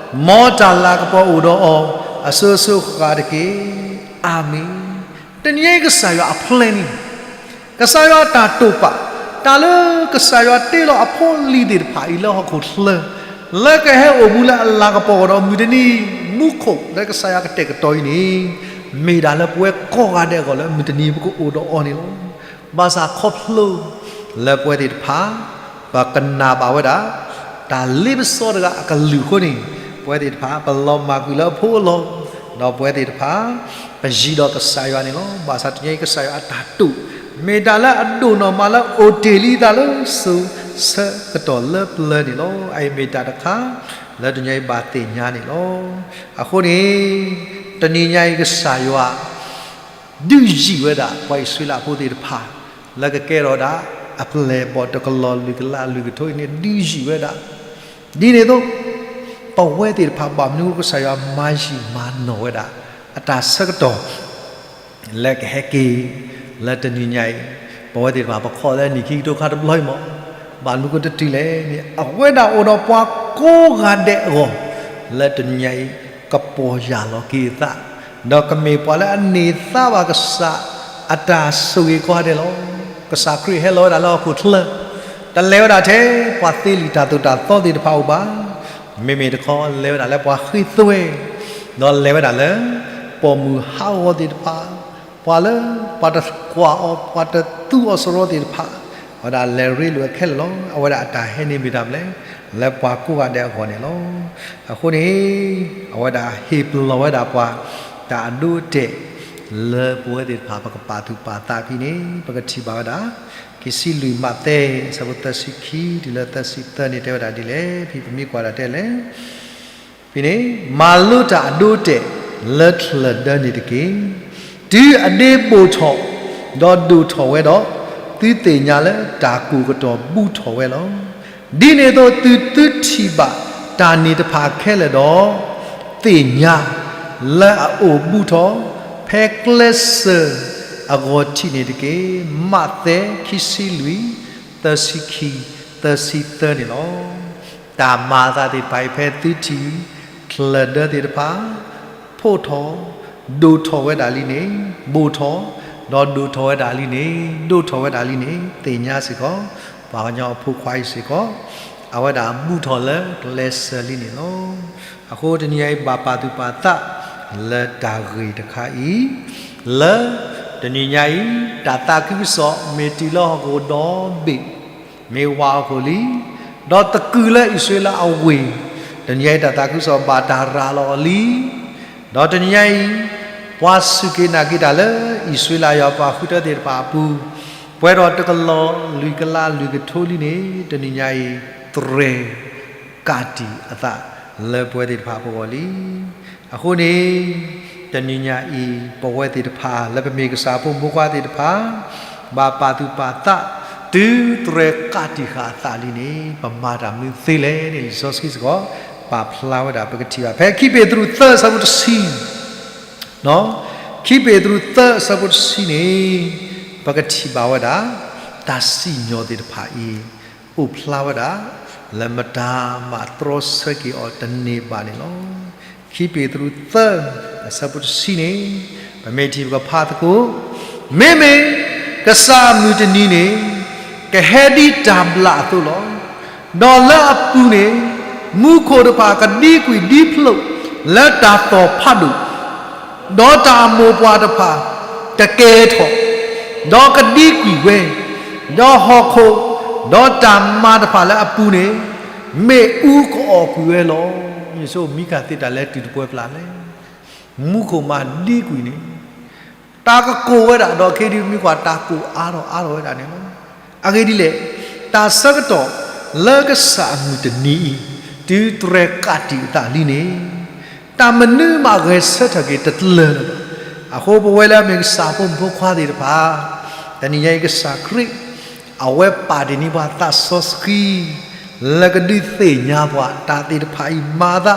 မ်တၢ်လၤကပီၤအိၣ်ဒီးအီၤ အစိၤစိၤဃၣ်ဃၣ်တက့ၢ်. အၤမ့ၣ်. တနံၤအံၤကစၢ်ယွၤအ plan န့ၣ် ကစၢ်ယွၤအတၢ်တိာ်ပာ်, တၢ်လၢကစၢ်ယွၤတ့လီၤအဖိအလံၤသ့ၣ်တဖၣ်အံၤလၢဟီၣ်ခိၣ်ချၢ, လၢကဟဲအိၣ်မူလၢအလၤကပီၤကဒီးမုၢ်တနံၤ, မူခိၣ်လၢကစၢ်ယွၤကတဲာ်ကတီၤအံၤန့ၣ်, မ့ၢ်ဒၣ်လၢပဝဲကိးဂၤဒဲးအဂီၢ်လၢမုၢ်တနံၤပကအိၣ်ဒီးအီၤန့ၣ်လီၤ. ဘၣ်ဆၣ်ခီဖျိ လၢပဝဲသ့ၣ်တဖၣ် ပကနၣ်ဘၣ်ဝဲဒၣ် တၢ်လ့ပစီတဂၤအကလုၢ်အဃိန့ၣ်, ပဝဲသ့ၣ်တဖၣ် ပလီၤမၢ်ကွံာ်လၢအဖိအလီၢ်, ဒီးပဝဲသ့ၣ်တဖၣ် ပယံၤဒီးကစၢ်ယွၤန့ၣ်လီၤ. ဘၣ်ဆၣ်တနံၤအံၤကစၢ်ယွၤအတၢ်တိာ် မ့ၢ်တၢ်လၢအဒိၣ်နီၢ်မးလၢအိၣ်တ့ၢ်လံအသးလၢစိၤဆၢကတီၢ်လၢပျၢၤန့ၣ်လီၤ. အအံၤမ့ၢ်တၢ်တခါ လၢတနံၤအံၤဘၣ်သ့ၣ်ညါန့ၣ်လီၤ. အဃိန့ၣ် တနံၤညါအံၤကစၢ်ယွၤ ဒုးယံာ်ဝဲဒၣ် ပှၤအံၣ်စရ့လးဖိသ့ၣ်တဖၣ် လၢကကဲထီၣ်ဝဲဒၣ် အပျဲၢ်အဘီၣ်တကလီၢ်လွံၢ်ကလးလွံၢ်ကထိအံၤန့ၣ် ဒုးယံာ်ဝဲဒၣ်. ဒ်န့ၣ်အသိး ပဝဲသ့ၣ်တဖၣ်ဘၣ်မနုၤအဃိကစၢ်ယွၤမၤယံာ်မၤနီၢ်ဝဲဒၣ် အတၢ်ဆၢကတီၢ် လၢကဟဲက့ၤ လၢတနံၤညါအံၤ ပဝဲသ့ၣ်တဖၣ်ပခီၣ်လၢနံၣ်ခံကထိခါတဘျီအံၤမး, ဘၣ်မနုၤအဃိတတုၤလဲၣ်န့ၣ် အဝဲဒၣ်အိၣ်ဒီးပှၤကိးဂၤဒဲးအဂီၢ် လၢတနံၤညါအံၤ ကပီၢ်ယၢ်လီၤက့ၤအသး, ဒီးကမ့ၢ်ပှၤလၢအန့ၢ်သါဘၣ်ကစၢ်အတၢ်ဆိၣ်ဂ့ၤကိးဂၤဒဲးလီၤ. ကစၢ်ခရံာ်ဟဲလီၤဝဲဒၣ်လၢဟီၣ်ခိၣ်ချၢ, တလဲၤဝဲဒၣ်ထဲပှၤသ့လံာ်တၢ်သိၣ်တၢ်သီသ့ၣ်တဖၣ်အအိၣ်ဘၣ်. မ့မ့ၢ်တခီလဲၤဝဲဒၣ်လၢပှၤဃ့သွဲ, ဒီးလဲၤဝဲဒၣ်လၢ ပိာ်မုၣ်ဟးဂီၤသ့ၣ်တဖၣ်, ပှၤလၢ ပှၤတကွၢ်အီၤ ပှၤတသူအီၤစရီသ့ၣ်တဖၣ်, အဝဲဒၣ်လဲၤရ့လိာ်ဝဲခဲလၢာ်လီၤ. အဝဲဒၣ်အတၢ်ဟဲန့ၣ်မ့ၢ်တၢ်မနုၤလဲၣ်, လၢပှၤကိးဂၤဒဲးအဂီၢ်န့ၣ်လီၤ. အဃိန့ၣ် အဝဲဒၣ်ဟ့ၣ်ပလီၢ်ဝဲဒၣ်ပှၤ တၢ်အဒိအတဲာ် လၢပဝဲသ့ၣ်တဖၣ် ပကပာ်သူၣ်ပာ်သးဖဲန့ၣ် ပကထံၣ်ဘၣ်ဝဲဒၣ် ခံဆံလွံၢ်မးသဲ အဆၢဖိသၢဆံခံတုၤလၢသၢဆံသၢန့ၣ် တဲဝဲဒၣ်ဒ်လဲၣ်, ဖဲပမ့ၢ်ကွၢ်ဒၣ်တဲလဲၣ် ဖဲန့ၣ် မၤလိတၢ်အဒိအတဲာ်လၢထလၢၣ်ဒၢန့ၣ်တက့ၢ်. တုၤအဒ့ဘိၣ်ထီၣ် ဒီးဒိၣ်ထီၣ်ဝဲဒီး, သုသ့ၣ်ညါလၢတၢ်ကိၢ်ကတီၢ်ဘူးထီၣ်ဝဲလီၤ. ဒ်န့ၣ်အသိး သုသုထံၣ်ဘၣ်တၢ်န့ၣ်တဖၣ်ခဲလၢာ်ဒီး, သ့ၣ်ညါလၢအအိၣ်ဘူးထီၣ် ဖဲကျဲစၢၤအဂီၢ်ထံးန့ၣ်တက့ၢ်. မးသဲ ခံဆံလွံၢ် သၢဆံခံ သၢဆံသၢန့ၣ်လီၤ. တၢ်မၤအသးသ့ၣ်တဖၣ်အံၤ ဖဲသုထံၣ် ထလၢၣ်ဒၢသ့ၣ်တဖၣ် ဖှိၣ်ထီၣ် ဒိၣ်ထီၣ်ဝဲဒၣ်လံန့ၣ်, ဘိၣ်ထီၣ် ဒီးဒိၣ်ထီၣ်ဝဲဒၣ်လံန့ၣ်, ဒိၣ်ထီၣ်ဝဲဒၣ်လံန့ၣ် သ့ၣ်ညါစ့ၢ်ကီး ပှၤကညီအဖိခွါအံၤစ့ၢ်ကီး အဝဲဒၣ်ဘူးထီၣ်လၢကျဲစၢၤလံန့ၣ်လီၤ. အဃိတနံၤညါအံၤ ဘၣ်ပာ်သူၣ်ပာ်သး လၢတၢ်ဂ့ၢ်တခါအံၤ, လၢတနံၤညါအံၤ တၢ်သးခုကစီၣ်မ့ၢ်တုၤလၢဟီၣ်ခိၣ်ဒီဘ့ၣ်, မ့ၢ်ဝးဟီၣ်ခိၣ်လံ, ဒီးသကုၤလၢအံၣ်စရ့လးအဝ့ၢ်, တနံၤညါအံၤ တၢ်သးခုကစီၣ်ဘၣ်တၢ်ရၤလီၤအီၤလံ. ဒီးတနံၤညါအံၤ ပှၤစူၢ်က့ၤနာ်က့ၤတၢ်လၢအံၣ်စရ့လးယွၤပှၤဃုထၢသ့ၣ်တဖၣ်အပူၤ, ပှဲၤဒီးတကလီၢ်လွံၢ်ကလးလွံၢ်ကထိလံန့ၣ် တနံၤညါအံၤ တြဲၤကးတံာ်အသးလၢပဝဲသ့ၣ်တဖၣ်အပဂီၢ်လံ. အဃိန့ၣ် တနံၤညါအံၤ ပဝဲသ့ၣ်တဖၣ် လၢပမ့ၢ်ကစၢ်ဖိမုၣ်ဖိခွါသ့ၣ်တဖၣ် ဘၣ်ပာ်သူၣ်ပာ်သး တုၤတြဲၤကးတံာ်ဃာ်အသးလံန့ၣ် ပမၤတၢ်မနုၤသ့လဲၣ်န့ၣ် လံာ်စီဆှံစ့ၢ်ကီး ပာ်ဖျါဝဲဒၣ် ပကထံၣ်ဘၣ် ဖဲခံပ့းတရူးသၢအဆၢဖိတဆံ ခံပ့းတရူးသၢ အဆၢဖိတဆံန့ၣ် ပကထံၣ်ဘၣ်ဝဲဒၣ် တၢ်စံၣ်ညီၣ်သ့ၣ်တဖၣ်အံၤ အိၣ်ဖျါဝဲဒၣ် လၢမတၤမးတြီဆၢက့ၤအီၤတန့ၢ်ဘၣ်န့ၣ်လီၤ. ခံပ့းတရူးသၢ အဆၢဖိတဆံန့ၣ် ပမ့ၢ်ထံၣ်ပကဖးသကိး, မ့မ့ၢ်ကစၢ်အမုၢ်တနံၤန့ၣ် ကဟဲဒ်တၢ်ဘျၣ်အသိးလီၤ. ဒီးလၢအပူၤန့ၣ် မူခိၣ်တဖၣ်ကဒံကွံာ်ဒံဖျိးလၢတၢ်သီၣ်ဖးဒိၣ်, ဒီးတၢ်အမိၢ်ပှၢ်တဖၣ်တကဲၤထီၣ်, ဒီးကဒံကွံာ်ဝဲ, ဒီးဟီၣ်ခိၣ်, ဒီးတၢ်မၤတဖၣ်လၢအပူၤန့ၣ် မ့ၣ်အူကအီၣ်ကွံာ်ဝဲလီၤ. ယဆိကမိၣ်မံခးသ့တၢ်လဲၤတုၤတပှဲၤပျၢ်လဲၣ်. မူခိၣ်မၤဒံကွံာ်န့ၣ် တၢ်ကကိၢ်ဝဲဒၣ် ဒီးခဲဒုးမံကွၢ်တၢ်ကိၢ်အါထီၣ်အါထီၣ်ဝဲဒၣ်န့ၣ်လီၤ. အဂ့ၢ်ဒ်လဲၣ်, တၢ်ဆၢကတီၢ်လၢကစၢ်အမုၢ်တနံၤအံၤ တုၤတြဲၤကးတံာ်အသးလံန့ၣ် တၢ်မနုၤမးဂဲၤဆၢထၢၣ်က့ၤတတလၢာ်လၢၤဘၣ်. အဃိပဝဲလၢအမ့ၢ်ကစၢ်ဖိမုၣ်ဖိခွါသ့ၣ်တဖၣ် တနံၤညါအံၤကစၢ်ခရံာ် အဝဲပာ်တ့ၢ်န့ၢ်ပှၤသးစီဆှံ လၢကဒုးသ့ၣ်ညါပှၤတၢ်သ့ၣ်တဖၣ်အံၤမၤအသ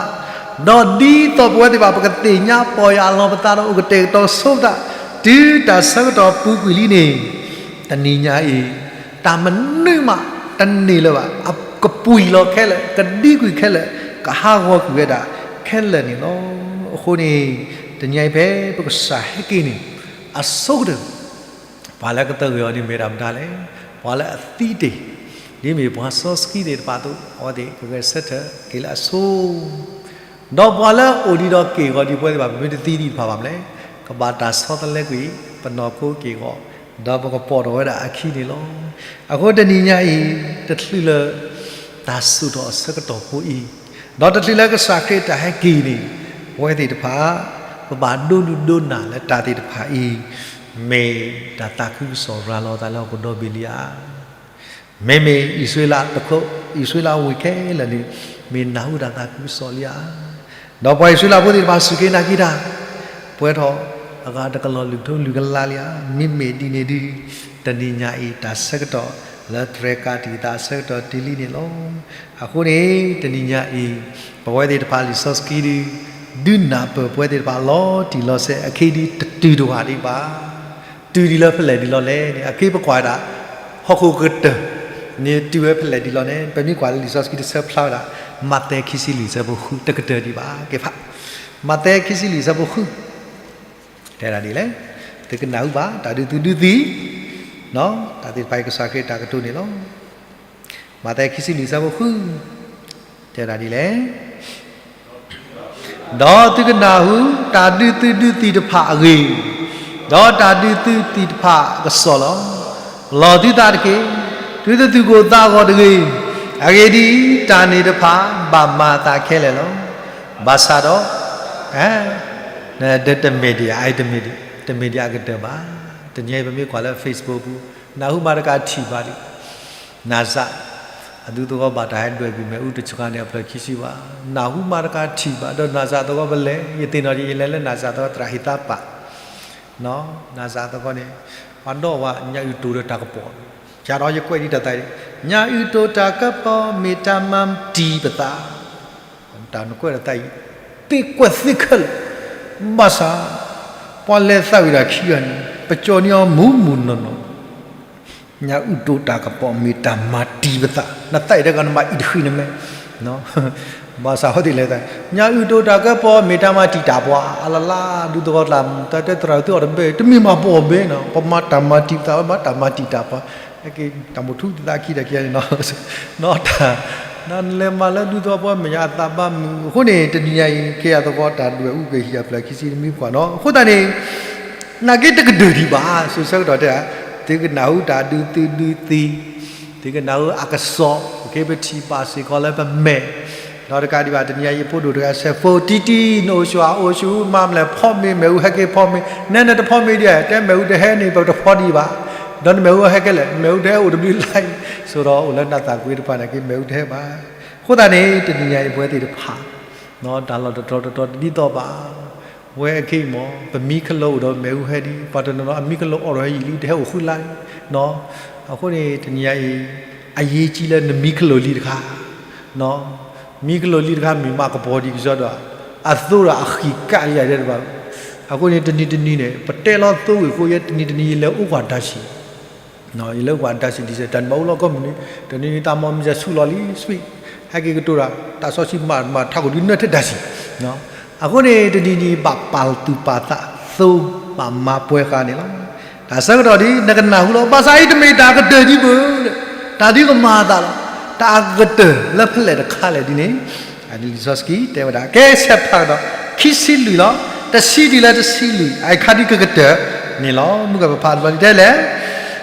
း, ဒီးဒ်သိးပဝဲသ့ၣ်တဖၣ် ပကသ့ၣ်ညါပီၢ်ယၢ်လီၤပသးဒီးအိၣ်ကတဲာ်ကတီၤဆိပသး တုၤတၢ်ဆၢကတီၢ်ပူၤကွံာ်လံန့ၣ်, တနံၤညါအံၤ တၢ်မနုၤမးတန့ၢ်လၢၤဘၣ်. ကပှံၤလီၤခဲလၢာ်, ကဒံကွံာ်ခဲလၢာ်, ကဟးဂီၤကွံာ်ဝဲဒၣ်ခဲလၢာ်န့ၣ်လီၤ. အဃိန့ၣ် တနံၤညါအံၤဖဲပကစၢ်ဟဲက့ၤန့ၣ် အဆိကတၢၢ်, ပှၤလၢကသဂၢၢ်အီၤန့ၣ်မ့ၢ်တၢ်မတၤလဲၣ်, ပှၤလၢအသံတ့ၢ်, ဒ်မ့ၢ်ပှၤစီဆှံသ့ၣ်တဖၣ်အသိး အဝဲသ့ၣ်ကဂဲၤဆၢထၢၣ်က့ၤလၢအဆိ ဒီးပှၤလၢအအိၣ်ဒံးဒီးက့ၢ်ဂီၤဒံးပဝဲသ့ၣ်တဖၣ် ပမ့ၢ်တသံဒံးတဖၣ်ဘၣ်မလဲၣ်, ကဘၣ်တၢ်ဆီတလဲကွံာ် ပနီၢ်ခိက့ၢ်ဂီၤ, ဒီးပကပိာ်ထီၣ်ဝဲဒၣ်အခံန့ၣ်လီၤ. အဃိတနံၤညါအံၤ တချုးလၢ တၢ်စိာ်ထီၣ်အဆၢကတီၢ်ဖိအံၤ, ဒီးတချုးလၢကစၢ်ခရံာ်တၢ်ဟဲက့ၤန့ၣ်, ပဝဲသ့ၣ်တဖၣ် ပဘၣ်ဒိးနုာ်ဒိးနၢ်လၢတၢ်သ့ၣ်တဖၣ်အံၤ, မ့ၢ်တၢ်သးခုကစီၣ်ရၤလီၤသးလၢဟီၣ်ခိၣ်ဒီဘ့ၣ်လံဧါ. မ့မ့ၢ်အံၣ်စရ့လးတခိၣ်, အံၣ်စရ့လးဝ့ၢ်ခဲလၢာ်န့ၣ် မ့ၢ်နၢ်ဟူတၢ်သးခုကစီၣ်လံဧါ. ဒီးပှၤအံၣ်စရ့လးဖိသ့ၣ်တဖၣ်စူၢ်က့ၤနာ်က့ၤတၢ်, ပှဲၤထီၣ်အဂၤတကလီၢ်လွံၢ်ကထိလွံၢ်ကလးလံဧါ. မ့မ့ၢ်ဒ်န့ၣ်ဒုး, တနံၤညါအံၤ တၢ်ဆၢကတီၢ်လၢတြဲၤကးတံာ်သးဆၢကတီၢ်တုၤလံန့ၣ်လီၤ. အဃိန့ၣ် တနံၤညါအံၤ ပဝဲသ့ၣ်တဖၣ်လံာ်စီဆှံဒုး ဒုးနၢ်ပၢၢ်ပဝဲသ့ၣ်တဖၣ်လီၤတံၢ်လီၤဆဲးအခံဒုး တတုၤတဝၢ်ဒံးဘၣ်. တုၤဒံးလၢဖဲလဲၣ်ဒံးလီၤလဲၣ်န့ၣ် အက့ပကွၢ်ဝဲဒၣ် ဟီၣ်ခိၣ်ကတၢၢ်န့ၣ် တုၤဝဲဖဲလဲၣ်ဒံးလီၤန့ၣ် ပမ့ၢ်ကွၢ်လၢလံာ်စီဆှံတဆၢဖျါဝဲဒၣ် မးသဲခံဆံလွံၢ်ဆၢဖိဃုတကတၢၢ်ဒံးဘၣ်. ကဲဖး မးသဲခံဆံလွံၢ်ဆၢဖိဃု တဲဒၣ်ဒ်လဲၣ်, သုကနၢ်ဟူဘၣ် တၢ်ဒုးသုဒုးသံ, တၢ်သ့ၣ်တဖၣ်အံၤကစၢ်ခရံာ်တၢ်ကတိၤန့ၣ်လီၤ. မးသဲခံဆံလွံၢ်ဆၢဖိဃု တဲဒၣ်ဒ်လဲၣ်, ဒီးသုကနၢ်ဟူ တၢ်ဒုးသုဒုးသံတဖၣ်အဂ့ၢ်, ဒီးတၢ်ဒုးသုသံတဖၣ်အကစီၣ်လီၤ. လီၤသုသးတက့ၢ်, သုတသူၣ်ကိၢ်သးဂီၤတဂ့ၤ. အဂ့ၢ်ဒ်အံၤ, တၢ်န့ၣ်တဖၣ်ဘၣ်မၤအသးခဲလၢာ်လီၤ. ဘၣ်ဆၣ်ဒီး တမ့ၢ်ဒံး တမ့ၢ်ဒံးအကတၢၢ်ဘၣ်. တနံၤအံၤပမ့ၢ်ကွၢ်လၢ Facebook ပူၤ နၢ်ဟူမၤတကးထံၣ်ဘၣ်ဒံး နၤစး အဒူသဝီဘၣ်တၢ်ဟဲဒွဲၣ်ကွံာ်မ့ၣ်အူတဆှးန့ၣ် အဖျၢၣ်ခံဆံဘၣ်. နၢ်ဟူမၤတကးထံၣ်ဘၣ် ဒီးနၤစးသဝီပလဲၤ ယသ့ၣ်နီၣ်ယလဲၤလၢနၤစးသဝီသရၣ်ဟ့ၣ်သးပာ်, နၤစးသဝီန့ၣ် ပှၤဒီးဝဲညၣ်အုၣ်တိၢ်ဒီးတၢ်ကပီၤ, ယၤဒီးယကွဲးဒံးတၢ်သးအံၤ, ညၣ်အုၣ်တိၢ်တၢ်ကပီၤ မ့ၢ်တၢ်မၤတံာ်ပသး တၢ်နကွဲးတၢ်သးအံၤ သ့ကွဲးသ့ခဲလၢာ်, ဘၣ်ဆၣ် ပှၤလဲၤသးဝံၣ်တၢ်ခံဂၤန့ၣ် ပကၠီန့ၢ်အီၤမူးမူးနီၢ်နီၢ်, ညၣ်အုၣ်တိၢ်တၢ်ကပီၤ မ့ၢ်တၢ်မၤတံာ်ပသး, နသးအံၤတဂၤနမၤအံၤတဃံးနမဲာ်, ဘၣ်ဆၣ်ဟီဒ်လဲၣ်သး, ညၣ်အုၣ်တိၢ်တၢ်ကပီၤ မ့ၢ်တၢ်မၤတံာ်တၢ်ပှၤ အလလါ ဒူသဝီကျါ တၢ်တဲသရၣ်အုးသ့ၣ်အီၤတဘ့ၣ် တမ့ၢ်မၤပှီၢ်ဘ့ၣ်နီၤ ပမၤတၢ်မၤတံာ်ပသး ပမၤတၢ်မၤတံာ်တၢ်ပှၤ တၢ်မိၣ်ထူသးခံတၢ်ခံဂၤန့ၣ်နီၤ, နလဲၤမၤလၢဒူသဝီပှၤမဲာ်ညါအသးဘၣ်မုာ် အဃိန့ၣ် တနံၤညါအံၤ ကဲယၤသဝီတၢ်ဒွဲၣ်အူကဟံၣ်အဖျၢၣ်ခံဆံတမံၤကွၢ်နီၤ အဃိသတးန့ၣ် နာ်က့တကဒၢၣ်ဒံးဘၣ် စိၤဆၢကတီၢ်တဲ, သုကနၢ်ဟူတၢ်ဒုးသုဒုးသံ, သုကနၢ်ဟူအကစီၣ် ပက့ပထံၣ်ဘၣ်စ့ၢ်ကီးလၢပမဲာ်, ဒီးတကးဒံးဘၣ် တနံၤညါအံၤ ဖိဒိၣ်တဂၤဆဲး ဖိတံၢ်တံၢ် နအိၣ်ဆူၣ်အအိၣ်ဆူၣ် မၤမလဲၣ် ဖီမ့ၤ မ့ၣ်အူဟဲက့ၤဖီမ့ၤ နဲနတဖီမ့ၤဒံး တဲမ့ၣ်အူတဟဲန့ၣ် ပတဖီဒံးဘၣ်, ဒီးနမ့ၣ်အူဟဲက့ၤလဲၣ် မ့ၣ်အူတဟဲအိၣ်တဘျုးလါအံၤ, ဆိးဒီးအိၣ်လၢနသးကွံတဖၣ်နာ်က့ မ့ၣ်အူတဟဲဘၣ်. အဃိသတးန့ၣ် တနံၤညါအံၤ ပဝဲသ့ၣ်တဖၣ် တၢ်လီၢ်တတီၤတတီၤတဒ်သိးဘၣ်, ဝဲအခဲအံၤမ့ၢ် ပမံခလိာ်အိၣ်ဒီးမ့ၣ်အူဟဲဒံး ပှၤတနီၤနီၤ အမံခလိာ်အိၣ်ဒီးဟဲယံာ်လံ တဟဲအိၣ်ဃုလါလံ, အဃိန့ၣ် တနံၤညါအံၤ အရေးကြီးလၢနမံခလိာ်လံတခါ, မံခလိာ်လံတခါ မ့ၢ်မးကပီၤဒံးကစီဒီး အသိဒီးအဃံးကးလံယၤတဲတဘၣ်, အဃိန့ၣ် တနံၤတနံၤန့ၣ် ပတဲလီၤသိဝ့ၢ်ဃိ ယဲတနံၤတနံၤ ယလဲၤအိၣ်ကွၢ်တၢ်ဆံး ယလဲၤအိၣ်ကွၢ်တၢ်ဆံးဒ်စဲး တၢ်နဘၣ်အိၣ်လီၤကီၢ်မုၢ်နံၤ တနံၤနံၤတၢ်မီၢ်မံၤစဲးဆူၣ်လီၤလံ စပံး ဟဲက့ၤကတိၤတၢ် တၢ်စီဆှံမၤတမၤထးခိၣ်ဒုးနၢထဲတၢ်ဆံး, အဃိန့ၣ် တနံၤနံၤဘၣ်ပာ်သူၣ်ပာ်သးသိ ဘၣ်မၤပှဲၤဃာ်န့ၣ်လီၤ. တၢ်ဆၢကတီၢ်ဒ် နကနၢ်ဟူလီၤ ဘၣ်ဆၣ်အံၤတမ့ၢ်တၢ်ကတၢၢ်ဒံးဘၣ်, တၢ်ဒ်ကမၤအသးလီၤ, တၢ်အကတၢၢ်လၢဖဲလဲၣ်တခါလဲၣ်ဒ်န့ၣ် အဒ်လံာ်စီဆှံတဲဝဲဒၣ် ကဲဆဲးဖးကဒီး ခံဆံလွံၢ်လီၤ, တဆံတုၤလၢတဆံလွံၢ် အံၤခါဒ်ကကတၢၢ်န့ၣ်လီၤ. မုၢ်ကပဖးတဘျီဒ်တဲလဲၣ်,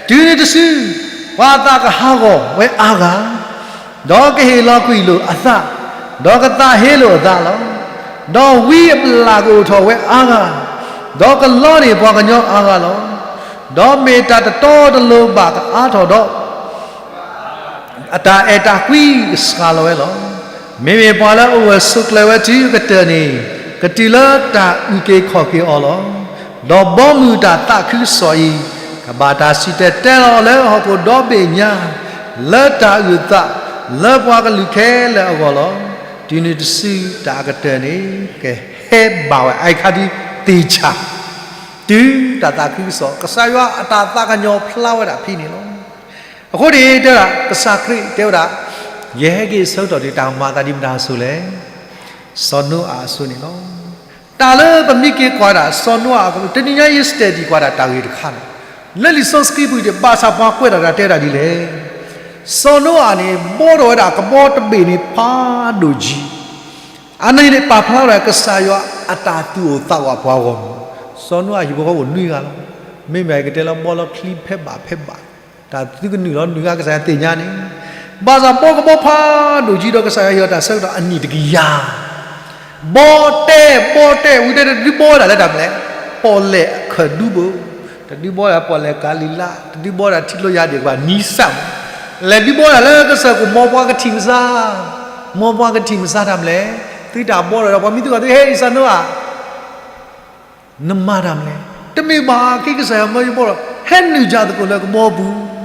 တုၤနုၤတစု ပှၤသးကဟးဂီၤဝဲအါဂၤ ဒီးကဟ့ၣ်လီၤကွံာ်လိာ်အသး, ဒီးကသးဟ့လိာ်အသးလီၤ. ဒီးဝံအပလၣ်ကအိၣ်ထီၣ်ဝဲအါဂၤ, ဒီးကလီန့ၢ်ပှၤကညီအါဂၤလီၤ. ဒီးမ့ၢ်တၢ်တတီတလိၤဘၣ်ကအါထီၣ်ဒီး အတၢ်အဲၣ်တၢ်ကွံကစှၤလီၤဝဲလီၤ. မ့မ့ၢ်ပှၤလၢအအိၣ်ဂၢၢ်ဆိးကျၢၤဝဲတုၤအကတၢၢ်န့ၣ် ကတုၤလၢတၢ်အုၣ်က့ၤခီၣ်က့ၤအီၤလီၤ. ဒီးဘီမုၢ်တၢ်သးခုကစီၣ်အံၤ ကဘၣ်တၢ်စံၣ်တဲၤတဲလီၤလၢဟီၣ်ခိၣ်ဒီဘ့ၣ်ညါ လၢတၢ်အုၣ်အသး လၢပှၤကလုာ်ခဲလၢာ်အဂီၢ်လီၤ. တုၤနုၤတစုတၢ်အကတၢၢ်န့ၣ် ကဟဲဘၣ်ဝဲ အံၤခါဒ်သ့ၣ်ဆၣ် တုၤတၢ်သးခုကစီၣ် ကစၢ်ယွၤအတၢ်သးကညီၤဖျါဝဲဒၣ်ဖဲန့ၣ်လီၤ. အဃိန့ၣ်တဲဒၣ် ကစၢ်ခရံာ်တဲဝဲဒၣ် ယဟဲက့ၤအဆၢကတီၢ်န့ၣ် တၢ်ကမၤအသးဒ်မတၤအစိၤလဲၣ်. စီၤနိအၤအစိၤန့ၣ်လီၤ. တၢ်လၢပမ့ၢ်က့ၤကွၢ်ဒၣ် စီၤနိအၤ တနံၤညါအံၤ study ကွၢ်ဒၣ်တၢ်ဂ့ၢ်တခါန့ၣ်, လၢလံာ်စီဆှံပူၤန့ၣ် ဘၣ်ဆၣ်ပှၤကွဲးတၢ်တၢ်တဲဒၣ်ဒ်လဲၣ်. စီၤနိအၤန့ၣ် ဘှီထီၣ်ဝဲဒၣ်ကဘီတဘ့ၣ်န့ၣ် ဖးဒိၣ်ကံ, အန့ၣ်န့ၣ် ပာ်ဖျါထီၣ်ကစၢ်ယွၤအတၢ်သူၣ်အိၣ်သးအိၣ်အပှၤဂီၢ်မုၢ်, စီၤနိအၤဟံၣ်ဖိဃီဖိအိၣ်နွံဂၤလီၤ. မ့မ့ၢ်ကတဲလၢဘှီလီၤချံဖဲဘၣ်ဖဲဘၣ်, တၢ်သုကနုာ်လီၤနုာ်ဂၤကစၢ်ယွၤသ့ၣ်ညါန့ၣ်, ဘၣ်ဆၣ်ဘှီကဘီဖးဒိၣ်ကံဒီး ကစၢ်ယွၤဟ့ၣ်အီၤတၢ်ဆၢကတီၢ်အနံၣ်တကယၤ ဘီတဲ ဘီတဲဝံၤတဲ တဒုဘီဝဲဒၣ်လၢတၢ်မနုၤလဲၣ်, ပီၣ်လဲၣ်အခၢၣ်ဒူဘိ, တဒုဘီဒၣ်ပီၣ်လဲၣ်ကၤလံၤလါ, တဒုဘီဒၣ်ထံကျိယါဒံးဘၣ် နံစၢ်မး, လဲၤဒုဘီဒၣ်လၢကစၢၢ်ခိၣ် မ်ပှၤကထံၣ်မစါ, မ်ပှၤကထံၣ်မစါတၢ်မနုၤလဲၣ်, သုတၢ်ဘီထီၣ်ဒီး ပှၤမ့ၢ်သံကွၢ်သု ဟဲအံၤ စီၤနိအၤ နမၤတၢ်မနုၤလဲၣ်, တမ့ၢ်ဘၣ် က့ၤကစၢ်ယွၤမၢယဘီဒီး ဟဲနုာ်ယၤသကိးလၢကဘီပူၤ,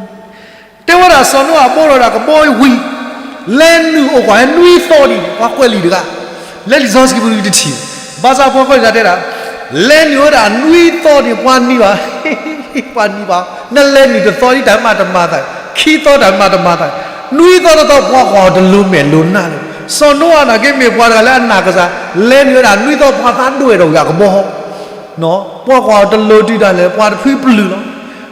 တဲဝဲဒၣ်စီၤနိအၤဘီထီၣ်ဒၣ်ကဘီဝံၤ, လဲၤနုာ်အိၣ်ကွၢ်ဟဲနွံသီဒံး ပှၤကွဲးလံာ်တဂၤ, လၢလံာ်စီဆှံပူၤတထံၣ်, ဘၣ်ဆၣ်ပှၤကွဲးလံာ်တဂၤတဲဒၣ်, လဲၤနုာ်ဝဲဒၣ်နွံသီဒံး ပှၤနံၤဘၣ်, ပှၤနံၤဘၣ်, နလဲၤနုာ်တသီဒံး တၢ်မၤတမၤသး, ခံသီတၢ်မၤတမၤသး, နွံသီတသီ ပှၤကွၢ်အီၤတလိၤမဲာ်လိၤနါလၢၤ, စီၤနိအၤနာ်က့မ့ၢ်ပှၤတဂၤလၢအနာ်ကစၢ်, လဲၤနုာ်ဝဲဒၣ်နွံသီ ပှၤသးဒွဲၣ်ဒီးဂၤကဘီ ပှၤကွၢ်အီၤတလိၤတုၤဒၣ်လဲာ် ပှၤတဖုပျုၢ်လီၤ.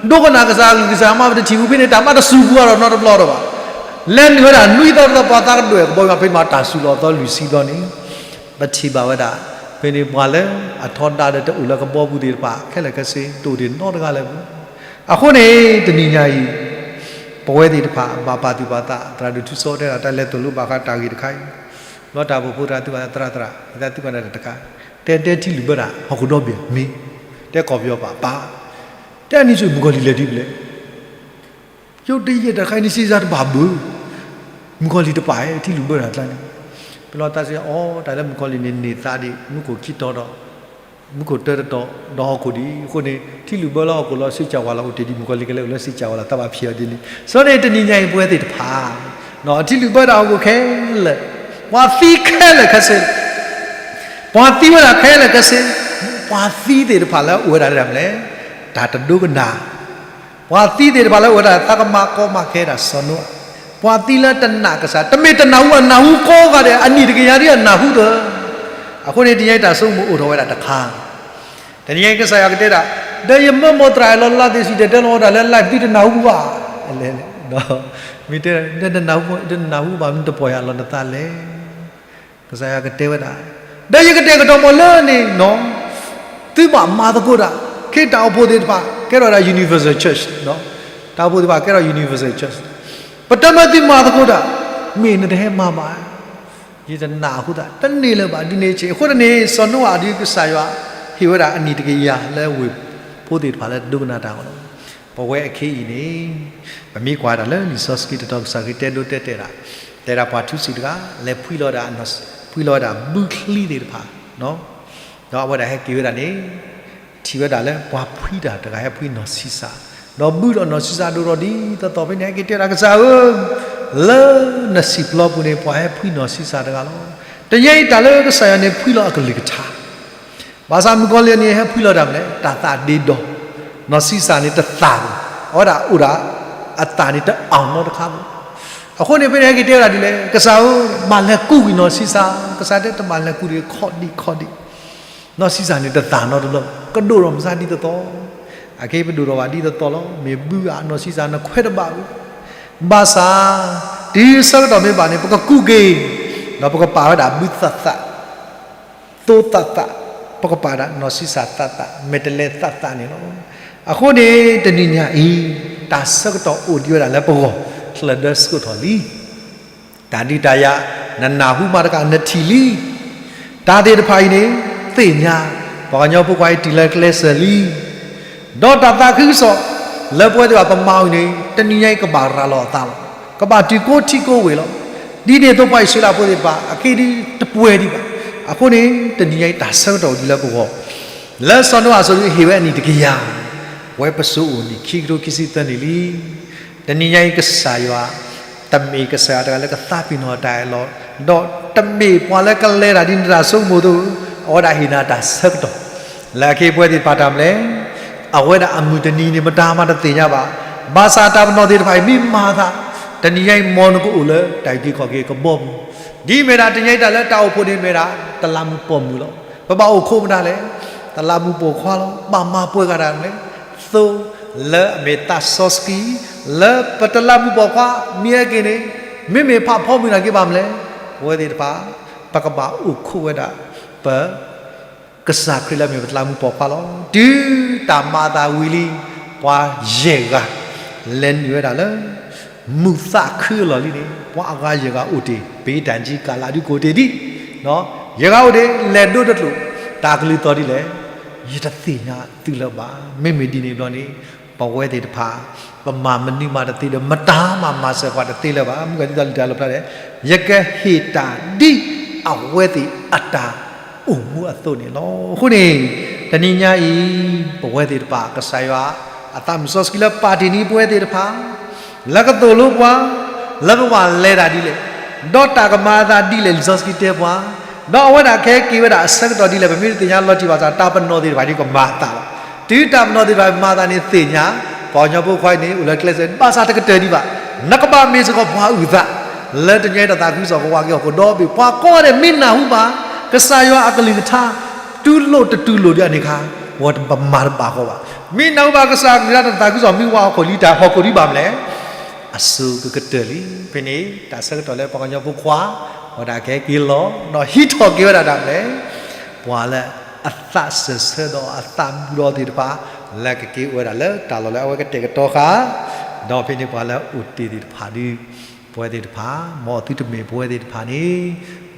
ဒိကနၣ်ကစၢ်အကလုၢ်ကစၢ်မး ပတထံၣ်ဘူးဖဲန့ၣ် တၢ်မၤတစူၢ်ပှၤဒီးနီတဘျီဒီးဘၣ်. လဲၤနုာ်ဝဲဒၣ်နွံသီတသီ ပှၤသးကဒွဲၣ်ကဘီ ဖဲန့ၣ်မးတၢ်စူၤလီၤသီလွံၢ်ဆံဘျီန့ၣ်, ပထံၣ်ဘၣ်ဝဲဒၣ် ဖဲန့ၣ်ပှၤလၢအထီဒါဒီးတအိၣ်လၢကဘီပူၤသ့ၣ်တဖၣ် ခဲလၢာ်ခဲဆ့ တအိၣ်ဒံးနီတဂၤလၢၤဘၣ်. အဃိန့ၣ် တနံၤညါအံၤ ပဝဲသ့ၣ်တဖၣ် ဘၣ်ပာ်သူၣ်ပာ်သး သရၣ်ဒိၣ်ထူစီတဲဒၣ် တၢ်လဲၤသိၣ်လိဘၣ်ဃးတၢ်ဂ့ၢ်တခါအံၤ, ဘျီတၢ်အိၣ်ဖှိၣ်ဖိသရၣ်သုဘၣ်သရၣ်သရၣ် ယသးသုကွၢ်နၢ်တၢ်တခါ, တဲတဲထံလုၢ်ဘၢတၢ် ဟီၣ်ခိၣ်ဒီဘ့ၣ်မ့ၢ်, တဲကီၢ်ပယီၤပာ်ပာ်, တဲအနံၣ်ဆူၣ်မုၣ်ကီၤလံၢ်လဲၤဒ်လဲၣ်, ယိတယဲၢ်တၢ်ခါအံၤန့ၣ် စ့စါတဘၣ်ဘၣ်, မုၣ်ကီၤလံၢ်တပာ်ဧါ ထံလုၢ်ဘၢတၢ်အကျါန့ၣ်, ပလီၤတၢ်စ့ၢ်အီၤ တၢ်လၢမုၣ်ကီၤလံၢ်န့ၣ် န့ၢ်သးဒံး မူခိၣ်ခံတီၤဒီး မူခိၣ်တၢတတီၤ ဒီးဟီၣ်ခိၣ်ဒံးအဃိန့ၣ် ထံလုၢ်ဘၢလၢဟီၣ်ခိၣ်လီၤ စ့ၢ်ကီးဝဲလီၤ အိၣ်တ့ၢ်ဒံး မုၣ်ကီၤလံၢ်ကလဲၤအိၣ်လၢစ့ၢ်ကီးဝဲလီၤ သးဘၣ်ဖံးအီၤဒ်န့ၣ် စီၤန့ၣ် တနံၤညါအံၤပဝဲသ့ၣ်တဖၣ် ထံလုၢ်ဘၢတၢ်ဟီၣ်ခိၣ်ခဲလၢာ်, ပှၤသံခဲလၢာ်ခဲဆ့, ပှၤသံဝဲဒၣ်ခဲလၢာ်ခဲဆ့, ပှၤသံသ့ၣ်တဖၣ်လၢအအိၣ်ဝဲဒၣ်လၢတၢ်မနုၤလဲၣ်, တၢ်တဒိကနၣ် ပှၤသံသ့ၣ်တဖၣ်လၢအအိၣ်ဝဲဒၣ် သးကမၤကီမၤခဲဒၣ်စီၤနိအၤ, ပှၤသံလၢတနာ်ကစၢ် တမ့ၢ်တနၢ်ဟူဘၣ် နၢ်ဟူကိးဂၤဒဲး အနံၣ်တကယၤဒ်အနၢ်ဟူသၢ, အဃိန့ၣ် တနံၤညါအံၤတၢ်ဆိကမိၣ်အိၣ်ထီၣ်ဝဲဒၣ်တခါ, တနံၤညါအံၤကစၢ်ယွၤကတဲဒၣ်, ဒီးယမၢမိၢ်သရၣ်အဲၣ်လီၤလါသ့ၣ်စံၣ်တဲၤတဲလီၤဝဲဒၣ်လၢ live သုတနၢ်ဟူဘၣ်, လဲၤလဲၤ, မ့ၢ်တဲ, တနၢ်ဟူဘၣ်မ့ၢ်တပီၢ်ယၢ်လီၤနသးလဲၣ် ကစၢ်ယွၤကတဲဝဲဒၣ်, ဒီးယကတဲာ်ကတီၤမီၤလၢန့ၣ်နီၤ, သုဘၣ်မၤသကိးတၢ်, ခ့တၢ်အိၣ်ဖှိၣ်သ့ၣ်တဖၣ် ကဲထီၣ်ဝဲဒၣ် universal church, တၢ်အိၣ်ဖှိၣ်သ့ၣ်တဖၣ်ကဲထီၣ် universal church, ပတမၢသုမၤသကိးတၢ်, မ့ၢ်နတဟဲမၤဘၣ်, ယတနာ်အဃိသတး တန့ၢ်လၢၤဘၣ် ဒ်န့ၣ်အဆ့ၣ် အဃိတနံၤ စီၤနိအၤဒ်ကစၢ်ယွၤ ဟ့ၣ်ဝဲဒၣ်အနံၣ်တကယၤလၢဝ့ၢ်ဖိသ့ၣ်တဖၣ်လၢတဒိကနၣ်တၢ်အဂီၢ်လီၤ. ပဝဲအခ့အံၤန့ၣ် ပမ့ၢ်ကွၢ်တၢ်လၢလံာ်စီဆှံတတီၤ ကစၢ်ခရံာ်တဲဒိတဲတဲဒၣ်, တဲဒၣ်ပှၤထူစံးတဂၤ လဲၤဖှံလီၤဒၣ်, ဖှံလီၤဝဲဒၣ်ဘုချံသ့ၣ်တဖၣ်, ဒီးအဝဲဒၣ်ဟဲက့ၤဝဲဒၣ်န့ၣ် ထံၣ်ဝဲဒၣ်လၢပှၤဖှံတၢ်တဂၤဟဲဖှံနီၢ်ဆံးစၢ်, ဒီးဘုဒီးနီၢ်ဆံးစၢ်ဒိၣ်ထီၣ်ဒ်သိးသိးဖဲန့ၣ် ဟဲက့ၤတဲဒၣ်ကစၢ်ဧၢ, လၢနစံၣ်ပျီပူၤန့ၣ် ပှၤဟဲဖှံနီၢ်ဆံးစၢ်တဂၤလီၤ. တနံၤညါအံၤတၢ်လၢကစၢ်ယွၤန့ၣ်ဖှံလီၤအကလုၢ်ကထါ ဘၣ်ဆၣ်မုၣ်ကီၤလံၢ်န့ၣ် ဟဲဖှံလီၤတၢ်မနုၤလဲၣ်, တၢ်သးဒ့ဒီ, နီၢ်ဆံးစၢ်န့ၣ်တသးဘၣ်, အဝဲဒၣ်အိၣ်ဒၣ်အသးန့ၣ်တအီၣ်နီတခါဘၣ်. အဃိန့ၣ် ဖဲန့ၣ်ဟဲက့ၤတဲဝဲဒၣ်ဒ်လဲၣ်, ကစၢ်ဧၢ, မၤလဲၤကူးကွံာ်နီၢ်ဆံးစၢ်, ကစၢ်တဲတမၤလဲၤကူးဒံးခီၣ်ဒံးခီၣ်ဒံး, နီၢ်ဆံးစၢ်န့ၣ်တသးနီတဘျီ, ကဒိၣ်ထီၣ်မစါဒ်သိးသိး, အခဲအံၤပဒိၣ်ထီၣ်ဘၣ်ဒ်သိးသိးလီၤ, မ့ၢ်ဘုဧါနီၢ်ဆံးစၢ်နခွဲးတဘၣ်ဘၣ်. ဘၣ်ဆၣ် တုၤဆၢကတီၢ်မ့ၢ်ဘၣ်န့ၣ် ပကကူးက့ၤ, ဒီးပကပာ်ဝဲဒၣ်ဘုသးသး သိသးသး, ပကပာ်ဒၣ်နီၢ်ဆံးစၢ်သးသး, မဲာ်တဲးလဲးသးသးန့ၣ်လီၤ. အဃိန့ၣ် တနံၤညါအံၤ တၢ်ဆၢကတီၢ်အိၣ်ဒံးဝဲဒၣ်လၢပဂီၢ် ချၢၣ်ဒၢဆှိးထီၣ်လံ. တၢ်ဒုးတၢ်ယၤ နနၢ်ဟူမးတကး နထံၣ်လံ. တၢ်သ့ၣ်တဖၣ်အံၤန့ၣ် သ့ၣ်ညါ ပှၤကညီဖိခွါအံၤတုၤလၢကျဲစၢၤလံ. ဒီးတၢ်သးခုကစီၣ် လၢပဝဲသ့ၣ်တဖၣ်ပမၤအီၤန့ၣ် တနံၤညါအံၤကဘၣ်ရၤလီၤအသးလီၤ. ကဘၣ်တုၤကိးထံကိးဝ့ၢ်လီၤ. ဒ်န့ၣ်အသိးပှၤအံၣ်စရ့လးဖိသ့ၣ်တဖၣ် အက့ဒုးတပှဲၤဒံးဘၣ်. အဃိန့ၣ် တနံၤညါအံၤ တၢ်ဆၢကတီၢ်အိၣ်ဒံးလၢပဂီၢ် လၢစီၤနိအၤအစိၤဒုးဟ့ၣ်ဝဲအနံၣ်တကယၤ, ဝဲပစိၤအိၣ်နံၣ်ခံကထိခံဆံသၢနံၣ်လံ. တနံၤညါအံၤကစၢ်ယွၤ တမ့ၢ်ကစၢ်ယွၤတဂၤလၢကသးပ့ၤနီၣ်တၢ်အၢၣ်လီၤ, ဒီးတမ့ၢ်ပှၤလၢကလဲၤတၢ်ဒ်နတၢ်ဆိကမိၣ်အသိး, အဝဲဒၣ်ဟ့ၣ်နၤတၢ်ဆၢကတီၢ် လၢအက့ၤပဝဲသ့ၣ်တဖၣ်တၢ်မနုၤလဲၣ်. အဝဲဒၣ်အမုၢ်တနံၤန့ၣ် မတၤမးတသ့ၣ်ညါဘၣ်. ဘၣ်ဆၣ်တၢ်ပနီၣ်သ့ၣ်တဖၣ်အံၤမ့ၢ်မၤသး, တနံၤညါအံၤမ်နကအိၣ်လၢတၢ်အုၣ်က့ၤခီၣ်က့ၤကဘီပူၤ. ဒ်အမ့ၢ်ဒၣ်တနံၤညါအံၤတၢ်လၢတၢ်အိၣ်ဖှိၣ်န့ၣ်မ့ၢ်ဒၣ် တလးမူးပိာ်မုၣ်လီၤ. ပဘၣ်အိၣ်ခိးမတၤလဲၣ်, တလးမူးပိာ်ခွါလီၤ. ဘၣ်မၤပှဲၤဂၤဒၣ်လဲၣ်, သိလၢအမ့ၢ်သးစီဆှံ လၢပတလးမူးပိာ်ခွါ မ့ၢ်ဟဲက့ၤန့ၣ်, မ့မ့ၢ်ဖးဖီမုၢ်နၤက့ၤဘၣ်မနုၤလဲၣ်, ပဝဲသ့ၣ်တဖၣ် ပကဘၣ်အိၣ်ခိးဝဲဒၣ် ပ ကစၢ်ခရံာ်လၢအမ့ၢ်ပတလးမူးပိာ်ခွါလီၤ. တုၤတၢ်မၤအသးဝံၤလံ, ပှၤယဲၢ်ဂၤ လဲၤနုာ်ဝဲဒၣ်လၢ မူးသးခုအလီၢ်လံန့ၣ်, ပှၤအဂၤယဲၢ်ဂၤအိၣ်တ့ၢ်, ပ့ၤတၢ်ကံကၤလးဒုးကိးတ့ၢ်ဒံး, ယဲၢ်ဂၤအိၣ်တ့ၢ် လဲၤဒိတကျိာ်, တၢ်ကလုၢ်သီၣ်ဒ်လဲၣ်, ယတသ့ၣ်ညါသုလၢၤဘၣ်. မ့မ့ၢ်ဒ်န့ၣ်ဘျီန့ၣ်, ပဝဲသ့ၣ်တဖၣ် ပမၤမနုၤမးတသ့ဒီး မတၤမၤမၤစၢၤပှၤတသ့လၢၤဘၣ်. မုၢ်ဂၤဒ်သိးလံာ်တၢ်လီၣ်ဖျါလဲၣ်, ယကဟ့ၣ်တၢ်ဒ်အဝဲသ့ၣ်အတၢ်အိၣ်မူအသိးန့ၣ်လီၤ. အဃိန့ၣ်, တနံၤညါအံၤ, ပဝဲသ့ၣ်တဖၣ် ကစၢ်ယွၤအသးမုၢ်စီဆှံလၢပာ်တ့ၢ်န့ၢ်ပဝဲသ့ၣ်တဖၣ် လၢကသိၣ်လိပှၤ, လၢကဘၣ်လဲၤတၢ်ဒ်လဲၣ်, ဒီးတၢ်ကမၤအသးဒ်လဲၣ် လံာ်စီဆှံတဲပှၤ, ဒီးအဝဲဒၣ်ကဟဲက့ၤဝဲဒၣ်အဆၢကတီၢ်ဒ်လဲၣ် ပမ့ၢ်တသ့ၣ်ညါလီၤတံၢ်ဘၣ်ဆၣ် တၢ်ပနီၣ်သ့ၣ်တဖၣ်န့ၣ်ကမၤအသးလီၤ. တုၤတၢ်ပနီၣ်သ့ၣ်တဖၣ်မၤအသးန့ၣ်သ့ၣ်ညါ, ပှၤကညီဖိခွါအံၤန့ၣ် အိၣ်လၢကျဲစၢး ဘၣ်ဆၣ်တကတၢၢ်ဒံးဘၣ်, နကဘၣ်မ့ၢ်စ့ၢ်ကီးပှၤအုၣ်သး လၢတနံၤအံၤတၢ်သးခုကစီၣ်ကဝးက့ၤဟီၣ်ခိၣ်ဒီဘ့ၣ်, ပှၤကိးဂၤဒဲးမ့ၢ်နၢ်ဟူဘၣ် ကစၢ်ယွၤအကလုၢ်ကထါ တူၢ်လိာ်တတူၢ်လိာ်ဒံးန့ၣ်အခါ, ပမၤတဘၣ်ဃီဘၣ်. မ့ၢ်နၢ်ဟူဘၣ်ကစၢ်အကလုၢ်ကထါ တၢ်သးခုကစီၣ်မ့ၢ်ဝးဟီၣ်ခိၣ်လံ တၢ်ဟီၣ်ခိၣ်ဒံးဘၣ်မနုၤလဲၣ်, အစိၤကကတၢၢ်လံ. ဖဲန့ၣ် တၢ်ဆၢကတီၢ်လၢပှၤကညီဖိခွါ အဝဲဒၣ်ကဟဲက့ၤလီၤ ဒီးဟံးထီၣ်က့ၤဝဲဒၣ်တၢ်မနုၤလဲၣ်, ပှၤလၢအသးစၢၢ်ဆၢဒီးအသးမူဒီးသ့ၣ်တဖၣ် လၢကက့ၤအိၣ်ဝဲဒၣ်လၢတၢ်လီၢ်လၢအဝဲကတဲာ်ကတီၤဃာ်, ဒီးဖဲန့ၣ်ပှၤလၢအအိၣ်တ့ၢ်သ့ၣ်တဖၣ်ဒီး ပဝဲသ့ၣ်တဖၣ်, မ်သုတမ့ၢ်ပဝဲသ့ၣ်တဖၣ်န့ၣ်,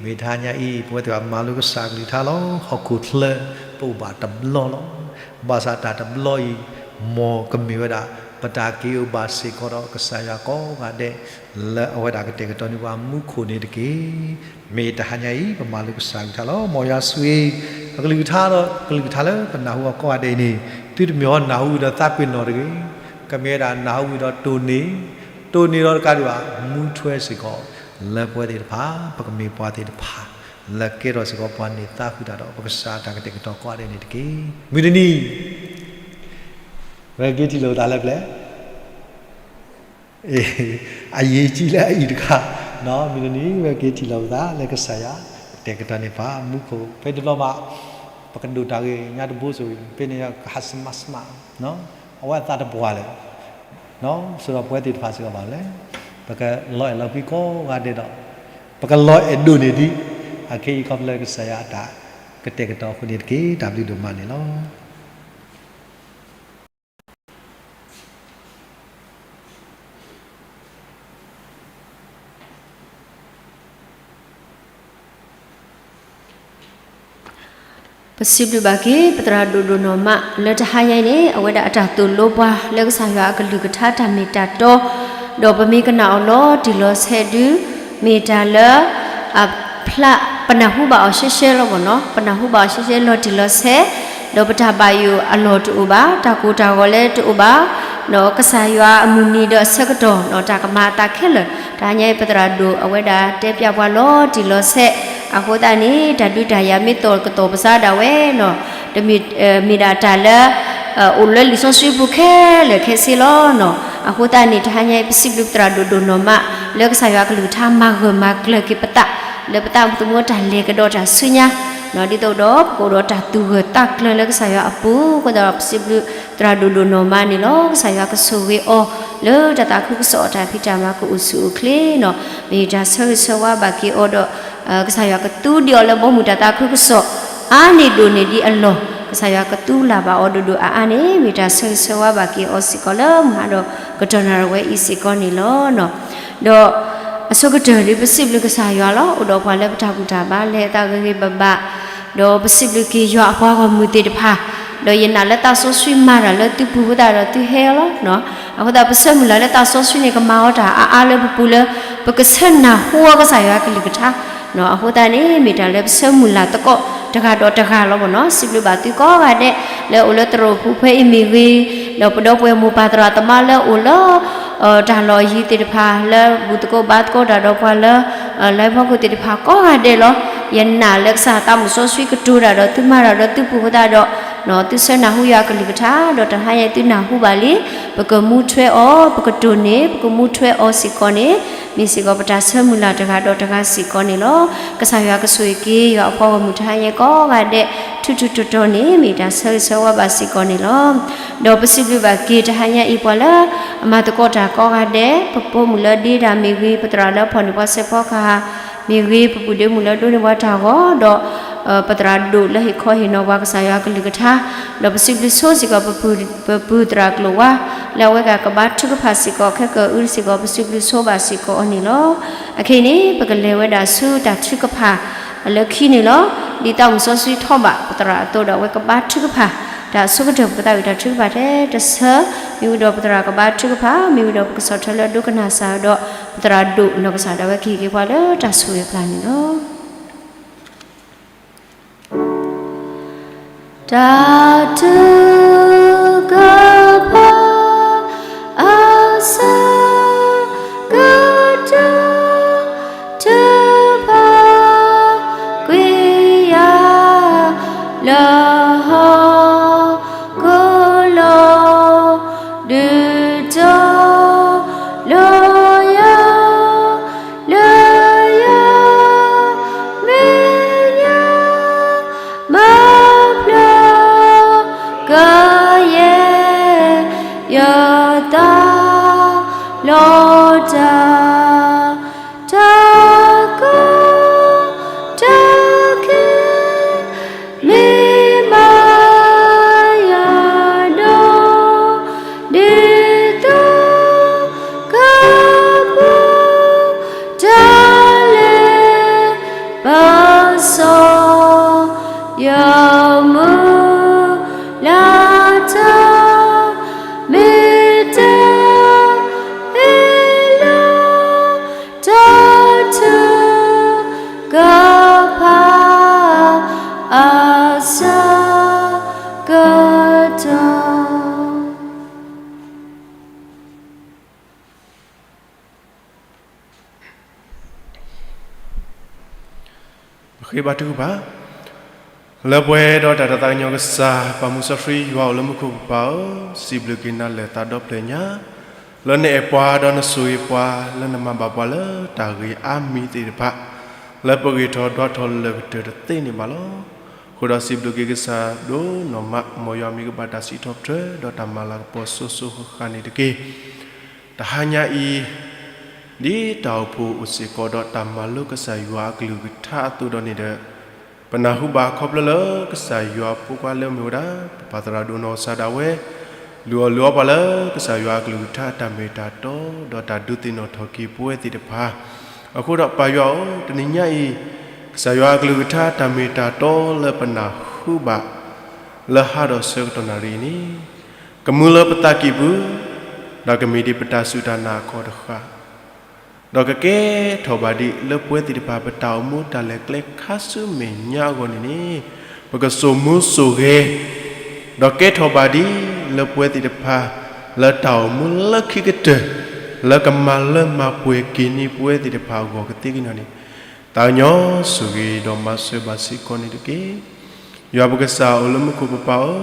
မ့ၢ်တဟါညါအံၤ ပဝဲသ့ၣ်တဖၣ်မၤလိကစၢ်အကလုၢ်ကထါလီၤ. ဟီၣ်ခိၣ်ချၢ ပအိၣ်ဘၣ်တဘျီလီၤ. ဘၣ်ဆၣ်တၢ်တဘျီအံၤ မ်ကမ့ၢ်ဝဲဒၣ် ပတၢ်က့ၤအိၣ်ဘၣ်စ့ၢ်ကီးဒီးကစၢ်ယွၤကိးဂၤဒဲး လၢအဝဲဒၣ်ကတဲာ်ကတီၤန့ၢ်ပှၤမူခိၣ်န့ၣ်တက့ၢ်. မ့ၢ်တဟါညါအံၤ ပမၤလိကစၢ်အကလုၢ်ကထါလီၤ. မ်ယွၤဆိၣ်ဂ့ၤ အကလုၢ်ကထါဒီး ကလုၢ်ကထါလၢပနၢ်ဟူအီၤကိးဂၤဒဲးအံၤန့ၣ်, သုတမ့ၢ်အီၤနၢ်ဟူဝံၤဒီးသးပ့ၤနီၣ်တဂ့ၤ, ကမ့ၢ်ဝဲဒၣ်နၢ်ဟူဝံၤဒီးတိၢ်န့ၢ်, တိၢ်န့ၢ်ဒီးတကးဒံးဘၣ် မူထွဲစ့ၢ်ကီး လၢပဝဲသ့ၣ်တဖၣ် ပကမ့ၢ်ပှၤသ့ၣ်တဖၣ် လၢကဲထီၣ်စ့ၢ်ကီးပှၤန့ၢ်သါဃုာ်တၢ်ဒီး ပကစၢ်အတၢ်ကတဲာ်ကတီၤကိးဂၤဒဲးန့ၣ်တက့ၢ်. မုၢ်တနံၤ ဝဲက့ၤထံၣ်လိာ်ပသးလၢပျဲၢ် အယံာ်ကံလၢအအံၤတခါ, မုၢ်တနံၤ ဝဲက့ၤထံၣ်လိာ်ပသးလၢကစၢ်ယွၤ တဲာ်ကတီၤန့ၢ်ပှၤမူခိၣ် ဖဲတဘျီဘၣ်, ပကဒိၣ်တၢ်ဂ့ၤညါတဘိစိၤ ဖဲန့ၣ်ကဟးစမးစမး, အဝဲအသးတပှၢ်လၢၤ, ဆိဒီးပဝဲသ့ၣ်တဖၣ်စ့ၢ်ကီးဘၣ်လဲၣ်, ပကလီၤအဲၣ်လီၤကွံကိးဂၤဒဲးဒီး ပကလီၤအဲၣ်ဒိၣ်န့ၢ်ဒံး အခဲအံၤခီဖျိလၢကစၢ်ယွၤအတၢ်ကတဲာ်ကတီၤအဃိန့ၣ်တက့ၢ်. တၢ်ဘျုးဒိၣ်မးန့ၣ်လီၤ. ပစံးဘျုးဘၣ်က့ၤ ပသရၣ်ဒိၣ်ဒိၣ်နီၢ်မး လၢတဟါညါအံၤန့ၣ် အဝဲဒၣ်အတၢ်သိၣ်လိပှၤ လၢကစၢ်ယွၤအကလုၢ်ကထါတၢ်မ့ၢ်တၢ်တီ, ဒီးပမ့ၢ်ကနၣ်အီၤလီၤတံၢ်လီၤဆဲးဒုး မ့ၢ်တၢ်လၢ အဖျါ ပနၢ်ဟူဘၣ်အီၤရှဲရှဲလီၤမ့ၢ်နီၤ, ပနၢ်ဟူဘၣ်အီၤရှဲရှဲလီၤတံၢ်လီၤဆဲး, ဒီးပတၢ်ဘၣ်ယိၣ်အလီၢ်တအိၣ်ဘၣ်, တၢ်ကိၢ်တၢ်ဂီၤလၢတအိၣ်ဘၣ်, ဒီးကစၢ်ယွၤအမုၢ်နံၤဒီးအဆၢကတီၢ် တၢ်ကမၤအသးခဲလၢာ်, တဟါညါအံၤ ပသရၣ်ဒိၣ်အဝဲဒၣ်တဲပျးပှၤလီၤတံၢ်လီၤဆဲး, အဃိသတးန့ၣ် တၢ်ဒုးတၢ်ယၤမ့ၢ်သီၣ်ကသီၣ်ပသးဒၣ်ဝဲနီၤ, တမ့ၢ် မ့ၢ်ဒၣ်တၢ်လၢ အိၣ်လၢလံာ်စီဆှံပူၤခဲလၢာ်ခဲဆ့လီၤနီၤ. အဃိသတးန့ၣ် တဟါညါအံၤ ပစံးဘျုးပသရၣ်ဒိၣ်ဒိၣ်နီၢ်မး လၢကစၢ်ယွၤအကလုၢ်ကထါမၤဂၢၢ်မၤကျၢၤက့ၤပသး လၢပသးသမူတၢ်လဲၤကဒီးတၢ်ဆူညါ, ဒ်သိးဒီး ပကအိၣ်ဒီးတၢ်သူၣ်ဂၢၢ်သးကျၢၤလၢကစၢ်ယွၤအပူၤအဃိသတးဒီး ပစံးဘျုးသရၣ်ဒိၣ်ဒိၣ်နီၢ်မးန့ၣ်လီၤ. ကစၢ်ယွၤကဆိၣ်ဂ့ၤအီၤ လၢတၢ်သးခုကစီၣ်အတၢ်ဖံးတၢ်မၤကအိၣ်ဆူၣ်အိၣ်ချ့နီၤ, မ့ၢ်တၢ်ဆၢဂ့ၤဆၢဝါဘၣ်က့ၤအီၤဒီး ကစၢ်ယွၤကသူဒံးအီၤလၢဘီမုၢ်တၢ်သးခုကစီၣ် အါန့ၢ်ဒိၣ်န့ၢ်ဒံးအလီၢ်, ကစၢ်ယွၤကသူလၢ်ဘၣ်အီၤဒိၣ်ဒိၣ်အါအါန့ၣ် မ့ၢ်တၢ်ဆၢဂ့ၤဆၢဝါဘၣ်က့ၤအီၤစ့ၢ်ကီးလၢမုၢ်ဟါဒီးကတီၢ်နၣ်ရံၣ်ဝဲအံၤစ့ၢ်ကီးန့ၣ်လီၤ. ဒီးအဆိကတၢၢ်ဒုး ပစံးဘျုးကစၢ်ယွၤလီၤ. အိၣ်ဒီးပှၤလၢပတၢ်ဘူၣ်တၢ်ဘါလဲၤအသးဂ့ၤဂ့ၤဘၣ်ဘၣ်, ဒီးပစံးဘျုးက့ၤယွၤအပှၤဂီၢ်မုၢ်သ့ၣ်တဖၣ်, ဒီးယနာ်လၢသးစီဆှံမၤတၢ်လၢသုပူၤအဃိသတးဒီးသုဟဲလီၤ. အဃိသတး ပဆၢမုၢ်လၢ်လၢသးစီဆှံန့ၣ် ကမၤအီၤတၢ်အါအါလၢပပူၤလၢ ပကဆၢနၢ်ဟူအီၤကစၢ်ယွၤကလုၢ်ကထါ အဃိသတးန့ၣ် မ့ၢ်တၢ်လၢပဆၢမုၢ်လၢ်သကိးတဂၤဒီးတဂၤလီၤမ့ၢ်နီၤ. စံးဘျုးဘၣ်သုကိးဂၤဒဲး လၢအိၣ်လၢသရိာ်ပူၤဖဲအံၤမ့ၢ်ဂ့ၤ, ဒီးပဒီပုၢ်ဝဲၢ်မိၢ်ပၢ်သရၣ်သမါလၢအိၣ်လၢ တၢ်လီၢ်အယံၤသ့ၣ်တဖၣ် လၢဘူၣ်သကိးဘါသကိးတၢ်ဒီးပှၤလၢ လၢဖီခိၣ်သ့ၣ်တဖၣ်ကိးဂၤဒဲးလီၤ. ယနာ်လၢကစၢ်သးမုၢ်စီဆှံကတိၤတၢ်ဒီးသုမၤတၢ်ဒီးသုပူၤအဃိသတးဒီး သုဆၢနၢ်ဟူယွၤအကလုၢ်ကထါ ဒီးတဟါညါအံၤသုနၢ်ဟူဘၣ်လံ, ပကမူထွဲအီၤ, ပကတိၢ်န့ၢ်, ပကမူထွဲအီၤစ့ၢ်ကီးန့ၣ်, မ့ၢ်စ့ၢ်ကီးပတၢ်ဆၢမုၢ်လၢ်တဂၤဒီးတဂၤစ့ၢ်ကီးန့ၣ်လီၤ. ကစၢ်ယွၤကဆိၣ်ဂ့ၤက့ၤ ယွၤအပှၤဂီၢ်မုၢ်တဟါညါကိးဂၤဒဲး ထူထူတီတီန့ၣ် မ့ၢ်တၢ်ဆၢဂ့ၤဆၢဝါဘၣ်စ့ၢ်ကီးန့ၣ်လီၤ. ဒီးပစံးဘျုးဘၣ်က့ၤတဟါညါအံၤ ပှၤလၢအမၤသကိးတၢ်ကိးဂၤဒဲး, ပပိာ်မုၣ်လၢဒ့တၢ်မ့ၢ်ဂ့ၤ, ပသရၣ်လၢဖီၣ်န့ၢ်ပှၤစဲးဖီကဟၣ်မ့ၢ်ဂ့ၤ, ပပုၢ်ဒ့မုၣ်လၢဒိးန့ၢ်ပှၤတၢ်ဂီၤ, ဒီး ပသရၣ်ဒိၣ်လၢဟ့ၣ်ခီဟ့ၣ်နီၤပှၤကစၢ်ယွၤအကလုၢ်ကထါ, ဒီးပစံးဘျုးဆိစ့ၢ်ကီး ပပုၢ်သရၣ်ကျိာ်ဝါ လၢအဝဲကကဘါထုကဖၣ်စ့ၢ်ကီး ခဲကၢအုတစ့ၢ်ကီး ပစံးဘျုးဆိဘၣ်စ့ၢ်ကီးအီၤန့ၣ်လီၤ. အခဲအံၤန့ၣ် ပကလဲၤဝဲဒၣ်ဆူတၢ်ထုကဖၣ်လၢခံန့ၣ်လီၤ. ဒ်သးမုၢ်စီဆှံထီၣ်ဘၣ်ပသရၣ်အသိးဒီး အဝဲကဘါထုကဖၣ် တၢ်အဆိကတၢၢ် ပကသးဝံၣ်တၢ်ထုကဖၣ်ထဲတဆၢ, မ့ၢ်ဝံၤဒီးပသရၣ်ကဘါထုကဖၣ်, မ့ၢ်ဝံၤဒီးပကဆီၣ်ထွဲလၢဒိကနၣ်စၢ်ဒီး ပသရၣ်ဒိၣ်နီၢ်ကစၢ်ဒၣ်ဝဲကဟ့ၣ်က့ၤပှၤလၢတၢ်ဆိၣ်ဂ့ၤအပျၢ်န့ၣ်လီၤ. တၢ်ထုကဖၣ် အဆၢကတီၢ် ထုကဖၣ်ကွံာ်ယၤ လၢဟီၣ်ခိၣ်လီၤ ဒုးတီၤ လီၤယၤ လၢယၤ မဲာ်ညါ မၤဖျါ ကယဲၢ် ယသး လီၤတၢ် တၢ်ကီတၢ်ခဲ မ့ၢ်မၤယၤဒီး ဒ်သိး ကပူၤ တၢ်လဲၤ ပစီၤ ယမုၢ်လၢ်တၢ် မ့ၢ်တၢ်ဟ့ၣ်လီၤ တၢ်ထုကဖၣ် အဆၢကတီၢ် ပဃ့ဘါထုကဖၣ်, လၢပှဲၤဒီးတၢ်ဒိးသးကညီၤကစၢ် ပၢ်မူစီဆှံယွၤအိၣ်လၢမူခိၣ်ပပၢ်ဧၢ, စံးဘျုးက့ၤနၤလၢသးဒီဖျၢၣ်ညါ, လၢနအဲၣ်ပှၤဒီးနဆိၣ်ဂ့ၤပှၤ လၢနမၤဘၣ်ပှၤလၢတၢ်ဂ့ၤအါမံၤသ့ၣ်တဖၣ်, လၢပဂ့ၤထီၣ်ဒွးထီၣ်လၢာ်ကတၢၢ်တသ့န့ၣ်ဘၣ်လီၤ. အဃိဒီးစံးဘျုးက့ၤကစၢ်ဒိၣ်နီၢ်မး မ်ယွၤမ့ၢ်ကဘၣ်တၢ်စံးထီၣ်ပတြၢၤ ဒီးတၢ်မၤလၤကပီၤစိၤစိၤဃၣ်ဃၣ်န့ၣ်တက့ၢ်. တဟါညါအံၤ ဒ်တၢ်အိၣ်ဖှိၣ်အိၣ်စ့ၢ်ကီးဒီးတၢ်မၤလိကစၢ်ယွၤအကလုၢ်ကထါအသိးဒီးန့ၣ်ဒီး, ပနၢ်ဟူဘၣ်ခီဖျိလၢကစၢ်ယွၤဖိခွါလၢမ့ၢ်ဝဲဒၣ် ပပၢ်သရၣ်ဒိၣ်နီၢ်ကစၢ်ဒၣ်ဝဲ လုၢ်အီၣ်လုၢ်အီပှၤလၢကစၢ်ယွၤအကလုၢ်ကထါအတၢ်မ့ၢ်တၢ်တီ ဒီးတၢ်ဒုးသ့ၣ်နီၣ်ထီၣ်က့ၤပဝဲသ့ၣ်တဖၣ်. အဃိဒီးပၢ်ယွၤဧၢ, တနံၤညါအံၤ ကစၢ်ယွၤအကလုၢ်ကထါတၢ်မ့ၢ်တၢ်တီလၢပနၢ်ဟူဘၣ် လၢဟါဒီးဆၢကတီၢ်နၣ်ရံၣ်အံၤန့ၣ် ကမူလၢပသးကံၢ်ပူၤ, ဒီးကမ့ၢ်ဒ်ပတၢ်စူၢ်တၢ်နာ်အခီၣ်တဃၣ်, ဒီးကကဲထီၣ်ဘၣ်ဒံးလၢပဝဲသ့ၣ်တဖၣ် ပတၢ်အိၣ်မူတၢ်လဲၤကျဲခါဆူမဲာ်ညါအဂီၢ်န့ၣ်န့ၣ်, ပကစိာ်မူစိာ်ဂဲၤ, ဒီးကဲထီၣ်ဘၣ်ဒံးလၢပဝဲသ့ၣ်တဖၣ် လၢတၢ်အိၣ်မူလၢခံကတၢၢ် လၢကမၤလၢမၤပှဲၤက့ၤန့ၢ်ပဝဲသ့ၣ်တဖၣ်အဂီၢ်ကသ့ကညီၤန့ၣ်, သးကညီၤဆိၣ်ဂ့ၤဒီးမၤစၢၤဘၣ်စ့ၢ်ကီးန့ၣ်တက့ၢ်. ယွၤပကစၢ်အိၣ်လၢမူခိၣ်ပပၢ်ဧၢ,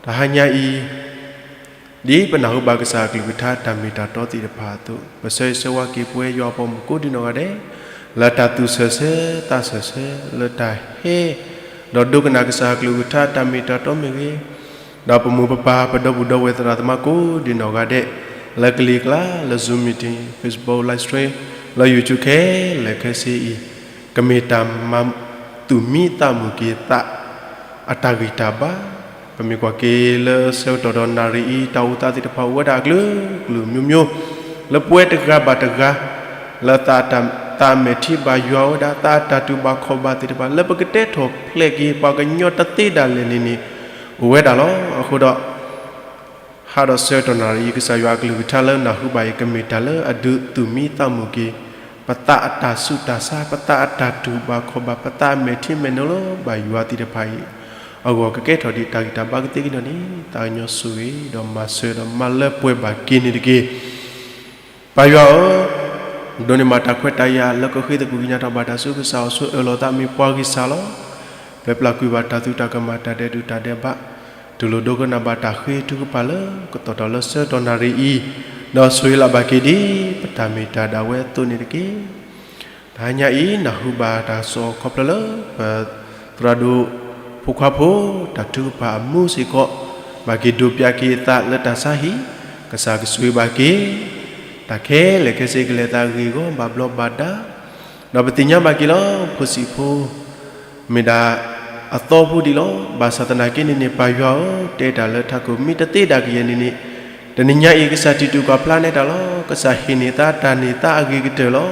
တဟါညါအံၤ ဒ်ပနၢ်ဟူဘၣ်ကစၢ်အကလုၢ်ကထါတၢ်မ့ၢ်တၢ်တီသ့ၣ်တဖၣ်အသိး, ပဆၢဂ့ၤဆၢဝါက့ၤပဝဲယွၤအပှၤမုၣ်ကိးဒံနီၢ်ဂၤဒဲး, လၢတၢ်သူၣ်ဆၢဆၢသးဆၢဆၢ လၢတၢ်ဟဲ ဒီးဒိကနၣ်ကစၢ်အကလုၢ်ကထါတၢ်မ့ၢ်တၢ်တီမ့ၢ်ဂ့ၤ, ဒီးပမိၢ်ပပၢ်ပဒီပုၢ်ဒီဝဲၢ်သရၣ်သမါကိးဒံနီၢ်ဂၤဒဲး, လၢကလံၤကျါ လၢ Zoom meeting, Facebook live stream, လၢ YouTube ခဲလၢာ်ခဲဆ့အံၤ, ကမ့ၢ်တၢ်မၤသူၣ်မံသးမုာ်က့ၤသး အတၢ်ဂံၢ်တၢ်ဘါ, ပမ့ၢ်ကွၢ်က့ၤလၢဆၢကတီၢ်ဒီးနၣ်ရံၣ်အံၤ တၢ်အိၣ်သးသ့ၣ်တဖၣ်အိၣ်ဝဲဒၣ်အကလုာ်ကလုာ်မျိုးမျိုး, လၢပဝဲတဂၤဘၣ်တဂၤ, လၢသးအမဲာ်ထံဘၣ်ယွၤဝဲဒၣ် သးအတၢ်တူၢ်ဘၣ်ခီၣ်ဘၣ်သ့ၣ်တဖၣ် လၢပကတဲထီၣ်ဖျဲးက့ၤပှၤကညီတသ့ဒၣ်လဲာ်န့ၣ်န့ၣ်, အိၣ်ဝဲဒၣ်လီၤ. အဃိဒီး ဟါဒီးဆၢကတီၢ်နၣ်ရံၣ်အံၤ ကစၢ်ယွၤအကလုၢ်ကထါလၢနၢ်ဟူဘၣ်အံၤ ကမ့ၢ်တၢ်လၢအဒုးသူၣ်မံသးမုာ်က့ၤ ပသးအတၢ်ဆူးတၢ်ဆါ, ပသးအတၢ်တူၢ်ဘၣ်ခီၣ်ဘၣ်, ပသးအမဲာ်ထံမဲာ်နိလီၤဘၣ်ယွၤသ့ၣ်တဖၣ်အံၤ, အဂီၢ်ကကဲထီၣ်ဒံးတၢ်ဂံၢ်တၢ်ဘါကသ့ကညီၤန့ၣ်, သးကညီၤဆိၣ်ဂ့ၤဒီးမၤစၢၤဒီးမၤလၢပှဲၤဘၣ်က့ၤန့ၣ်တက့ၢ်. ပၢ်ယွၤဧၢ, ဒိးန့ၢ်ဘၣ်တၢ်ခွဲးတၢ်ယာ်လၢကဃ့သကွံၢ်ကညးတၢ်ဘၣ်တၢ်ဆူကစၢ်အီၤဆိ အၢၣ်လီၤသးမ့ၢ်ပှၤဂံၢ်စၢ်လီၤ. ပျၢ်ကွံာ်ဘၣ်တၢ်သူတၢ်ကမၣ် တၢ်ဒဲးဒုးတၢ်ဒဲးဘး, တူၢ်လိာ်ဒိကနၣ်ဘၣ်တၢ်ဃ့ထုကဖၣ်လၢကတီၢ်ထီၣ်လၢဆၢကတီၢ်နၣ်ရံၣ်အံၤ, ဒီးဆိၣ်ဂ့ၤလၢ်ဘၣ်က့ၤဒ်ပတၢ်မ့ၢ်တၢ်ဒၣ်ဝဲအသိးန့ၣ်တက့ၢ်. တဟါညါအံၤ နၢ်ဟူဘၣ်တၢ်ကစီၣ်ခီဖျိလၢ ပသရၣ်ဒိၣ်ဖိခွါဖိ တၢ်ထုကဖၣ်အမူစ့ၢ်ကီး, ဘၣ်က့ၤဒိးပၠးက့ၤအသးလၢတၢ်ဆါဟံၣ်, ကစၢ်ကဆိၣ်ဂ့ၤဘၣ်က့ၤ တၢ်ခဲလၢာ်ခဲဆ့ကလဲၤသးဂ့ၢ်ဂီၤဘၣ်ဘျီးဘၣ်ဒါ, ဒီးပသ့ၣ်ညါဘၣ်က့ၤလီၤ ဖိဆံးဖိ မ့ၢ်ဒၣ်အသီဖိဒံးလီၤ. ဘၣ်ဆၣ်သနာ်က့န့ၣ်န့ၣ် ပၢ်ယွၤဧၢ, တဲတၢ်လၢထးခိၣ် မ့ၢ်တသ့ဒၣ်ကယဲၢ်န့ၣ်န့ၣ်, တနံၤညါအံၤ ကစၢ်ထံၣ်တူာ်ကွၢ်ဖျါနဲတၢ်လီၤ. ကစၢ်ဟ့ၣ်န့ၢ်သးတၢ်န့ၢ်သါအဂ့ၤကတၢၢ်လီၤ.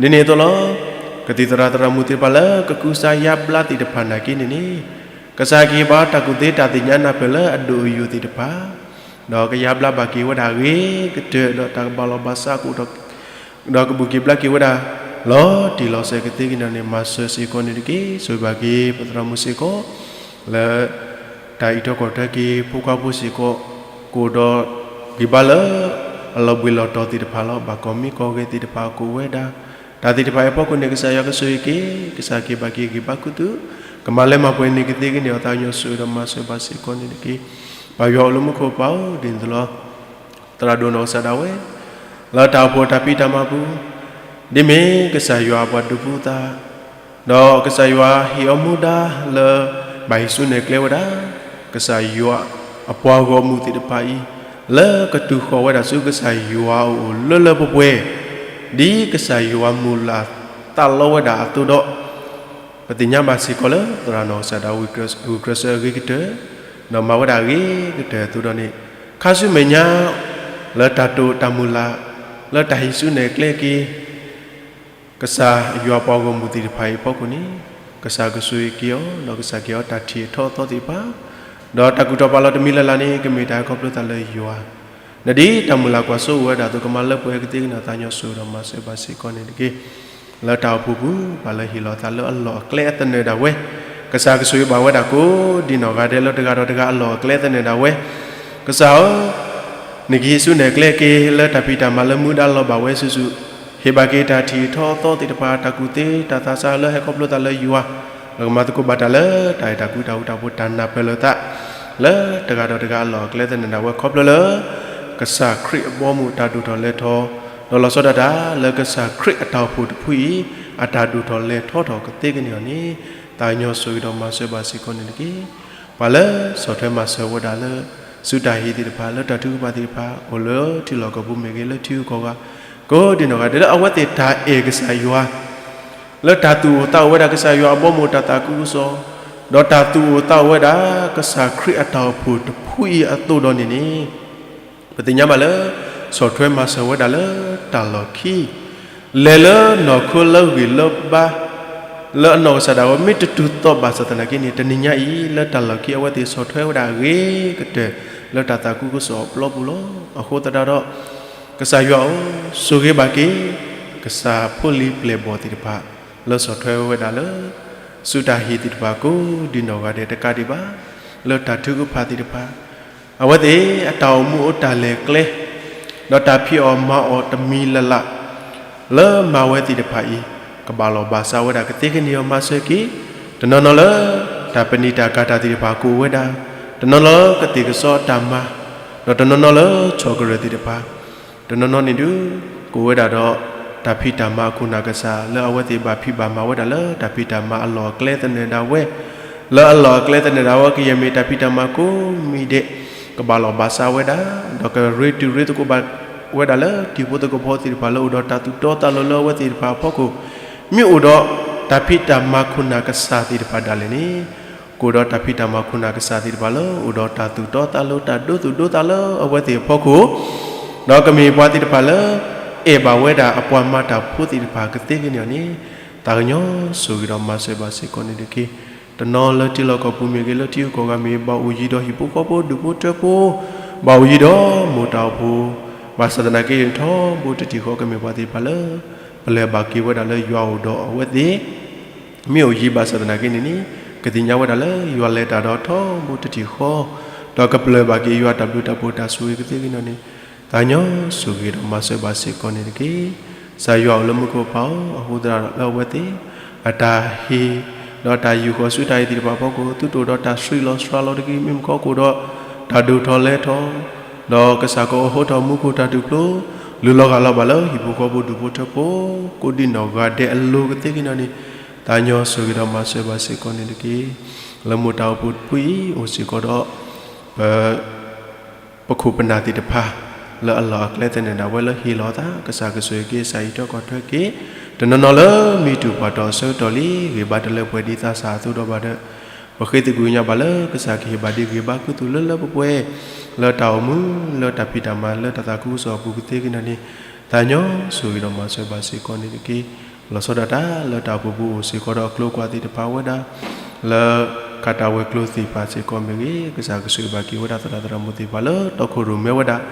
ဒ်န့ၣ်အသိးလီၤ, ကသံၣ်သရၣ်သရၣ်မုၣ်သ့ၣ်တဖၣ်လၢကကူစါယါဘျါသ့ၣ်တဖၣ်နာ်က့န့ၣ်န့ၣ်, ကစၢ်ကဟ့ၣ်ဘၣ်တၢ်ကူၣ်သ့တၢ်သ့ၣ်ညါနၢ်ပၢၢ်လၢအဒိၣ်အယိာ်သ့ၣ်တဖၣ်, ဒီးကယါဘျါဘၣ်က့ၤဝဲဒၣ်အဂ့ၤကတၢၢ်, ဒီးတၢ်ကဘၣ်လီၤဘၣ်စးကအိၣ်ဒီး ဒီးကဘူၣ်က့ၤဘျါက့ၤဝဲဒၣ် လီၤတံၢ်လီၤဆဲးကသ့ကန့ၣ်န့ၣ် မၤစၢၤစ့ၢ်ကီးန့ၣ်တက့ၢ်. ဆိၣ်ဂ့ၤဘၣ်က့ၤ ပသရၣ်မုၣ်စ့ၢ်ကီး လၢ တၢ်အံးထွဲကွၢ်ထွဲက့ၤ ဖိခွါဖိစ့ၢ်ကီး ကအိၣ်ဒီးဂံၢ်ဘါလၢ အလီၤဘှံးလီၤတီၤသ့ၣ်တဖၣ်လီၤ. ဘၣ်ကီၢ်မံကီၢ်ဂ့ၤသ့ၣ်တဖၣ်ကအိၣ်ဝဲဒၣ် တၢ်သ့ၣ်တဖၣ်အံၤအဖီခိၣ်န့ၣ် ကစၢ်ယွၤကဆိၣ်ဂ့ၤက့ၤ, ကစၢ်ကဟ့ၣ်ဘၣ်က့ၤဂံၢ်ဘါခူသူၣ်, ကမၤလၢမၤပှဲၤန့ၢ်ကသ့ကန့ၣ် အသးကညီၤဆိၣ်ဂ့ၤဒီးမၤစၢၤဘၣ်စ့ၢ်ကီးန့ၣ်တက့ၢ်. ပၢ်ယွၤအိၣ်လၢမူခိၣ်ပၢ်ဧၢ, ဒ်န့ၣ်အသိးလီၤ. သရၣ်ဒိၣ်နီၢ်ကစၢ်ဒၣ်ဝဲ လၢတၢ်အိၣ်ဖှိၣ်တၢ်ဖံးတၢ်မၤပူၤ, ဒ်မ့ၢ်ကစၢ်ယွၤအပှၤဒုးပူၤသး, ဒီးကစၢ်ယွၤဟ့ၣ်အီၤမူဒါလၢ ဘၣ်ဟံးစုနဲၣ်ကျဲဝဲဒၣ် ကစၢ်ယွၤအပှၤဂီၢ်မုၢ်သ့ၣ်တဖၣ်အံၤ လၢကတုၤဃီၤဝဲဒၣ်ဆူကစၢ်ယွၤအအိၣ်လၢလၢပှဲၤပှဲၤ, ဒ်ကစၢ်ယွၤမုၢ်လၢ်သးလီဝဲဒၣ်အသိးဒီး ပသ့ၣ်ညါဘၣ်စ့ၢ်ကီးလၢ သရၣ်နီၢ်ကစၢ်ဒၣ်ဝဲ ဂုာ်ကျဲးစၢးအဂ့ၤကတၢၢ်, ဒီးမၤဝဲဒၣ်အဂ့ၤကတၢၢ်အသိးဒီးန့ၣ်, ခါဆူမဲာ်ညါ လၢတၢ်တိာ်တၢ်မုၢ်လၢ် လၢတၢ်ဟံးစုနဲၣ်ကျဲက့ၤ ကစၢ်ယွၤပှၤဂီၢ်မုၢ်သ့ၣ်တဖၣ်အံၤအဖီခိၣ်န့ၣ်, ကစၢ်ကဆိၣ်ဂ့ၤက့ၤအီၤ ဒီးကစၢ်ကဟ့ၣ်အီၤတၢ်ထံၣ်အထီအသီသ့ၣ်တဖၣ်, ဒီးတၢ်ကူၣ်ထီၣ်ပာ်လီၤတမံၤလၢ်လၢ်န့ၣ် ကမ့ၢ်တၢ်ခီဖျိသးလၢယွၤ, နဒ်တၢ်မုၢ်လၢ်ကွၢ်စိအိၣ်ဝဲဒၣ်အသိး ကမၤလၢပှဲၤကသ့ကန့ၣ် သးကညီၤဆိၣ်ဂ့ၤဒီးမၤစၢၤဘၣ်စ့ၢ်ကီးန့ၣ်တက့ၢ်. လၢတၢ်အိၣ်ဖှိၣ်ပူၤ ပှၤလၢဟ့ၣ်လီၤသးလၢအလီၢ်အကျဲအသနၢၣ်ဒၣ်ဝဲ, ကစၢ်ကဆိၣ်ဂ့ၤဘၣ်ဝဲဒၣ်ကိးဒ်နီၢ်ဂၤဒဲး လၢတဂၤဒီးတဂၤအလီၢ်အကျဲသနၢၣ်ဒၣ်ဝဲ, ကစၢ်ဧၢ, နကဟံးစုနဲၣ်ကျဲက့ၤလၢတၢ်ဖံးတၢ်မၤလၢမူဒါလီၤဘၣ်ဝဲစုာ်စုာ်, ဟ့ၣ်ဘၣ်က့ၤတၢ်ထံၣ်ထီအသီသ့ၣ်တဖၣ် တၢ်ကူၣ်သ့တၢ်သးစၢ်လၢဟဲခီဖျိသးလၢယွၤ, လၢကမၤသကိးဘၣ်တၢ်လၢတၢ်အဲၣ်တၢ်ကွံတၢ်ဃူတၢ်ဖိးတၢ်နၢ်ပၢၢ်လိာ်သး, လၢတဂၤဒီးတဂၤအလီၢ်အကျဲသနၢၣ်ဒၣ်ဝဲခီဖျိလၢ ကစၢ်ခရံာ်အဘီအမုၢ်တၢ်ဒိၣ်ထီၣ်လဲၤထီၣ်, ဒီးလီၤဆီဒၣ်တၢ်လၢကစၢ်ခရံာ်အတၢ်အိၣ်ဖှိၣ်တဖုအံၤ အတၢ်ဒိၣ်ထီၣ်လဲၤထီၣ်ထီၣ်ကသ့ကန့ၢ်အီၤန့ၣ်, သးကညီၤဆိၣ်ဂ့ၤဒီးမၤစၢၤဘၣ်စ့ၢ်ကီးန့ၣ်တက့ၢ်. ပှၤလၢဆီၣ်ထွဲမၤစၢၤဝဲဒၣ်လၢ စုတၢ်ဟ့ၣ်သ့ၣ်တဖၣ် လၢတၢ်ထုကဖၣ်သ့ၣ်တဖၣ် အိၣ်လၢထံလီၢ်ကီၢ်ပူၤမ့ၢ်ဂ့ၤ လၢထံဂုၤကီၢ်ဂၤ ကိးဒ်နီၢ်ဂၤဒဲးလၢအဝဲသ့ၣ်တၢ်အဲၣ်ကစၢ်ယွၤ လၢတၢ်သူၣ်အိၣ်သးအိၣ်ဝဲဒၣ်ကစၢ်ယွၤအဘီအမုၢ်တၢ်သးခုကစီၣ်, ဒီးတၢ်သူၣ်အိၣ်သးအိၣ်ဝဲဒၣ်ကစၢ်ခရံာ်အတၢ်အိၣ်ဖှိၣ်တဖုအံၤအသိးဒီးန့ၣ်န့ၣ်, ပသ့ၣ်ညါဘၣ်လၢ ဆီၣ်ထွဲမၤစၢၤဝဲဒၣ်လၢတၢ်လီၢ်ခံ, လဲၤလၢနီၢ်ခိလၢဂံၢ်လၢဘါ လၢအနီၢ်ကစၢ်ဒၣ်ဝဲ မ့ၢ်တတုၤသီၣ်ဘၣ်ဆၣ်သနာ်က့န့ၣ် တနံၤညါအံၤ လၢတၢ်လီၢ်ခံအဝဲသ့ၣ်ဆီၣ်ထွဲဝဲဒၣ်အဂ့ၤကတၢၢ် လၢတၢ်သးခုကစီၣ်အပျီပူၤလီၤ. အဃိသတးဒီး ကစၢ်ယွၤဧၢ, ဆိၣ်ဂ့ၤဘၣ်က့ၤ ကစၢ်ဖိလံၤပျဲၢ်ဘီၣ်သ့ၣ်တဖၣ် လၢဆီၣ်ထွဲဝဲဒၣ်လၢ စုတၢ်ဟ့ၣ်သ့ၣ်တဖၣ်ကိးဒ်နီၢ်ဂၤဒဲးတကးဒံးဘၣ်, လၢတၢ်ထုကဖၣ်သ့ၣ်တဖၣ် အဝဲသ့ၣ်အတၢ်အိၣ်မူအိၣ်တၢ်လဲၤကျဲ, ဒီးတၢ်ဖံးအီၣ်မၤအီၣ်တမံၤလၢ်လၢ် လၢမၤဝဲသ့ၣ်တဖၣ်အံၤ ကဘၣ်လီၢ်ဘၣ်စးဝဲဒၣ်ကသ့ကန့ၢ်အီၤမၤစၢၤက့ၤ, တနီၤနီၤလၢ တၢ်ပနံာ်တၢ်ကၤတၢ်သ့ၣ်တဖၣ်ကအိၣ်ဝဲဒၣ်, တနီၤနီၤလၢကသ့ၣ်ကစီတၢ်မၤ, ဒီးတနီၤနီၤလၢဆီၣ်ကရၢၢ်သ့ၣ်တဖၣ် တနီၤနီၤန့ၣ်ဒုး ကအိၣ်ဝဲဒၣ်ဒီး တၢ်ဖံးတၢ်မၤအခိၣ်နၢ်ကစၢ် လၢအဝဲသ့ၣ်ဘၣ်ဖံးဘၣ်မၤဝဲဒၣ်လၢ တၢ်ဖံးတၢ်မၤအလီၢ်အကျဲသနၢၣ်ဒၣ်ဝဲ, လၢအလီၢ်အကျဲသနၢၣ်ဒၣ်ဝဲ ကယဲၢ်မ့ၢ်တၢ်ဖံးတၢ်မၤကိးမံၤဒဲး ကဘၣ်လီၢ်ဘၣ်စးဝဲဒၣ်, ဒီးကရ့တုၤရ့သကိးဘၣ်ဝဲဒၣ်လၢ တံၤဖိသကိးဖိသ့ၣ်တဖၣ် လၢအိၣ်ဒီးတၢ်သူၣ်တီသးလိၤလၢအဝဲသ့ၣ်တဖၣ်အဖီခိၣ်, မ့ၢ်အိၣ်ဒီးတၢ်ဖံးတၢ်မၤခိၣ်နၢ်ကစၢ်သ့ၣ်တဖၣ်ဒၣ်လဲာ်န့ၣ် ကအိၣ်ဒီးတၢ်ဖံးတၢ်မၤခိၣ်နၢ်ကစၢ်သ့ၣ်တဖၣ်လၢ အိၣ်ဒီးတၢ်သူၣ်တီသးလိၤ တၢ်ဒိသူၣ်ဒိသးလၢအဝဲသ့ၣ်အဖီခိၣ်, ဒီးကမ့ၢ်ပှၤသ့ၣ်တဖၣ်လၢ အဲၣ်ဘၣ်ဝဲဒၣ်အပှၤမၤတၢ်ဖိသ့ၣ်တဖၣ်ကသ့ကန့ၢ်အီၤန့ၣ်, သးကညီၤဆိၣ်ဂ့ၤဒီးမၤစၢၤဘၣ်စ့ၢ်ကီးန့ၣ်တက့ၢ်. တနီၤလၢထံလီၢ်ကီၢ်ပူၤမ့ၢ်ဂ့ၤ လၢထံဂုၤကီၢ်ဂၤမ့ၢ်ဂ့ၤ ဘၣ်အိၣ်ယံၤဒီးဟံၣ်ဖိဃီဖိ ဒူၣ်ဖိထၢဖိ, ဘၣ်အိၣ်ယံၤဒီးမိၢ်တၢ်အိၣ်ဖှိၣ်, ဘၣ်ဆၣ်သနာ်က့ ထီဘိတထံၣ်ဃီ ကမ့ၢ်ပှၤသ့ၣ်တဖၣ်လၢ ပျၢၤဘၣ်က့ၤဝဲဒၣ်လၢယွၤအိၣ်ဒီးအဝဲသ့ၣ် မ့ၢ်အိၣ်ယံၤဘၣ်ဆၣ်သနာ်က့န့ၣ်န့ၣ်, ကသ့ၣ်ညါဝဲဒၣ်လၢယွၤလဲၤတၢ်ဒီးထီဘိတထံၣ်ဃီ, ဒီးကပျၢၤဘၣ်က့ၤယွၤတၢ်ဘျုးတၢ်ဖှိၣ်တၢ်ဆိၣ်ဂ့ၤကသ့ကန့ၢ်အီၤန့ၣ်, သးကညီၤဆိၣ်ဂ့ၤဒီးမၤစၢၤဘၣ်စ့ၢ်ကီးန့ၣ်တက့ၢ်. ကစၢ်ယွၤအိၣ်လၢမူခိၣ်ပၢ်ဧၢ, အဃိသတးဒီးလၢအဝဲသ့ၣ် အတၢ်ဟ့ၣ် ဒီးတၢ်ယူာ်ဃီၤဆူတၢ်အံၤသ့ၣ်တဖၣ်အဖီခိၣ် သုတအိၣ်ဒီးတၢ်ဆှံလီၤစှၤလီၤတဂ့ၤ, မ့ၢ်မကီၢ်ကအိၣ်ဒီးတၢ်ဒိၣ်ထီၣ်လဲၤထီၣ်, ဒီးကစၢ်ကအိးထီၣ်မူခိၣ်တၢ်ထူၣ်ဖျိ လူၤလီၤဂာ်လီၤဘၣ်လၢဟံၣ်ဖိဃီဖိဒူၣ်ဖိထၢဖိ ကိးဒံနီၢ်ဂၤဒဲးအလိၤကသ့က့ၤနီၢ်န့ၣ် သးညီဆိၣ်ဂ့ၤဒီးမၤစၢၤဘၣ်စ့ၢ်ကီးန့ၣ်တက့ၢ်. လၢမိၢ်တၢ်အိၣ်ဖှိၣ်တဖုအံၤ အိၣ်စ့ၢ်ကီးဒီး ပ ပခိၣ်ပနၢ်သ့ၣ်တဖၣ် လၢအလီၢ်အကျဲသန့ၤဒၣ်ဝဲလၢဟ့ၣ်လီၤသး ကစၢ်ကဆိၣ်ဂ့ၤက့ၤ ကစၢ်အံးထီၣ်ကွၢ်ထွဲက့ၤ တနီၤနီၤလၢမံတူၢ်ပှၤတီၢ်အဆၢကတီၢ်လံ ဂ့ၤဘါတလၢပှဲၤဒ်သးစၢ်အသိးဒီးဘၣ်ဒီး ပဃ့သကွံာ်ကညးဘၣ်လၢကစၢ်ကဟ့ၣ်ဘၣ်ဒံးဂ့ၤဘါခူသူၣ်လၢလၢပှဲၤပှဲၤ လၢတၢ်အိၣ်မူ လၢတၢ်ဖံးတၢ်မၤ လၢတၢ်သးခုကစီၣ်အပူၤကသ့က့ၤနီၢ်န့ၣ် သးညီဆိၣ်ဂ့ၤဒီးမၤစၢၤဘၣ်စ့ၢ်ကီးန့ၣ်တက့ၢ်. လီၤဆီဒၣ်တၢ်လၢတၢ်အိၣ်ဖှိၣ်ပူၤအိၣ်စ့ၢ်ကီးဒီးအကျိၤအကွာ်သ့ၣ်တဖၣ်ဝဲဒၣ် လၢကးတၢ်ဝဲၤကျိၤသ့ၣ်တဖၣ်စ့ၢ်ကီးမ့ၢ်ဂ့ၤ ကစၢ်ကဆိၣ်ဂ့ၤဘၣ်က့ၤဝဲဒၣ်သရၣ်သရၣ်မုၣ်သ့ၣ်တဖၣ်လၢတီခိၣ်ရိၣ်မဲဝဲဒၣ်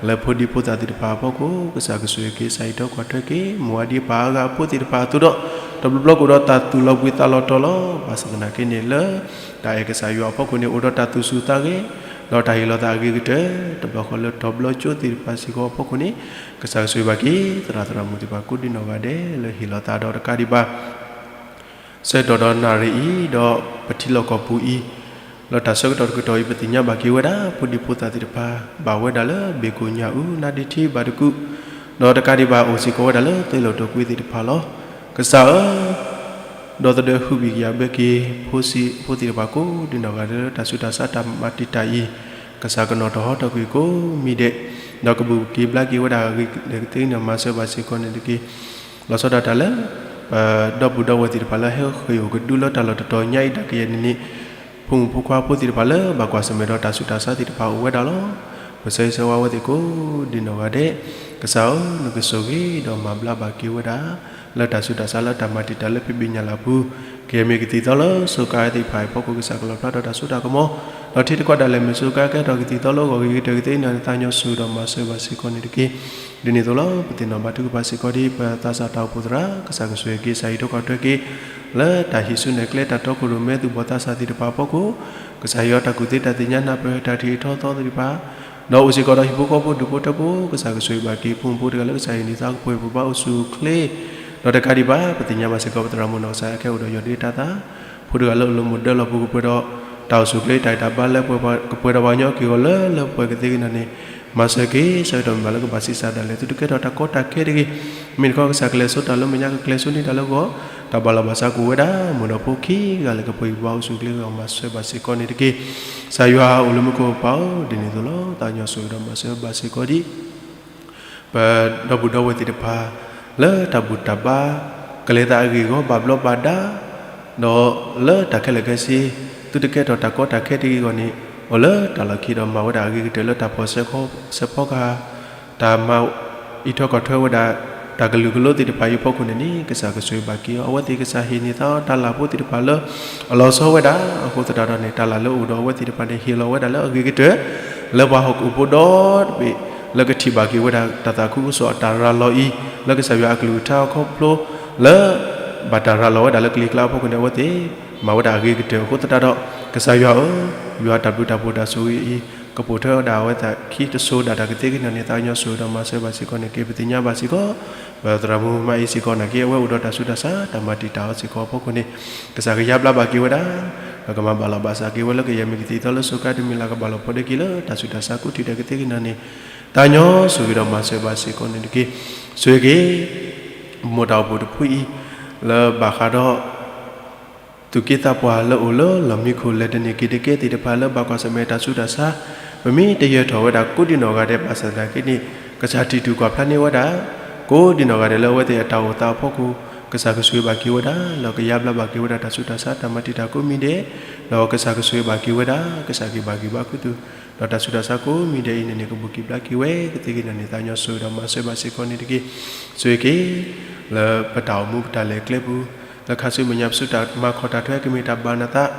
လၢဖိဒံဖိသၣ်သ့ၣ်တဖၣ်အဖီခိၣ် ကစၢ်ကဆိၣ်ဂ့ၤက့ၤ ကစၢ်အံးထီၣ်ကွၢ်ထွဲက့ၤ မိၢ်အါဒံအပၢ်အါဂၤအဖိသ့ၣ်တဖၣ်အသိးဒီး တဘျီဘျီကအိၣ်ဒီးတၢ်သူၣ်လီၤဘှံးသးလီၤတီၤလီၤ. ဘၣ်ဆၣ်သနာ်က့န့ၣ်လၢ တၢ်အဲၣ်ကစၢ်ယွၤအဖီခိၣ်န့ၣ် အိၣ်ဒီးတၢ်သူၣ်ဆူၣ်သးဂဲၤ ဒီးတၢ်ဟ့ၣ်လီၤသးအဂ့ၤကတၢၢ် တဘျီဃီလၢတီၤဘျီကၠိသ့ၣ်တဖၣ်စ့ၢ်ကီးအဖီခိၣ်န့ၣ် ကစၢ်ကဆိၣ်ဂ့ၤဘၣ်က့ၤ သရၣ်သရၣ်မုၣ်သ့ၣ်တဖၣ်ကိးဒံနီၢ်ဂၤဒဲးလၢဟ့ၣ်လီၤသးဒီးတကးဒံးဘၣ် ဆၢကတီၢ်ဒီးနၣ်ရံၣ်အံၤ ဒီးပထံလီၢ်ကီၢ်ပူၤအံၤ လၢတၢ်ဆၢကတီၢ်တကတီၢ်အံၤ ပသ့ၣ်ညါဘၣ်က့ၤဝဲဒၣ် ဖိဒံဖိသၣ်သ့ၣ်တဖၣ် ဘၣ်ဝဲဒၣ်လၢဘ့ၣ်ကိၣ်ညၣ်အူ နါဒ့ထံဘၣ်တကူာ် ဒီးတကးဒံးဘၣ်အိၣ်စ့ၢ်ကီးဝဲဒၣ်လၢသ့ၣ်လီၤတိာ်ကွံသ့ၣ်တဖၣ်လီၤ. ကစၢ်ဧၢ ဒီသဒၢဟုဘံၣ်ကယၤဘၢက့ၤ ဖိသ့ၣ်တဖၣ်ကိးဒံနီၢ်ဂၤဒဲးလၢတၢ်ဆူးတၢ်ဆါတၢ်မၤတံာ်တာ်အံၤ ကစၢ်ကနီၤထီၣ်ဟီထီၣ်ကွံာ်ကိးမံၤဒဲး ဒီးကဘူၣ်က့ၤဘျါက့ၤဝဲဒၣ်အဂ့ၤကတၢၢ်ကသ့န့ၣ် မၤစၢၤဘၣ်စ့ၢ်ကီးန့ၣ်တက့ၢ်. လီၤဆီဒၣ်တၢ်လၢ ပဒီပုၢ်ဒီဝဲၢ်သ့ၣ်တဖၣ်လၢဟဲဃ့ၢ်အိၣ်ကဒုလၢတၢ်လီၢ်တတီၤညါအံၤ တၢ်ကယဲၢ်နံၤန့ၣ် ဖိမုၣ်ဖိခွါဖိသ့ၣ်တဖၣ်လၢဘၣ်ကွၢ်ဆၢၣ်မဲာ်ဒီးတၢ်ဆူးတၢ်ဆါသ့ၣ်တဖၣ်အိၣ်ဝဲဒၣ်လီၤ. ပဆၢဂ့ၤဆၢဝါဝဲသ့ၣ်ကိးဒံနီၢ်ဂၤဒဲး ကစၢ်ဧၢ နကဆိၣ်ဂ့ၤဒီးမၤဘျါဘၣ်က့ၤဝဲဒၣ် လၢတၢ်ဆူးတၢ်ဆါလၢတၢ်မၤတံာ်တာ်လၢဖံးဘ့ၣ်ညၣ်လၢ်ပူၤ ကယဲၢ်မ့ၢ်ကသံၣ်သီလၢစိကါသ့ၣ်တဖၣ်အံၤအဖီခိၣ် ကစၢ်ကလီၤဖျါထီၣ်တၢ်စိတၢ်ကမီၤ ဒီးထံတကီၢ်ဒၣ်လဲာ်မ့ၢ်စိကါကဲထီၣ်ကသံၣ်သီလၢအဂီၢ်ဂ့ၤကတၢၢ်ကသ့န့ၣ် သးညီဆိၣ်ဂ့ၤဒီးမၤစၢၤဘၣ်စ့ၢ်ကီးန့ၣ်တက့ၢ်. ဒ်န့ၣ်အသိးလီၤ ပသ့ၣ်နီၣ်ဘါထုကဖၣ်စ့ၢ်ကီးဒ်ပသးစၢ်တၢ်အိၣ်ဖှိၣ်သရၣ် ကစၢ်ကဆိၣ်ဂ့ၤက့ၤ ကစၢ်အံးထီၣ်ကွၢ်ထွဲက့ၤ လၢတၢ်ဟံးစုနဲၣ်ကျဲတၢ်တီခိၣ်ရိၣ်မဲသူၣ်ဘီၣ်သးစၢ်သ့ၣ်တဖၣ်အဖီခိၣ် ကစၢ်ဟ့ၣ်အီၤတၢ်ကူၣ်သ့တၢ်သ့ၣ်ညါနၢ်ပၢၢ် တၢ်ထံၣ်ထီသီသ့ၣ်တဖၣ် ဒီးအိၣ်စ့ၢ်ကီးဒီးဟံၣ်ဖိဃီဖိဒူၣ်ဖိထၢဖိ ကစၢ်ကဆိၣ်ဂ့ၤဘၣ်က့ၤ ဖိမုၣ်ဖိတဂၤလၢကစၢ်ဟ့ၣ်န့ၢ်သးကပှဲၤပဘါအိၣ်ဆူၣ်အိၣ်ချ့ ဒီးတကးဒံးဘၣ် ပသ့ၣ်ညါဘၣ်စ့ၢ်ကီး ပသရၣ်မုၣ်နီၢ်ကစၢ်အခဲအိၣ်ဒီးယီၢ်ဒ့တၢ်သး ဖိတဂၤလၢအလီၤမုၢ်ဒၢလီၤပူၤကပှဲၤဒီး တၢ်အိၣ်ဆူၣ်အိၣ်ချ့တၢ်ဂံၢ်တၢ်ဘါလၢပှဲၤပှဲၤ ကပှဲၤဒီးပှၤကညီက့ၢ်ဂီၤလၢလၢပှဲၤပှဲၤကသ့က့ၤနီၢ်န့ၣ် မၤစၢၤက့ၤ ဆၢကတီၢ်မ့ၢ်ဘၣ်လၢကဘၣ်ဆံးစၢ်ဒၣ်လဲာ် သုတကဲထီၣ်တၢ်ကီတၢ်ခဲတဂ့ၤ မ့ၢ်တခီကစၢ်ကလဲၤဆိတၢ်လၢမဲာ်ညါကကျဲၤဆိန့ၢ်တၢ်လၢဂီၢ် တၢ်ဘၣ်လီၤဘၣ်စးကအိၣ်ဝဲဒၣ် မုၣ်ဒီးဖိခံဂၤလၢကပှဲၤဘါအိၣ်ဆူၣ်အိၣ်ချ့ဂ့ၤ မၤစၢၤဘၣ်စ့ၢ်ကီးန့ၣ်တက့ၢ်. ကစၢ်ယွၤအိၣ်လၢမူခိၣ်ပၢ်ဧၢ ဒ်န့ၣ်အသိးလီၤ သးညီဆိၣ်ဂ့ၤဒီးမၤစၢၤဘၣ်စ့ၢ်ကီးဒ် ပဒီပုၢ်ဒီဝဲၢ်သ့ၣ်တဖၣ် လၢတၢ်ဘူၣ်တၢ်ဘါ ကလဲၤသးအဂ့ၢ်အဂီၢ်ဘၣ်ဘျီးဘၣ်ဒါ ဒီးလၢတၢ်ခဲလၢာ်ခဲဆ့ သုတကဲထီၣ်တၢ်ကီတၢ်ခဲတဂ့ၤအဂီၢ်န့ၣ် အိၣ်လၢတၢ်လီၢ်ခံဒီးမၤဝဲဒၣ်အဂ့ၤကတၢၢ်လၢတၢ်ဖီၣ်ဆဲးဖီကဟၣ် တၢ်မၤအံးထီၣ်ကွၢ်ထွဲဝဲဒၣ် တၢ်ကလုာ်ကလိသ့ၣ်တဖၣ်အံၤအဖီခိၣ်န့ၣ်န့ၣ် ကစၢ်ကဆိၣ်ဂ့ၤဘၣ်က့ၤအီၤ အဝဲသ့ၣ်ကစၢ်ဟ့ၣ်န့ၢ်သးအီၤတၢ်လၢ်ဖိသ့ၣ်တဖၣ်လၢ အလီၤဆီဝဲဒၣ် အဃိသတးဒီးန့ၣ် တၢ်လၢ်လၢအအိၣ်ဒီးအဝဲသ့ၣ်တဖၣ်န့ၣ် ဟ့ၣ်လီၤဝဲဒၣ်လၢအဂ့ၤကတၢၢ် လၢပှၤဟီၣ်ခိၣ်ဖိဒီတဘ့ၣ် လၢကထံၣ်ဘၣ်က့ၤဝဲဒၣ်တၢ်သးခုကစီၣ်အတၢ်ရၤလီၤအံၤ လၢကစၢ်ယွၤအကလုၢ်ကထါအခီဖျိ လၢ ဘၣ်တၢ်ရၤလီၤဝဲဒၣ်လၢကလံၤကျါအဖီခိၣ်န့ၣ် အဝဲသ့ၣ် မၤဝဲဒၣ်အဂ့ၤကတၢၢ်အဃိသတးဒီး ကစၢ်ယွၤဧၢ, ယွၤတၢ်ဘျုးတၢ်ဖှိၣ်တၢ်ဆိၣ်ဂ့ၤအံၤ ကပိာ်ထွဲဝဲဒၣ်အဝဲသ့ၣ်ခံတစိၤဒၣ်တၢ်ကသ့က့ၤနီၢ်န့ၣ် သးကညီၤဆိၣ်ဂ့ၤဒီးမၤစၢၤဘၣ်စ့ၢ်ကီးန့ၣ် က့ၤပသ့ၣ်ညါဘၣ်စ့ၢ်ကီး ပသရၣ်မုၣ်မၤအံၤစ့ၢ်ကီးနာ်က့ အဝဲအိၣ်ဒီးတၢ်ဆူးတၢ်ဆါ တၢ်မၤတံာ်တာ်အီၤစ့ၢ်ကီးအဖီခိၣ်န့ၣ် ကစၢ်ကယါဘျါဘၣ်က့ၤဝဲဒၣ် ဒီးကမၤဘၣ်လီၤဘၣ်စးက့ၤဝဲလၢကယဲၢ်မ့ၢ်ကသံၣ်သီလၢစိၤကါတမံၤလၢ် ကဘၣ်လီၤပှီၢ်ဒ့က့ၤလၢတၢ်ဆူးတၢ်ဆါကူထံၣ်ဒဲးကသ့က့ၤနီၢ်န့ၣ် သးကညီၤဆိၣ်ဂ့ၤဒီးမၤစၢၤဘၣ်စ့ၢ်ကီးန့ၣ်တက့ၢ်. ဆိၣ်ဂ့ၤက့ၤ မိၢ်တၢ်အိၣ်ဖှိၣ်တဖုအံၤ လၢဘၣ်ဃးဒီး သူၣ်က့သးပှၢ်လၢအိၣ်လၢလီၢ်မံခိၣ် လဲၤတန့ၢ်က့ၤတကဲသ့ၣ်တဖၣ်လၢဘၣ်ကွၢ်ဆၢၣ်မဲာ်တၢ်ဆူးတၢ်ဆါ ပမ့ၢ်တယၢၤထီၣ်ဝဲဒၣ်ကိးဒံနီၢ်ဂၤဒဲး ဘၣ်ဆၣ်သနာ်က့န့ၣ် ကစၢ်ထံၣ်တူၢ်ကွၢ်ဖျါန့ၢ်ဝဲဒၣ် ကိးဒံနီၢ်ဂၤဒဲးလၢအဝဲသ့ၣ်အတၢ်အိၣ်သးအဖီခိၣ် ကစၢ်ကဆိၣ်ဂ့ၤဘၣ်က့ၤဝဲဒၣ် လၢကယါဘျါဘၣ်က့ၤဝဲဒၣ်တၢ်ဆူးတၢ်ဆါတၢ်မၤတံာ်တာ်ကိးမံၤဒဲး ဒီးကစၢ်ကဆိၣ်ဂ့ၤဘၣ်က့ၤဝဲဒၣ် ကစၢ်က့ၤဘၣ်က့ၤဘၣ်ခူသူၣ် ဒီးတၢ်ဆူးတၢ်ဆါကိးမံၤဒဲးအံၤန့ၣ်န့ၣ် ကဘူးက့ၤဘျါက့ၤဝဲကသ့က့ၤနီၢ်န့ၣ် သးကညီၤဆိၣ်ဂ့ၤဒီးမၤစၢၤဘၣ်စ့ၢ်ကီးန့ၣ်တက့ၢ်. ဆိၣ်ဂ့ၤက့ၤ လၢပတၢ်အိၣ်မူပတၢ်လဲၤကျဲပူၤ လၢခါဆူမဲာ်ညါပစုတၢ်မၤခီၣ်တၢ်ထွဲကမ့ၢ်တၢ်ဘၣ်နသး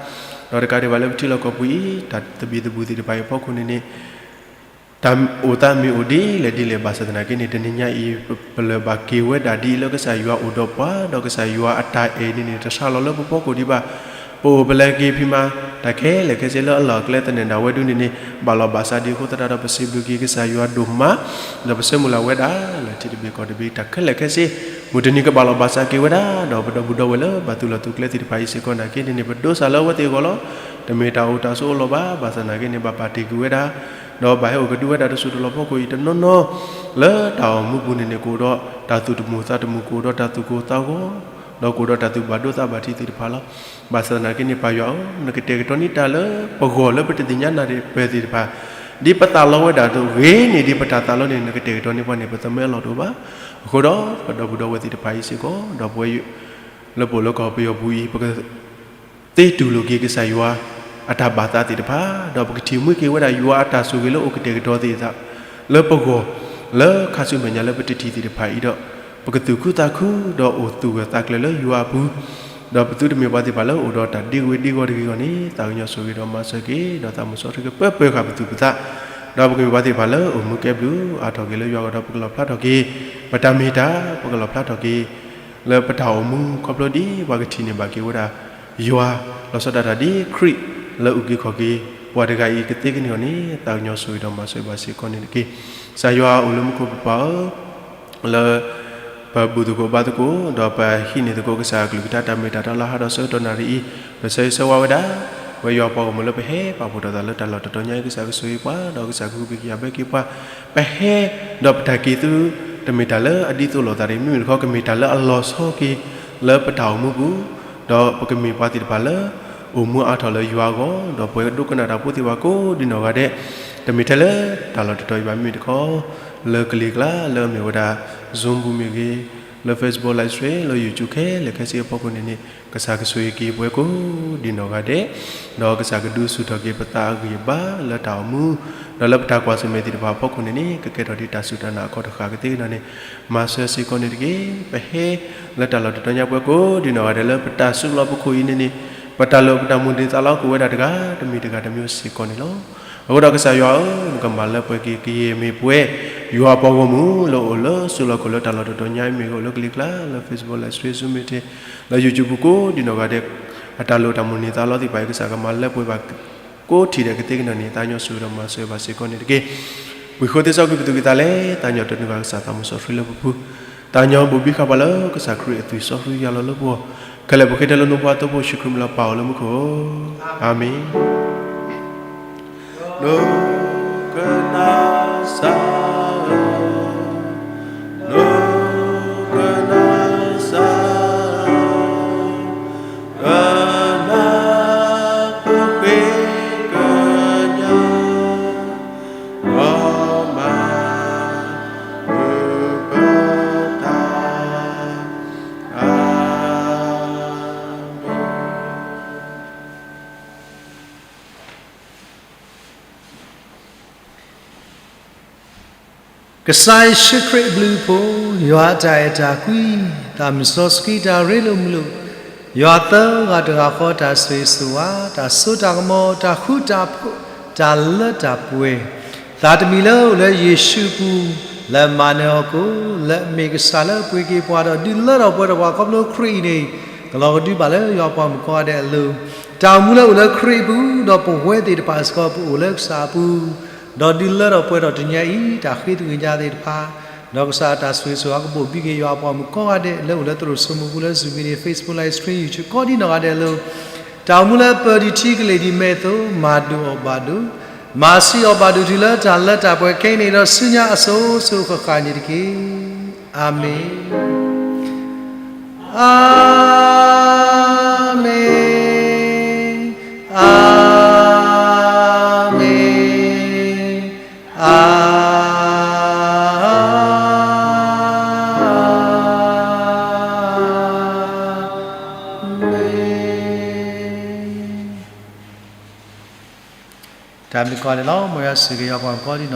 ဒီးတကးဒံးဘၣ်လၢပထံလီၢ်ကီၢ်ပူၤအံၤ တၢ်သဘံၣ်သဘုၣ်သ့ၣ်တဖၣ်အံၤအဖီခိၣ်န့ၣ်န့ၣ် တၢ်အိၣ်သးမ့ၢ်အိၣ်ဒ်လဲၣ်ဒ်လဲၣ်ဘၣ်ဆၣ်သနာ်က့န့ၣ် တနံၤညါအံၤ ပလၢၢ်ဘၣ်က့ၤဝဲဒၣ်ဒ်အံၤလၢကစၢ်ယွၤအိၣ်ဒီးပှၤ ဒီးကစၢ်ယွၤအတၢ်အဲၣ်န့ၣ်န့ၣ် တဆှးလီၤလၢပဖီခိၣ်ဒံးဘၣ် ပအိၣ်ပလဲၤက့ၤဖံးမၤ တၢ်ခဲလၢာ်ခဲဆ့လၢအလီၢ်အကျဲသနၢၣ်ဒၣ်ဝဲဒၣ်န့ၣ်န့ၣ် ဘၣ်လီၤဘၣ်စးဒံးအဃိသတးဒီး ပစံးဘျုးက့ၤကစၢ်ယွၤဒိၣ်မး, ဒီးပဆၢမုၢ်လၢ်ဝဲဒၣ်လၢထံတဘ့ၣ်ကီၢ်တဘ့ၣ် တၢ်ခဲလၢာ်ခဲဆ့ မုၢ်တနံၤကဘၣ်လီၤဘၣ်စးက့ၤဝဲဒၣ် ဒီးပဒီပုၢ်ဒီဝဲၢ်လၢဘၣ်သူၣ်လီၤသူၣ်ကျဲသ့ၣ်တဖၣ်အံၤစ့ၢ်ကီးနာ်က့န့ၣ်န့ၣ် ပဒိးစးလၢအဝဲသ့ၣ်အဂီၢ်လီၤ. တမ့ၢ်တၢ်အိၣ်တၢ်ဆိးအိၣ်လီၤဘၣ်, ဘၣ်ဆၣ်နာ်က့န့ၣ် ဘၣ်ပာ်တ့ၢ်ကွံာ်ဝဲဒၣ်, ဒီးဘၣ်ဟဲအိၣ်ကဒုဝဲဒၣ်တစိၢ်တလီၢ်ဖီခိၣ်အံၤတနီၤနီၤ လၢတၢ်အိၣ်မူပူၤန့ၣ်န့ၣ် ကအိၣ်ဒီးတၢ်သူၣ်တမုာ်သးတမုာ်, ကအိၣ်ဒီးတၢ်သူၣ်ကိၢ်သးဂီၤ, ဒီးကအိၣ်ဒီးတၢ်သူၣ်ဘၣ်ဒိသးဘၣ်ထံးသ့ၣ်တဖၣ်လီၤ. ဘၣ်ဆၣ်သနာ်က့န့ၣ် ပၢ်ယွၤဧၢ, နကတဲာ်ကတီၤန့ၢ်တၢ်လၢပဂီၢ်လၢပတသ့ၣ်ညါနၢ်ပၢၢ်သ့ၣ်တဖၣ်, ဒ်ပသးလီဝဲဒၣ်အသိး ဂ့ၤန့ၢ်ဒ်ပတၢ်သးလီန့ၣ် နကတဲာ်ကတီၤန့ၢ်ပှၤန့ၣ် ပသးမ့ၢ်အလီၢ်တအိၣ်ဘၣ်. အဃိဒီး ပဒီပုၢ်ဒီဝဲၢ်သ့ၣ်တဖၣ်အံၤစ့ၢ်ကီး ဒီးပဝဲ လၢပအိၣ်လၢကီၢ်ပယီၤပူၤအံၤ ပက သ့တူၢ်လိာ်က့ၤကစၢ်ယွၤအတၢ်ဘၣ်သးသ့ၣ်တဖၣ်, ဒီးပကထံၣ်မှံက့ၤဝဲဒၣ်ယွၤအတၢ်ဆိၣ်ဂ့ၤလၢအိၣ်ကတဲာ်ကတီၤသ့ၣ်တဖၣ် လၢပဂီၢ်, လၢခါဆူမဲာ်ညါလၢပတထံၣ်သ့ၣ်တဖၣ်အံၤဒီး ပကသူၣ်ခုသးခု ဒီးအိၣ်သူၣ်ဂၢၢ်သးကျၢၤလၢယွၤအပူၤ, ဒီးပသုတမ့ၢ်ပှၤသ့ၣ်တဖၣ်လၢအိၣ်ဒီးတၢ်ဒ့ဝ့ၤဒ့ဂီၤတဂ့ၤအဂီၢ်န့ၣ် သးကညီၤဆိၣ်ဂ့ၤဒီးမၤစၢၤက့ၤ ဒီးသးမုၢ်စီဆှံကပၢပၢဃာ်ပသူၣ်ပသး, ဒီးပကမ့ၢ်ပှၤသ့ၣ်တဖၣ်လၢအိၣ်မူကဲဘျုးအါထီၣ်က့ၤလၢယွၤအဂီၢ်ဒီး ပကလီၣ်ဖျါထီၣ်က့ၤပတၢ်မ့ၢ်တၢ်, ပကလီၣ်ဖျါထီၣ်က့ၤ လၢပတၢ်အိၣ်မူခီဖျိဒ်ပှၤကထံၣ်န့ၢ်ဘၣ်က့ၤဝဲဒၣ် ယွၤ, လီၤဆီဒၣ်တၢ်ဒ်ခရံာ်လၢအုၣ်က့ၤခီၣ်က့ၤပှၤတဂၤအံၤကသ့ကန့ၢ်အီၤန့ၣ် သးကညီၤဆိၣ်ဂ့ၤဒီးမၤစၢၤဘၣ်စ့ၢ်ကီးန့ၣ်တက့ၢ်. ကစၢ်ယွၤအိၣ်လၢမူခိၣ်ပပၢ်ဧၢ, လၢ ပဘူၣ်သကိးဘါသကိး ဒီးပဟံးန့ၢ်သကိးကစၢ်အကလုၢ်ကထါတၢ်မ့ၢ်တၢ်တီလၢဟါဒီးဆၢကတီၢ်နၣ်ရံၣ်အံၤ, ပဆၢဂ့ၤဆၢဝါဝဲဒၣ် ပဝဲယွၤပှၤဂီၢ်မုၢ်လၢပဟဲပာ်ဖှိၣ်ထီၣ်သးလၢတၢ်လီၢ်တတီၤညါအံၤ ကစၢ်ကဆိၣ်ဂ့ၤပှၤ ဒီးကစၢ်ကဟုကယာ်ဘၢက့ၤပှၤ, ပဟဲ ဒီးပတၢ်က့ၤသု တမ့ၢ်တၢ်လၢအဒ်သိးလိာ်သးတဂ့ၤ မ့မ့ၢ်တခီ ကမ့ၢ်တၢ်လၢအလီၤဆီက့ၤလၢပတၢ်အိၣ်မူပူၤ, ဒီးပကမ့ၢ်ပှၤသ့ၣ်တဖၣ်လၢ အိၣ်မူအါထီၣ်လၢယွၤအဂီၢ်, ဒီးပှၤဒိကနၣ်တၢ်ဖိသ့ၣ်တဖၣ်ကိးဒ်နီၢ်ဂၤဒဲး, တမ့ၢ်ထဲလၢတၢ်လီၢ်တတီၤအံၤဘၣ် မ့မ့ၢ်တခီ လၢကလံၤကျါ လၢအမ့ၢ်ဝဲဒၣ် Zoom ပူၤမ့ၢ်ဂ့ၤ, လၢ Facebook Live Stream လၢ YouTube ခဲလၢာ်ခဲဆ့အဖီခိၣ်န့ၣ်န့ၣ် ကစၢ်ကဆိၣ်ဂ့ၤက့ၤပှၤကိးဒ်နီၢ်ဂၤဒဲး, ဒီးကစၢ်ကဒုးဆူၣ်ထီၣ်က့ၤပသးအဂံၢ်အဘါလၢတၢ်အိၣ်မူ, ဒီးလၢပတၢ်ကွၢ်ဆၢၣ်မဲာ်သ့ၣ်တဖၣ်အဖီခိၣ်န့ၣ်န့ၣ် ကကဲထီၣ်ဒ်တၢ်စူၢ်တၢ်နာ်အခီၣ်တဃာ်ကသ့ကဒီးန့ၣ်, မၤစၢၤစ့ၢ်ကီးန့ၣ်တက့ၢ်. ပဟဲလၢတၢ်လီၢ်တတီၤညါပှၤကိးဒ်နီၢ်ဂၤဒဲးလၢပတၢ်စုလီၢ်ပူၤခိၣ်အံၤန့ၣ်န့ၣ်, ပတၢ်လၢပတၢ်မုၢ်လၢ်သးလီကအိၣ်ဝဲဒၣ်တဂၤတမံၤတဂၤတမံၤစ့ၢ်ကီးန့ၣ်လီၤ. အဃိဒီးကစၢ်ယွၤဧၢ, နကမၤလၢပှဲၤက့ၤကယဲၢ်မ့ၢ်ပှဲၤ ယွၤပှၤဂီၢ်မုၢ်လၢအိၣ်လၢစုလီၢ်ခီၣ်လၢတၢ်လီၢ်တတီၤညါအံၤမ့ၢ်ဂ့ၤ အိၣ်လၢကလံၤကျါ လၢ Facebook Live Stream Zoom မ့ၢ်ဂ့ၤ, လၢ YouTube ပူၤကိးဒ်နီၢ်ဂၤဒဲး, အတၢ်လၢတၢ်မုၢ်လၢ်သးလီသ့ၣ်တဖၣ်အံၤ ကစၢ်ကမၤလၢပှဲၤဘၣ် ကိးထံၣ်ဒဲးကသ့ကဒီးန့ၣ် သးကညီၤဆိၣ်ဂ့ၤဒီးမၤစၢၤဘၣ်စ့ၢ်ကီးန့ၣ်တက့ၢ်. ဝံဃိသ့စီကွံာ်ပသူၣ်ကံၢ်သးလဲ, သးကညီၤတနုာ်ဘၣ်ကစၢ်သးမုၢ်စီဆှံလၢပပူၤ, သးကညီၤဘူးဘံဃာ်ပှၤလၢကစၢ်ခရံာ်အသွံၣ်စီဆှံယၤလီၤလၢပဂီၢ်, ခဲလၢာ်ပဃ့တၢ်လၢနဖိခွါသိဖိယ့ၣ်ၡူးခရံာ်မံၤလီၤ ပၢ်အိၣ်လၢမူခိၣ်ဧၢ, အၤမ့ၣ်. ကစၢ်ယ့ၣ်ၡူးခရံာ်အဘျုးအဖှိၣ်, ယွၤအတၢ်အဲၣ်တၢ်ကွံ, သးမုၢ်စီဆှံတၢ်ရ့လိာ်မုာ်လိာ်, ယွၤသၢဂၤတဂၤဃီတၢ်ဆိၣ်ဂ့ၤဆိၣ်ဝါ, တၢ်စိတၢ်ကမီၤ, တၢ်ဃူတၢ်ဖိး, တၢ်လၢတၢ်ပှဲၤ, သးတမံၤလၢအိၣ်လၢယ့ၣ်ၡူးအပူၤ, လၢမၤနၢၤဟီၣ်ခိၣ်, လၢအမ့ၢ်ကစၢ်လၢအပှ့ၤက့ၤပှၤဒီးဒုးလၢထီၣ်ပှဲၤထီၣ်ပှၤခီဖျိခရံာ်အံၤန့ၣ်, ကလီၤကဒုဘၣ်လၢယွၤပှၤမုၣ်ကိးဂၤဒဲးအလိၤ, တၢ်အိၣ်မူလၢအိၣ်လၢခရံာ်အပူၤ, ဒီးပဝဲသ့ၣ်တဖၣ်စ့ၢ်ကီးပအိၣ်လၢကစၢ်အပူၤ, ဒီးဒုးလၢထီၣ်ပှဲၤထီၣ်တနံၤအံၤ တၢ်ဃ့သဂ့ၤညါသ့ၣ်တဖၣ်, ဒီးကစၢ်အတၢ်ဆိၣ်ဂ့ၤဆိၣ်ဝါကဘိၣ်ဘံက့ၤယွၤအပှၤမုၣ်ကိးဂၤဒဲး လၢအိၣ်လၢသရိာ်စိမိၤပူၤလၢ Zoom မ့ၢ်ဂ့ၤ Facebook Live Stream YouTube ကိးဒ်နီၢ်ဂၤဒဲးအလိၤ, တၢ်အိၣ်မူလၢပၢၤဒံးထံကလ့ၢ်ဒံးမဲာ်အသိး မၤဒိၣ်အီၤဘၣ်ဒိၣ်, မၤဆံးအီၤဘၣ်ဒိၣ်တုၤလၢတၢ်လၢတၢ်ပှဲၤခဲအံၤန့ၣ်ဒီးဆူညါအစိၤစိၤဃၣ်ဃၣ်န့ၣ်တက့ၢ်. အၤမ့ၣ်, အၤမ့ၣ်, အၤမ့ၣ်. တၢ်ဘျုးကိးဂၤဒဲးလီၤ. မ်ယွၤဆိၣ်ဂ့ၤယွၤပှၤကိးဒ်နီၢ်